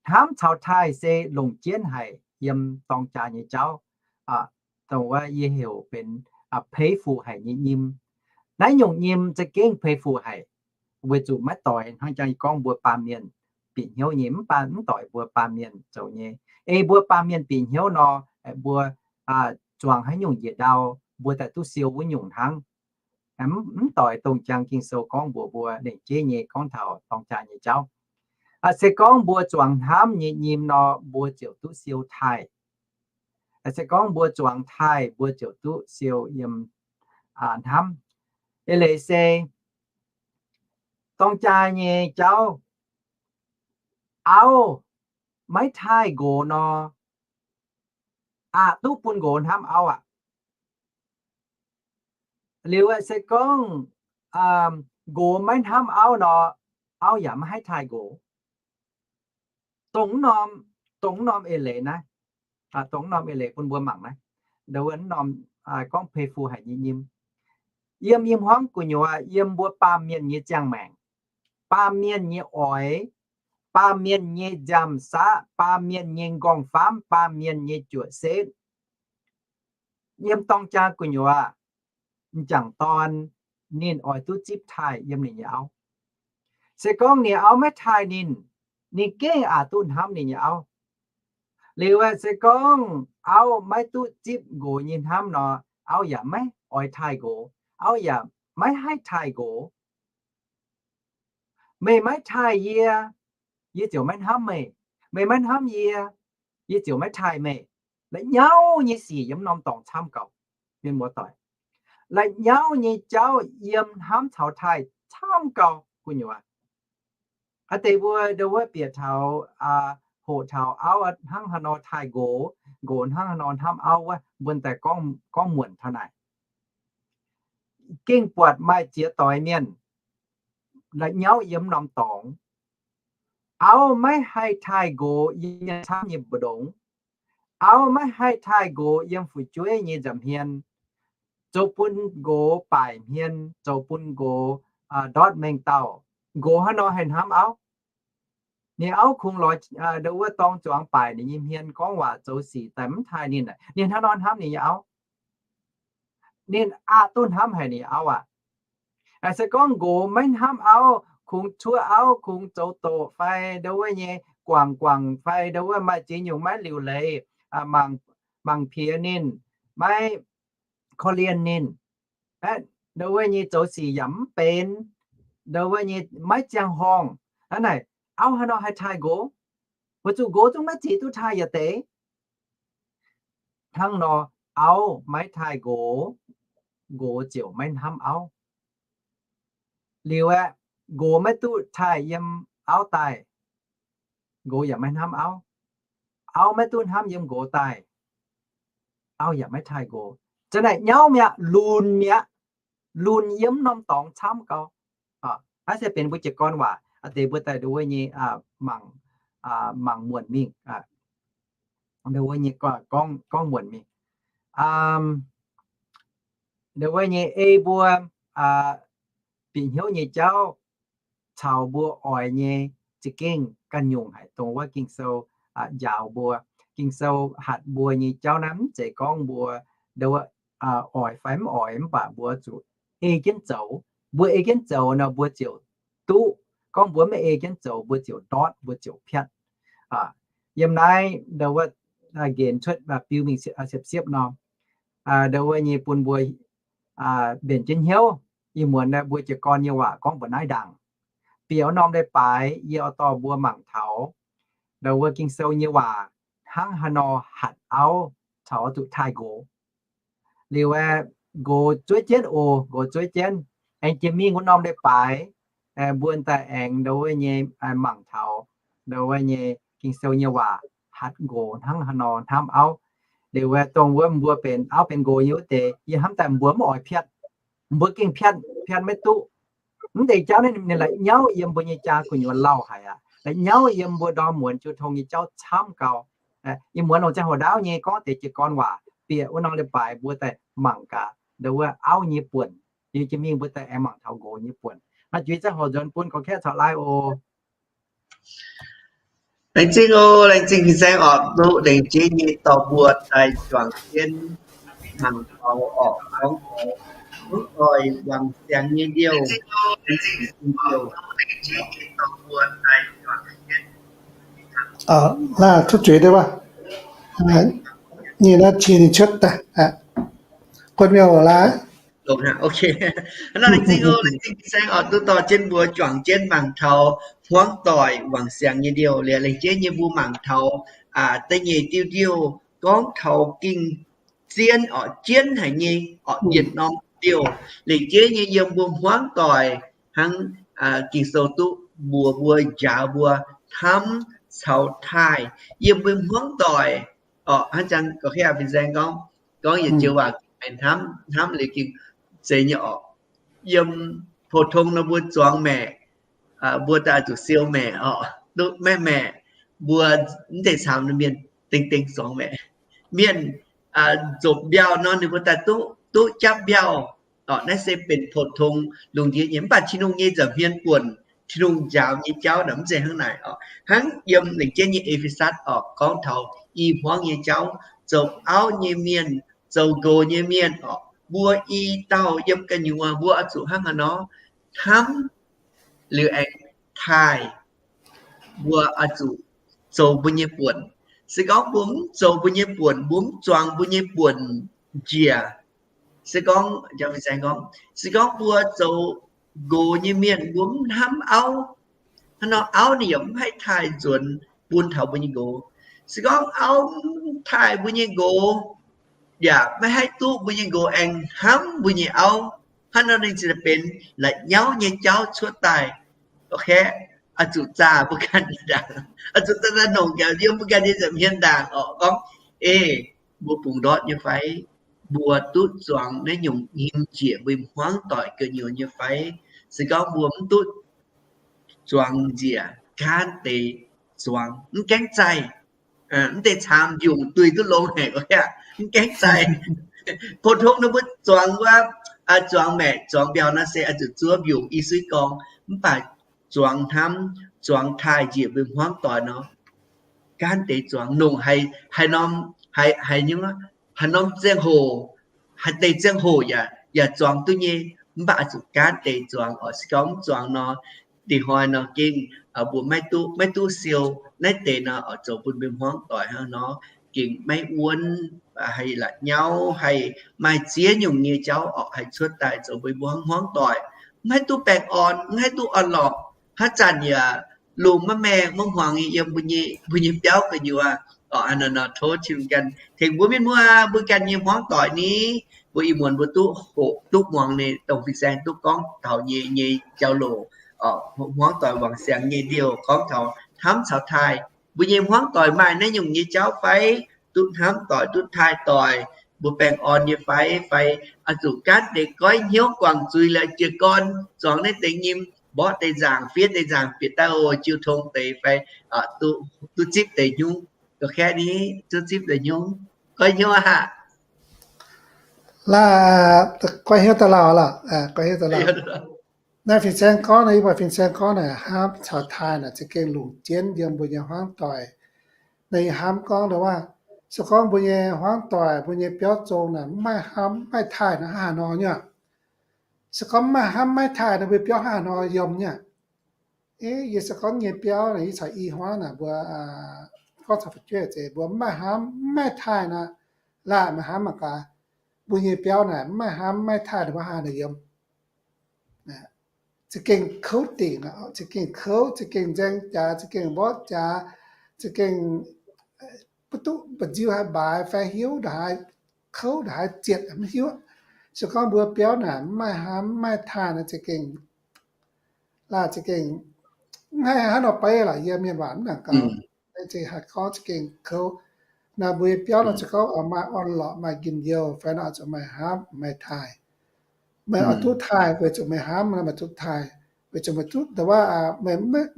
Hnamv caux taaih se longc jienv haic yiem dorng jaa nyei jauv. Dongh wuov yie heuc benx peix fuc haic nyei nyim. Naaiv nyungc nyim za'gengh pei fu haic, weic zuqc maiv doix hnangv jang yie gorngv mbuo baamh mienh bieqc hnyouv nyei, mv baac mv doix mbuo baamh mienh zoux nyei. Ei mbuo baamh mienh bieqc hnyouv nor, mbuo zuangx haaix nyungc njiec ndau, mbuo daaih duqv siou wuov nyungc hnangv. Mv doix dongh jang Ging-Sou gorngv mbuox mbuo lengc jeiv nyei gorngv taux dorng jaa nyei jauv. Se gorngv mbuo zuangx hnamv nyei nyim nor, mbuo ziouc duqv siou taaih. Se gorngv mbuo zuangx taaih, mbuo ziouc duqv siou yiem hnamv. Eix leiz se dorng jaa nyei jauv, auv maiv taaih nqox nor, aqc duqv bun nqox hnamv auv aqv. Liuz se gorngv nqox maiv hnamv auv nor, auv yaac maiv haih taaih nqox. Dongh norm, dongh norm eix leiz naaiv, dongh norm eix leiz bun mbuo mangc naaiv, wuov norm gorngv pei fu haic nyei nyim. Yiem i hmuangv gu'nyuoz, yiem mbuo baamh mienh nyei ziangh maengc, baamh mienh nyei oix, baamh mienh nyei nziaamv-saqv, baamh mienh nyei nqorngv-faamv, baamh mienh nyei juoqc setv, yiem dorng jaa gu'nyuoz, m'jangc dorn ninh oix duqv zipv taaih yiem ninh nyei auv. Se gorngv ninh auv maiv taaih ninh, ninh gengh aqc duqv hnamv ninh nyei auv. Liuz se gorngv auv maiv duqv zipv nqox nyei hnamv nor, auv yaac maiv oix taaih nqox, auv yaac maiv haih taaih nqox. Meih maiv taaih yie, yie ziouc maiv hnamv meih. Meih maiv hnamv yie, yie ziouc maiv taaih meih. La'nyauv nyei sic yiem norm dorngx camv gauh, mienh muoz-doic. La'nyauv nyei jauv yiem hnamv caux taaih camv gauh gu'nyuoz. Aa deix mbuo ndo wuov bieqc taux, hoqc taux auv hnangv haaix nor taaih nqox, nqox hnangv haaix nor hnamv auv wuov, mbuo daaih gorngv muonc taux naaic. Gengh buatc maaih ziex doix mienh la'nyauv yiem norm dorngx. Auv maiv haih taaih nqox yiem camv nyei mbu'ndongx. Auv maiv haih taaih nqox yiem fu'jueiv nyei nza'hmien, zoux bun nqox baaic hmien, zoux bun nqox ndortv mengh dauh. Nqox haaix nor haih hnamv auv? Ninh auv kungx lorz ndo wuov dorng zuangx baaic ninh nyei hmien, gorngv waac zoux sic daaih mv taaih ninh. Ninh hnangv nor hnamv ninh nyei auv? Ninh aqc duqv hnamv haic ninh auv aqv. Se gorngv nqox maiv hnamv auv, kungx cuoqv auv, kungx zoux doqc fai ndo wuov nyei guangc guangc fai ndo wuov maaih ziex nyungc maiv liuc leiz, mangc piex ninh, maiv korv-lienh ninh, ndo wuov nyei zoux sic yaac mv benx, ndo wuov nyei maiv ziangh horngh. Hnangv naaic, auv haaix nor haih taaih nqox? Weic zuqc nqox zungv maiv zic duqv taaih yietc deix. Hnangv nor, auv maiv taaih nqox, nqox ziouc maiv hnamv auv. Liuz aeqv, nqox maiv duqv taaih yiem auv daaih, nqox yaac maiv hnamv auv. Auv maiv duqv hnamv yiem nqox daaih, auv yaac maiv taaih nqox. Za'naaic nyauv mi'aqv, lunc mi'aqv, lunc yiem norm dorngx camv gau. Naaiv se benx mbuo jiez gorn waac, deix mbuo daaih ndo wuov nyei mangc, mangc muonc mingh, ndo wuov nyei gorngv muonc mingh. Ndo wuov nyei ei mbuo bieqc hnyouv nyei jauv caux mbuo oix nyei za'gengh ganh nyungc haic, dongh wuov Ging-Sou njaaux mbuo. Ging-Sou hatc mbuo nyei jauv naaiv mv zeiz gorngv mbuo ndo wuov oix fai mv oix, mv baac mbuo zuqc ei jienv zoux. Mbuo ei jienv zoux nor, mbuo ziouc duqv. Gorngv mbuo maiv ei jienv zoux, mbuo ziouc ndortv, mbuo ziouc piatv. Yiem naaiv ndo wuov nqenx cuotv biux mingh siepv-siepv nor, ndo wuov nyei bun mbuo mbenc jienv hnyouv. Ih muonz mbuo jiez gorn nyei waac gorngv mbuoqc naaiv ndaangc. Bieqc wuov norm leiz-baaix yie oix dorh mbuo mangc taux ndo wuov Ging-Sou nyei waac hnangv haaix nor hatc auv caux oix zuqc taaih nqox. Liuz aeqv, nqox zuov jienv oc, nqox zuov jienv. Aengx jiex mingh wuov norm leiz-baaix mbuo daaih aengx ndo wuov nyei mangc taux ndo wuov nyei Ging-Sou nyei waac hatc nqox hnangv haaix nor hnamv auv. Liuz aeqv, dongh wuov mbuo benx auv benx nqox nyei wuov deix, yie hnamv daaih mbuo mv oix piatv. Mbuo gengh piatv, piatv maiv duqv. Mv deix jauv naaiv ninh la'nyauv yiem mbuo nyei jaa gu'nyuoz lauh haic aqv. La'nyauv yiem mbuo ndorm muonz jiu tong nyei jauv camv gau. Ih muonz longc ziangh hoc ndaauv nyei gorngv deix jiez gorn waac, bieqc wuov norm leiz-baaix mbuo daaih mangc gaax ndo wuov auv nyei buonc. Liuz jiex mingh mbuo daaih aengx mangc taux nqox nyei buonc. Naaiv juix ziangh hoc nzuonx bun gorx-kaeqv caux laai oc. Laengz zingh oc, laengz zingh fin-saeng oc, duqv lengc jeiv nyei dorh mbuo daaih juangc jienv mangc taux orqc gorngv oc. muangx doic wangc siangx nyei ndiouh. Naaiv tov zuiz deix waac, nyei naaiv qiex ninh cuotv daaih, guon miouh laaix. Hnangv naaiv laengz zingh oc, laengz zingh fin-saeng oc, duqv dorh jienv mbuo juangc jienv mangc taux hmuangv doic wangc siangx nyei ndiouh. Liuz laengz jienv yie mbuo mangc taux da'nyeic diuh ndiouh gorngv taux ging zien oc, jienv haic nyei oc, yietc norm ndiouh. Laengz jienv nyei yiem mbuo hmuangv doic hnangv Ging-Sou duqv mbuox mbuo, njaaux mbuo hnamv caux taaih yiem mbuo hmuangv doic oc. Hnangv jangx gorqv-hepv fin-saeng gorngv, gorngv yietc joux waac hnamv, hnamv liuz ging zeiz nyei oc. Yiem pou-tong nor mbuo zuangx maeqc, mbuo daaih zuqc siou maeqc oc, duqv maiv maeqc, mbuo mv deix camv mienh dengh dengh zuangx maeqc. Mienh nzopc mbiauh nor ninh mbuo daaih duqv, duqv japv mbiauh oc. Naaiv se benx pou-tong lungh ndiev nyei, mv baac Tin-Hungh nyei nza'hmien buonc, Tin-Hungh njaaux nyei jauv naaic mv zeiz hnangv naaic oc. Hnangv yiem lengc jienv nyei E^fe^satv oc, gorngv taux i hmuangv nyei jauv, zoux auv nyei mienh, zoux nqox nyei mienh oc, mbuo i dauh yiem gu'nyuoz mbuo oix zuqc hnangv haaix nor hnamv liuz aengx taaih, mbuo oix zuqc zoux mbuo nyei buonc. Se gorngv mbuo mv zoux mbuo nyei buonc, mbuo mv zuangx mbuo nyei buonc njiec, se gorngv, gorngv, se gorngv mbuo zoux nqox nyei mienh mbuo mv hnamv auv, hnangv nor auv ninh yaac mv haih taaih nzuonx bun taux mbuo nyei nqox. Se gorngv auv mv taaih mbuo nyei nqox, yaac maiv haih duqv mbuo nyei nqox aengx hnamv mbuo nyei auv. Hnangv nor ninh ziouc benx la'nyauv nyei jauv cuotv daaih. Oc, oix zuqc zaah mbuo ganh nyei ndaangc, oix zuqc zaah, zaah nongc gaax yiem mbuo ganh nyei nza'hmien ndaangc oc. Gorngv, Ei, mbuo bungx ndortv nyei fai? Mbuo duqv zuangx naaiv nyungc nyim njiec mbuo hmuangv doic gu'nyuoz nyei fai? Se gorngv mbuo mv duqv zuangx njiec, gaanv deix zuangx, mv gaengh zaih. Mv deix caamx mbiungc duih duqv longx haic, mv gaengh zaih. Pou-tong nor mbuo zuangx wuov, zuangx maeqc zuangx mbiauh nor se oix zuqc zuov mbiungc i suiv gorngv, mv baac zuangx hnamv, zuangx taaih njiec mbuo hmuangv doic nor, gaanv deix zuangx, nongc haaix norm, haaix, haaix nyungc, haaix norm ziangh hoc, haaix deix ziangh hoc yaac, yaac zuangx duqv nyei. Mv baac oix zuqc gaanv deix zuangx oc. Se gorngv mv zuangx nor, dih hnoi nor gengh mbuo maiv duqv, maiv duqv siou naaiv deix nor, oix zoux bun mbuo hmuangv doic hnangv nor, gengh maiv wuonv, haih la'nyauv, haih maaih ziex nyungc nyei jauv oc, haih cuotv daaih zoux mbuo hmuangv, hmuangv doic. Maiv haih duqv baengh orn, maiv haih duqv orn-lorqc. Haaix zanc yaac lungh maiv maengh maiv hmuangx nyei yiem mbuo nyei, mbuo nyei biauv gu'nyuoz oc. Hnangv nor nor tov Tin-Hungh ganh tengx mbuo mienh muoz, mbuo ganh nyei hmuangv doic ni, mbuo ih muonz mbuo duqv hoqc duqv muangx nyei, dongh fin-saeng duqv gorngv taux nyei, nyei jauv-louc oc, hmuangv doic wangc siangx nyei ndiouh gorngv taux hnamv caux taaih. Mbuo nyei hmuangv doic maaih naaiv nyungc nyei jauv fai? Duqv hnamv doic, duqv taaih doic, mbuo baengh orn nyei fai? Fai oix zuqc gaanv deix goiv hnyouv guangc zuiz la'jiez gorn zuangx naaiv deix nyim, mborqv deix nzaangc, fiev deix nzaangc bieqc daaih oc, jiu tong deix fai duqv zipv deix hnyouv. Ga'kaeqv ni, duqv zipv deix hnyouv, goiv hnyouv aqv. Laaix, goiv hnyouv daaih lauh lorqc, goiv hnyouv daaih lauh. Naaiv fin-saeng gorngv naaic, yie buatc fin-saeng gorngv naaic, hnamv caux taaih naaic za'gengh longc jienv yiem mbuo nyei hmuangv doic. Naaiv yie hnamv gorngv ndongc wuov, se gorngv mbuo nyei hmuangv doic, mbuo nyei biauv zong naaic mv maaih hnamv mv maaih taaih nor, hnangv haaix nor nyei aqv? Se gorngv mv maaih hnamv mv maaih taaih nor, mbuo biauv hnangv haaix nor yiem nyei aqv? Yie se gorngv nyei biauv naaic, yie caux i hmuangv naaic mbuo gorngv caux fu'jueiv zeiz, mbuo mv maaih hnamv mv maaih taaih nor, laaih maaih hnamv mangc gaax, mbuo nyei biauv naaic mv maaih hnamv mv maaih taaih nor, mbuo hnangv haaix nor yiem? Za'gengh kouv dingc, za'gengh kouv, za'gengh nzaeng jaax, za'gengh mborqv jaax, za'gengh mv duqv mba'nziu haaix mbaaix fai hiuv ndongc haaix, kouv ndongc haaix zietc mv hiuv. Se gorngv mbuo biauv naaic mv maaih hnamv mv maaih taaih nor, za'gengh, laaih za'gengh mv haih hnangv nor beiv lorqc. Yie mienh waac mv nangc gaux, za'gengh haih gorngv za'gengh kouv. Naaiv mbuo nyei biauv nor se gorngv maaih orn-lorqc, maaih njien-youh fai nor, oix zuqc maaih hnamv maaih taaih. Meih oix duqv taaih weic zuqc meih hnamv, meih duqv taaih weic zuqc meih duqv, nda wuov,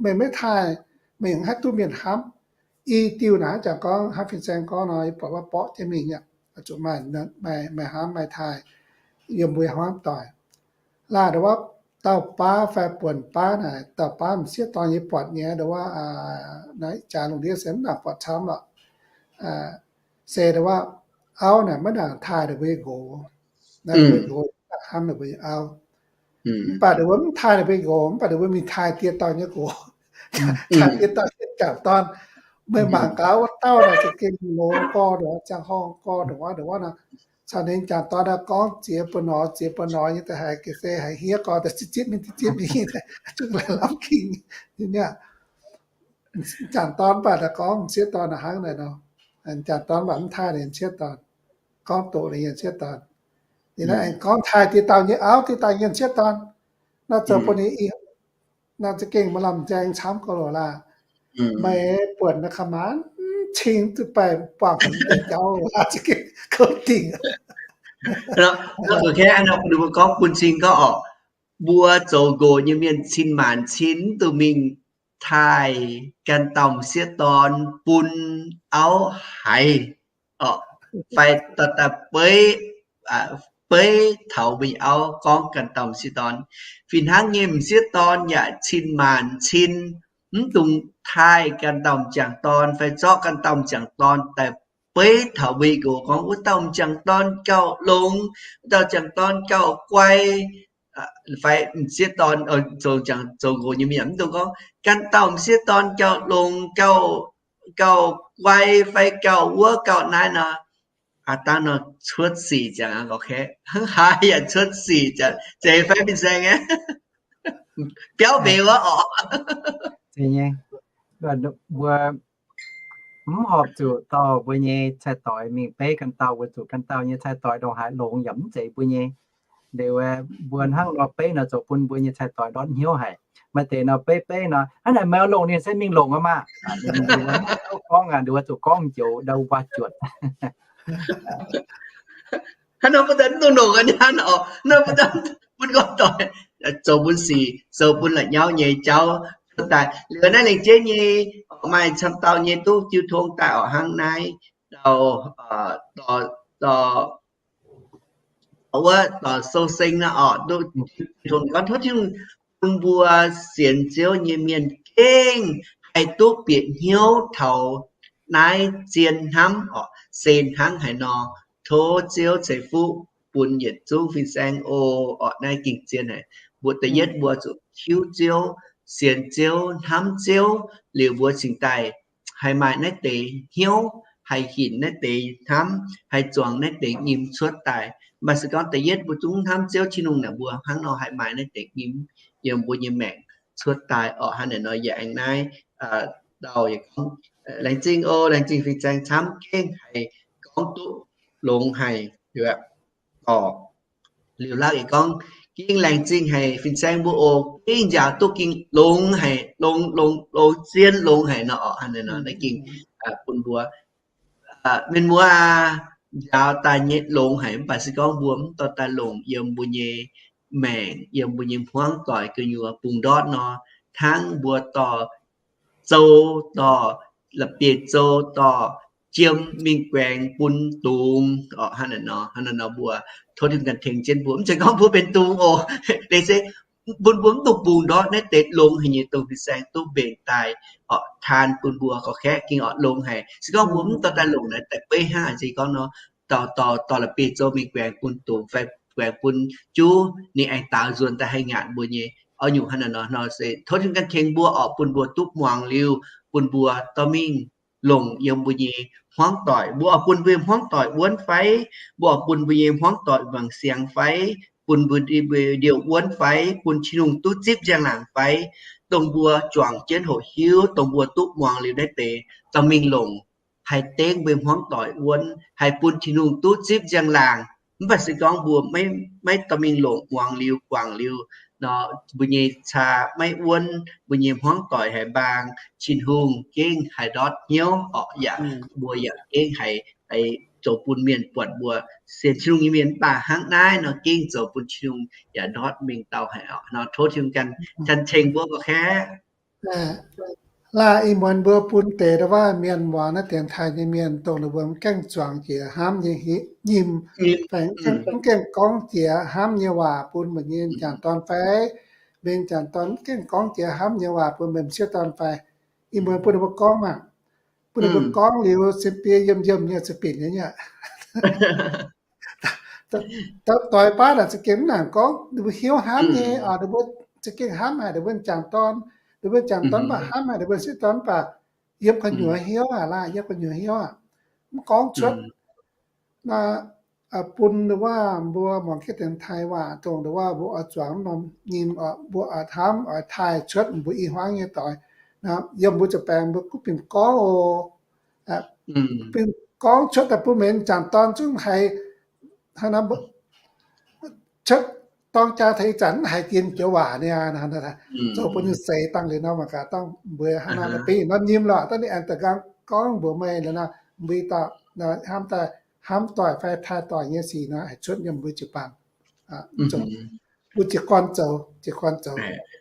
meih maiv taaih, meih yaac mv haih duqv mienh hnamv. I diuh naaic hnangv jangx gorngv, hnangv fin-saeng gorngv nor, yie buatc wuov borqv jienv mingh aqv. Oix zuqc maaih, maaih hnamv maaih taaih yiem mbuo hmuangv doic. Laaih nda wuov, dauh baav fai buonc baav naaic, dauh baav m'sieqv dorn yie buatc nyei nda wuov, naaiv jaax lungh ndiev se mv nangc buatc camv lorqc. Se nda wuov, auv naaic maiv nangc taaih ninh mbuo nyei nqox. Naaiv mbuo nqox hnamv ninh mbuo nyei auv. Mv baac ninh mbuo mv taaih ninh mbuo nqox, mv baac ninh mbuo mingh taaih die dauh nyei nqox, taaih die dauh nyei jangc dorn. Meih mangc gaax wuov dauh naaic za'gengh longx gorx ndongc wuov, ziangh horngh gorx ndongc wuov ndongc wuov nor. Caux ninh jangc dorn naaic gorngv ziex buonc norm ziex buonc norm nyei daaih haiz ga'sie haiz hniev gorx, daaih zipv zipv mingh zipv zipv mingh, zungv laih lamh king nyei. Jangc dorn mv baac daaih gorngv m'sieqv dorn hnangv naaic nor. Jangc dorn mv baac mv taaih ninh m'sieqv dorn, gorngv doqc ninh nyei m'sieqv dorn. Ninh naaiv aengx gorngv taaih die dauh nyei auv, die dauh nyei m'sieqv dorn. Naaiv zoux bun ninh, naaiv za'gengh maaih lamh nzaeng camv gorx lorqc laah. Meih buonc naaiv ka'maanc cing duqv baih buangh deix jauv, za'gengh kouv dingc. Gorngv bun cing gorngv oc, mbuo zoux nqox nyei mienh cin-maanc cin mv dungx mingh taaih ganh dauh m'sieqv dorn bun auv haiz, fai dorh daaih beiv, beiv taux mbuo nyei auv gorngv ganh dauh m'sieqv dorn. Fih hnangv nyei m'sieqv dorn yaac cin-maanc cin mv dungx taaih ganh dauh m'jangc dorn fai zorqv ganh dauh m'jangc dorn daaih beiv taux mbuo nyei nqox gorngv wuov dauh m'jangc dorn gauh longx, wuov dauh m'jangc dorn gauh guai, fai m'sieqv dorn zoux nqox nyei mienh mv dungx gorngv ganh dauh m'sieqv dorn gauh longx, gauh, gauh guai fai gauh wuov gauh naaiv nor. Aav dangh nor cuotv sic ziangx aqv, hnangv haaix yaac cuotv sic ziangx, zeiz fai fin-saeng aqv? Biauv mbenc wuov oc. Mbuo mv horpc zuqc dorh mbuo nyei cai-doix mingh beiv ganh dauh, weic zuqc ganh dauh nyei cai-doix ndongc haaix longx yaac mv zeiz mbuo nyei. Liuz mbuo hnangv nor beiv nor zoux bun mbuo nyei cai-doix ndortv hnyouv haic. Maaih deix nor beiv beiv nor, hnangv naaic meih longc ninh se mingh longc aqv maah. Gorngv aqv, nduov zuqc gorngv njoux ndau wuov juotc. Hnangv nor mbuo daaih mv dungx longc aqv, hnangv nor, hnangv nor mbuo daaih bun gorngv doic, zoux bun sic, zoux bun la'nyauv nyei jauv cuotv daaih. Liuz naaiv lengc jeiv nyei, maaih camv dauh nyei duqv jiu tong daaih oc, hnangv naaiv dauh, dauh, wuov dauh Sou Seng naaiv oc, duqv jiu tong gorngv tov Tin-Hungh bun mbuo sienx Ziouv nyei mienh gengh haih duqv bieqc hnyouv taux naaiv zien hnamv oc, se hnangv haaix nor. Tov Ziouv ceix fuqv bun yietc zungv fin-saeng oc. Oc, naaiv gengh zien haic. Mbuo da'yietv mbuo zuqc hiuv Ziouv, sienx Ziouv, hnamv Ziouv, liuz mbuo cingx daaih haih maaih naaiv deix hnyouv, haih hinc naaiv deix hnamv, haih zuangx naaiv deix nyim cuotv daaih. Mv baac se gorngv da'yietv mbuo zungv hnamv Ziouv Tin-Hungh naaic, mbuo hnangv nor haih maaih naaiv deix nyim yiem mbuo nyei maengc cuotv daaih oc. Hnangv naaic nor yaac aengx naaiv dauh yaac gorngv, laengz zingh oc, laengz zingh fin-saeng camv gengh haih gorngv duqv longx haic. Oc, Liuz Lakv yaac gorngv, gengh laengz zingh haic fin-saeng mbuo oc, gengh njaaux duqv gengh longx haic, longx, longx, longx zien longx haic nor oc. Hnangv naaiv nor naaiv gengh bun mbuo mienh muoz aac, njaaux daaih nyei longx haic, mv baac se gorngv mbuo mv dorh daaih longc yiem mbuo nyei maengc, yiem mbuo nyei hmuangv doic gu'nyuoz bungx ndortv nor, hnangv mbuo dorh zou, dorh la'bieiv-zou, dorh jiem mingh guaengx bun dungz oc. Hnangv naaic nor, hnangv naaic nor mbuo tov Tin-Hungh ganh tengx jienv mbuo. Mv zeiz gorngv mbuo benx dungz oc. Leiz se bun mbuo mv dungx bungx ndortv naaiv deix longx haic nyei dongh fin-saeng duqv mbenc daaih oc, taan bun mbuo gorx-kaeqv gengh oc longx haic. Se gorngv mbuo mv dorh daaih longc naaic daaih beiv hnangv a'zing gorngv nor, dorh, dorh, dorh la'bieiv-zou mingh guaengx bun dungz fai guaengx bun juv, ninh aengx daaux nzuonx daaih haih ngaatc mbuo nyei oix nyungc. Hnangv naaic nor, nor se tov Tin-Hungh ganh tengx mbuo oc, bun mbuo duqv muangx liuz, bun mbuo dorh mingh longc yiem mbuo nyei hmuangv doic. Mbuo oix bun mbuo nyei hmuangv doic wuonv fai? Mbuo oix bun mbuo nyei hmuangv doic mangc siangx fai? Bun mbuo, mbuo ndiouh wuonv fai? Bun Tin-Hungh duqv zipv njang-laangc fai? Dongh mbuo juangc jienv hoqc hiuv, dongh mbuo duqv muangx liuz naaiv deix dorh mingh longc, haih dengv mbuo nyei hmuangv doic wuonv, haih bun Tin-Hungh duqv zipv njang-laangc. Mv baac se gorngv mbuo maiv, maiv dorh mingh longc, muangx liuz, guangc liuz nor, mbuo nyei caa maiv wuonv, mbuo nyei hmuangv doic haiz mbaang, Tin-Hungh gengh haih ndortv hnyouv oc. Yaac mbuo yaac gengh haih, haih zoux bun mienh buatc mbuo sienx Tin-Hungh nyei mienh. Mv baac hnangv naaiv nor gengh zoux bun Tin-Hungh yaac ndortv mingh dauh haic oc. Nor tov Tin-Hungh ganh, ganh tengx mbuo gorx-kaeqv. Laah ih muonz mbuo bun deix ndau wuov mienh muangx naaiv dienx taaih nyei mienh, dongh ninh mbuo mv gaengh zuangx jiex hnamv nyei nyim, mv gaengh gorngv jiex hnamv nyei waac bun meih nyei m'jangc dorn fai, meih m'jangc dorn mv gaengh gorngv jiex hnamv nyei waac bun meih m'sieqv dorn fai, ih muonz bun ninh mbuo gorngv maah. Bun ninh mbuo gorngv liuz, sin-bieqv yiem yiem nyei za'binc nyei aqv. Doix-baav naaic za'gengh mv nangc gorngv, ninh mbuo hiuv hnamv nyei, ninh mbuo za'gengh hnamv haic ninh mbuo m'jangc dorn, ninh mbuo m'jangc dorn mv baac hnamv haic ninh mbuo sieqv dorn mv baac yiem gu'nyuoz hiuv aqv, yiem gu'nyuoz hiuv aqv, mv gorngv cuotv. Naaiv bun ndongc wuov mbuo muangx gitv dienx taaih waac dongh ndongc wuov mbuo oix zuangx norm nyim, mbuo oix hnamv oix taaih cuotv mbuo i hmuangv nyei doix. Yiem mbuo ziepc baengx mbuo gunv bingx gorngv oc, bingx gorngv cuotv daaih bun mienh m'jangc dorn zungv haiz cuotv dorng jaa taux ih zanc mv haiz jiex joux waac ni, zoux bun ninh seix dangh liuz nor mangc gaax dangh mbuo hnangv naaiv bingx norm nyim lorqc, dangh ninh aengx daaih nqaang gorngv mbuox meih liuz nor, mbuo dauh hnamv daaih hnamv doic fai taaih doic nyei sic nor haih cuotv yiem mbuo jiu-baang. Mbuo jiez gorn zoux, jiez gorn zoux.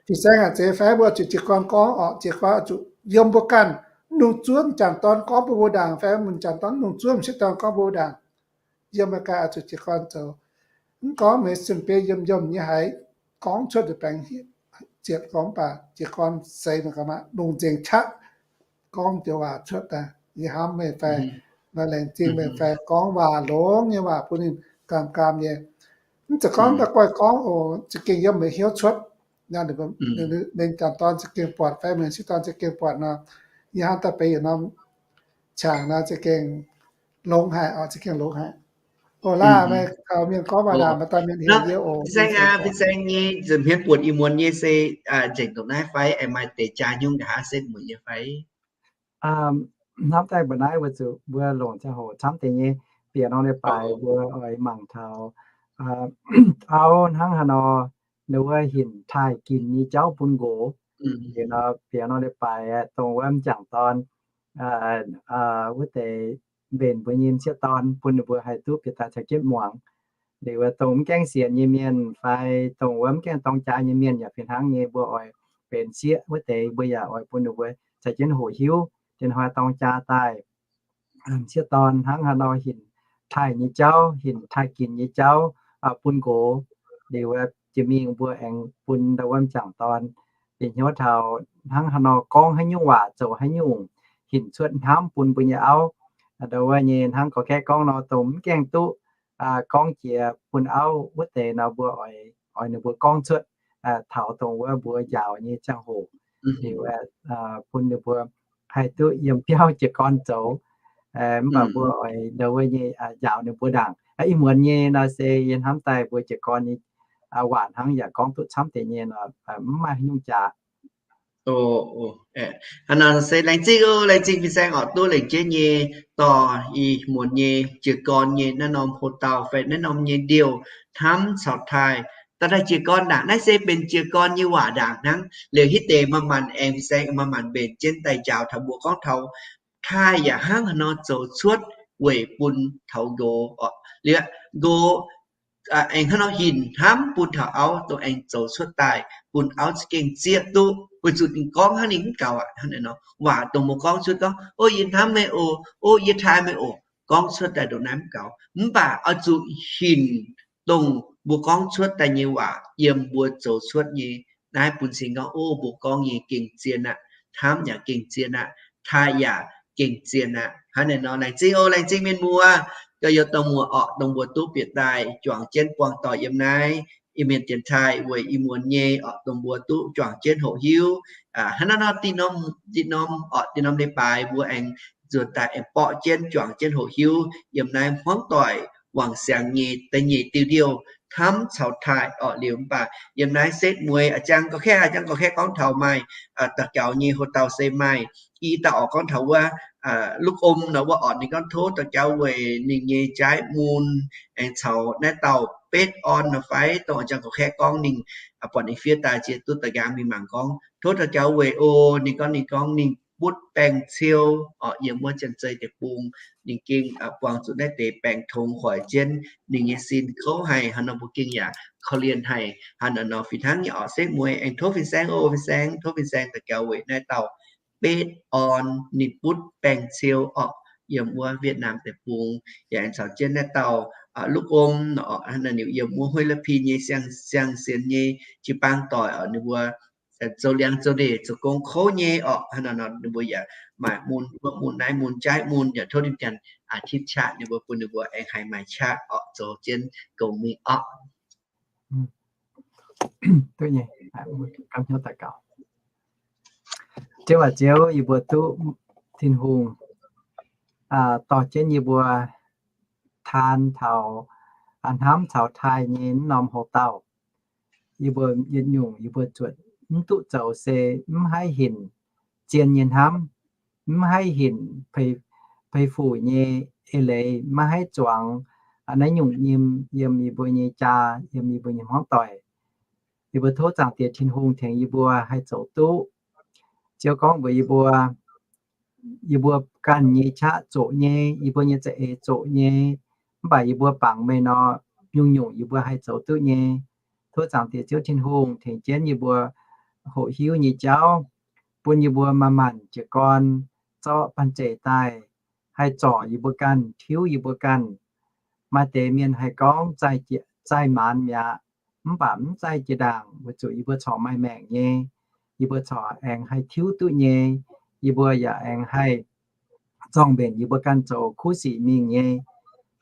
Fin-saeng aac, zeiz fai mbuo zuqc jiez gorn gorngv orqc, jiez gorn zuqc yiem mbuo ganh lungh zuov m'jangc dorn gorngv bun mbuo ndaangc fai m'jangc dorn lungh zuov m'sieqv dorn gorngv mbuo ndaangc. Yiem mbuo ganh oix zuqc jiez gorn zoux. Mv gorngv meih sin-biei yiem yiem nyei haiz gorngv cuotv nzengc baengc zietc gorngv mv baac jiez gorn seix mangc gaax maah, longc nzengc qaqv gorngv joux waac cuotv daaih. Yie hnamv meih fai, maaih laengz zingh meih fai gorngv waac longx nyei waac bun ninh gaam gaam nyei. Mv zeiz gorngv daaih goiv gorngv oc, za'gengh yiem meih hnyouv cuotv. Mienh m'jangc dorn za'gengh buatc fai mienh m'sieqv dorn za'gengh buatc nor, yie hnamv daaih benx yietc norm qangx nor za'gengh longx haic oc, za'gengh longx haic. Oc, laah meih taux mienh gorngv waac ndaangc maaih dauh mienh heuc yie oc. Fin-saeng nyei nza'hmien buonc ih muonz nyei se nzengc ndongc naaiv fai aengx maaih deix jaa nyungc nqa'haav setv mueic nyei fai? Hnamv daaih mbuo naaiv weic zuqc mbuo longc ziangh hoc camv deix nyei bieqc norm leiz-baaix mbuo oix mangc taux auv hnangv haaix nor, ninh wuov hinc taaih ginc nyei jauv bun nqox. Liuz nor bieqc norm leiz-baaix dongh wuov m'jangc dorn wuov deix mbenc mbuo nyei m'sieqv dorn bun ninh mbuo haih duqv bieqc daaih caux jienv muangx. Liuz dongh mv gaengh sienx nyei mienh fai dongh wuov mv gaengh dorng jaa nyei mienh yaac fih hnangv nyei, mbuo oix benx sieqv wuov deix mbuo yaac oix bun ninh mbuo caux jienv hoqc hiuv, dien hnoi dorng jaa daaih m'sieqv dorn hnangv haaix nor hinc taaih nyei jauv, hinc taaih ginc nyei jauv bun nqox. Liuz jiex mingh mbuo aengx bun ndau wuov m'jangc dorn bieqc hnyouv taux hnangv haaix nor gorngv haaix nyungc waac, zoux haaix nyungc hinc cuotv hnamv bun mbuo nyei auv. Ndau wuov nyei hnangv gorx-kaeqv gorngv nor, dongh mv gaengh duqv gorngv jiex bun auv wuov deix nor, mbuo oix ninh mbuo gorngv cuotv taux dongh wuov mbuo njaaux nyei ziangh hoc, liuz bun ninh mbuo haih duqv yiem biauv jiez gorn zoux. Mv baac mbuo oix ndau wuov nyei njaaux ninh mbuo ndaangc. Ih muonz nyei nor se yie hnamv daaih mbuo jiez gorn nyei waac hnangv yaac gorngv duqv camv deix nyei nor, mv maaih haaix nyungc jaax. Hnangv naaiv se laengz zingh oc, laengz zingh fin-saeng oc, duqv lengc jeiv nyei dorh ih muonz nyei jiez gorn nyei naaiv norm ho dauh fai naaiv norm nyei ndiouh hnamv caux taaih. Daaih daaih jiez gorn ndaangc, naaiv se benx jiez gorn nyei waac ndaangc hnangv. Liuz hitv deix maaih maanc aengx fin-saeng maaih maanc mbenc jienv daaih njaaux taux mbuo gorngv taux taaih yaac hnangv haaix nor zoux cuotv weic bun taux nqox oc. Liuz nqox aengx hnangv nor hinc hnamv bun taux auv dongh aengx zoux cuotv daaih bun auv za'gengh zieqv duqv, weic zuqc ninh gorngv hnangv ninh mv gaux aqv. Hnangv naaiv nor waac dongh mbuo gorngv cuotv gorngv, O, yie hnamv meih oc, O, yie taaih meih oc, gorngv cuotv daaih ndongc naaiv mv gaux. Mv baac oix zuqc hinc dongh mbuo gorngv cuotv daaih nyei waac yiem mbuo zoux cuotv nyei. Naaiv bun cing gorngv, O, mbuo gorngv nyei gengh zien aqv, hnamv yaac gengh zien aqv, taaih yaac gengh zien aqv. Hnangv naaiv nor laengz zingh oc, laengz zingh mienh muoz, gauh yie dongh muoz orqc, dongh mbuo duqv bieqc daaih juangc jienv buangh doic yiem naaiv Iu-Mienh dienx taaih weic ih muonz nyei orqc, dongh mbuo duqv juangc jienv hoqc hiuv. Hnangv naaiv nor diqc norm, diqc norm orqc, diqc norm leiz-baaix mbuo aengx nzuonx daaih aengx borqv jienv juangc jienv hoqc hiuv yiem naaiv hmuangv doic wangc siangx nyei da'nyeic diuh ndiouh, hnamv caux taaih orqc. Liuz mv baac yiem naaiv setv mueiz a'jang gorx-kaeqv, a'jang gorx-kaeqv gorngv taux maaih daux gaux nyei ho dauh se maaih i dauh orqc gorngv taux wuov lukv om nor wuov orqc, ninh gorngv tov daux gaux weic ninh nyei jaiv mun aengx caux naaiv dauh betv orn nor fai dongh a'jang gorx-kaeqv gorngv ninh buatc ninh fiev daaih jiex duqv daux nqaang mingh mangc gorngv tov daux gaux weic o, ninh gorngv, ninh gorngv ninh butv baengh ciou orqc, yiem wuov Janx-Zei deic-bung, ninh gengh buangh zuqc naaiv deix baengh tongx hoic jienv ninh nyei sin kouv haic. Hnangv nor mbuo gengh yaac korv-lienh haic. Hnangv naaiv nor fih hnangv nyei orqc, setv mueiz aengx tov fin-saeng o, fin-saeng, tov fin-saeng daux gaux weic naaiv dauh betv orn ninh butv baengh ciou orqc, yiem wuov Wietv^nam deic-bung, yaac aengx caux jienv naaiv dauh lukv om orqc, ninh yiem wuov Huaih La Pin nyei siang-sienx nyei jiu-baang doic orqc, ninh mbuo zoux liangx zoux ndeic zoux gong kouv nyei orqc. Hnangv naaic nor ninh mbuo yaac maaih mun, mun naaiv mun jaaix mun, yaac tov ninh janx aa tipv qaqv ninh mbuo, bun ninh mbuo aengx haih maaih qaqv orqc zoux jienv gong mingh orqc. Duqv nyei, daux gaux. Ziouv aac, Ziouv, yie mbuo duqv Tin-Hungh dorh jienv yie mbuo taan taux hnamv caux taaih nyei mv norm houx-dauh. Yie mbuo yietc nyungc yie mbuo zuotc mv duqv zoux se mv haih hinc zien nyei hnamv, mv haih hinc pei fuc nyei eix leiz, maiv haih zuangx naaiv nyungc nyim yiem yie mbuo nyei jaa, yiem yie mbuo nyei hmuangv doic. Yie mbuo tov Zaangc Diex Tin-Hungh tengx yie mbuo haih zoux duqv. Ziouv gorngv mbuox yie mbuo, yie mbuo ganh nyei qaqv zoqc nyei, yie mbuo nyei za'eix zoqc nyei, mv baac yie mbuo bangc meih nor, nyungc-nyungc yie mbuo haih zoux duqv nyei. Tov Zaangc Diex Ziouv Tin-Hungh tengx jienv yie mbuo hoqc hiuv nyei jauv, bun yie mbuo manc-manc jiez gorn zorqv banh zeic daaih haih zorc yie mbuo ganh, tiuv yie mbuo ganh. Maaih deix mienh haih gorngv zaih maanz mi'aqv, mv baac mv zaih jiex ndaangc, weic zuqc yie mbuo corc maaih maengc nyei. Yie mbuo corc aengx haih tiuv duqv nyei. Yie mbuo yaac aengx haih zorng-mbenc yie mbuo ganh zoux kuv sic mingh nyei.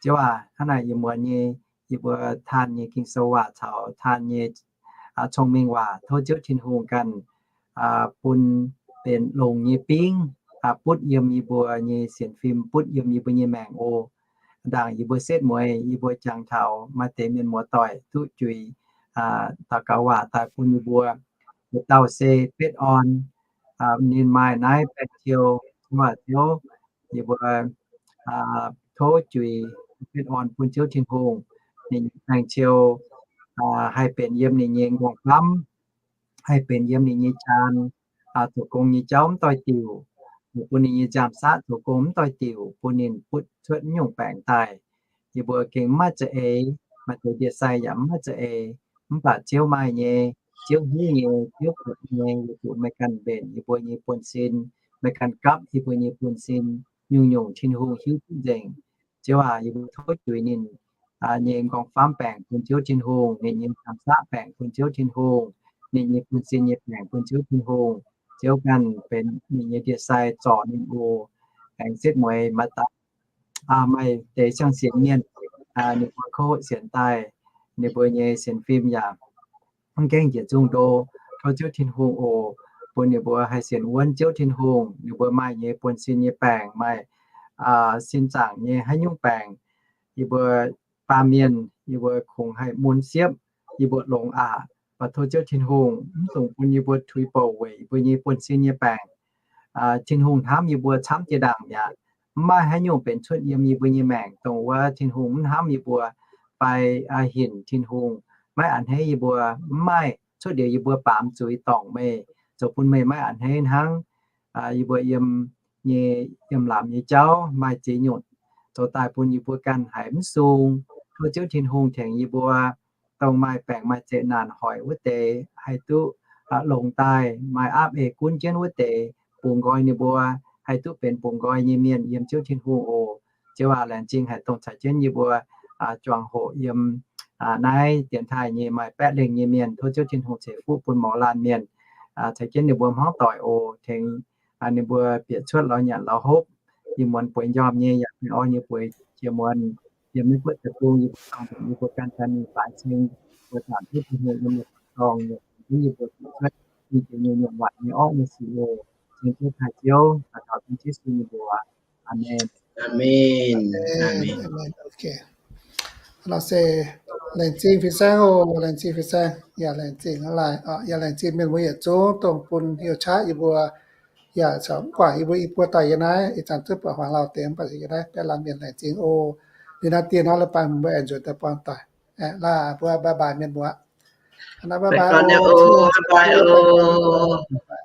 Ziouv aac, hnangv naaic yie muonz nyei, yie mbuo taan nyei Ging-Sou waac caux taan nyei cong-mengh waac, tov Ziouv Tin-Hungh ganh bun benx longx nyei bingv butv yiem yie mbuo nyei sienx fim, butv yiem yie mbuo nyei maengc oc. Ndaangc yie mbuo setv mueiz, yie mbuo jangx taux maaih deix mienh muoz-doic duqv juix daux gaux waac daaih bun yie mbuo. Yietc dauh se Betv Orn, ninh maaih naaiv baeng-qiou. Ziouv aac, Ziouv, yie mbuo tov juix Betv Orn bun Ziouv Tin-Hungh. Ninh nyei baeng-qiou haih benx yiem ninh nyei nqorngv-famv, haih benx yiem ninh nyei jaan, zoux gong nyei jauv mv doix-diuc, bun ninh nyei nziaamv-saqv zoux gong mv doix-diuc, bun ninh butv cuotv mv nyungc baengc daaih. Yie mbuo gengh mv maaih za'eix, maaih deix ndie-sai yaac mv maaih za'eix, mv baac Ziouv maaih nyei, Ziouv hiuv nyei, Ziouv buatc nyei, weic zuqc meih ganh mbenc yie mbuo nyei buonv-sin, meih ganh gapv yie mbuo nyei buonv-sin. Nyungc-nyungc Tin-Hungh hiuv duqv nzengc. Ziouv aac, yie mbuo tov juix ninh nyei nqorngv-famv baengc bun Ziouv Tin-Hungh, ninh nyei nziaamv-saqv baengc bun Ziouv Tin-Hungh, ninh nyei buonv-sin nyei baengc bun Ziouv Tin-Hungh. Ziouv ganh benx ninh nyei ndie-sai zorc ninh oc. Aengx setv mueiz maaih deix, maaih deix siang-sienx mienh, ninh mbuo kouv sienx daaih, ninh mbuo nyei sienx fim yaac mv gaengh njiec nzungh ndo. Tov Ziouv Tin-Hungh oc, bun ninh mbuo haih sienx wuonv Ziouv Tin-Hungh. Ninh mbuo maaih nyei buonv-sin nyei baengc, maaih sin zaangc nyei haaix nyungc baengc, yie mbuo baamh mienh yie mbuo kungx haih mun siepv, yie mbuo longx aqc. Mv baac tov Ziouv Tin-Hungh mv dungx bun yie mbuo tuix bouc weic yie mbuo nyei buonv-sin nyei baengc. Tin-Hungh hnamv yie mbuo camv jiex ndaangc mi'aqv. Mv maaih haaix nyungc benx cuotv yiem yie mbuo nyei maengc dongh wuov Tin-Hungh mv hnamv yie mbuo fai hinc Tin-Hungh maiv a'hneiv yie mbuo. Mv maaih, cuotv liuz yie mbuo baamz zuiz dorngc meih, zoux bun meih maiv a'hneiv hnangv. Yie mbuo yiem nyei, yiem lamz nyei jauv maaih ziex nyungc zoux daaih bun yie mbuo ganh haiz mv sung. Tov Ziouv Tin-Hungh tengx yie mbuo, dongh maaih baengc maaih zeqc naanc hoic wuov deix haih duqv longx daaih, maaih aapv eix gunv jienv wuov deix bungx nqoi ninh mbuo, haih duqv benx bungx nqoi nyei mienh yiem Ziouv Tin-Hungh oc. Ziouv aac, laengz zingh haic dongh caux jienv yie mbuo juangc hoqc yiem naaiv dienx taaih nyei maaih baeqv lengh nyei mienh. Tov Ziouv Tin-Hungh ceix fuqv bun mouz laanh mienh, caux jienv ninh mbuo hmuangv doic oc, tengx ninh mbuo bieqc cuotv lorz nyanc lorz hopv. Yie muonz bueix njormh nyei yaac oix nyei bueix jiex muonz. Yiem naaiv guoqv deic-bung yie mbuo zorng-zengc yie mbuo ganh ganh mingh baaix ceng, mbuo zaangc Ziouv Tin-Hungh yiem mbuo dorngx yaac tengx yie mbuo bieqc cuotv ninh jiex nyei nyungc waaic nyei orqv nyei sic oc. Ceng Ziouv taaih Ziouv, daux gaux dengv Yesu nyei mbuox. Aamen. Aamen. Aamen. Laengz zingh fin-saeng oc, laengz zingh fin-saeng, yaac laengz zingh hnangv laaic, yaac laengz zingh mienh muoz yietc zungv dongh bun hnyouv qaqv yie mbuo, yaac caux mv guangc yie mbuo i buo daaih yiem naaiv ih zanc duqv buatc huaang lauh deix mv baac yiem naaiv baeqv laanh mienh laengz zingh oc. Liuz naaiv dieh hnoi leiz-baaix mbuo aengx nzuonx daaih buangh doic. Laah mbuo bye bye mienh muoz. Bye bye oc.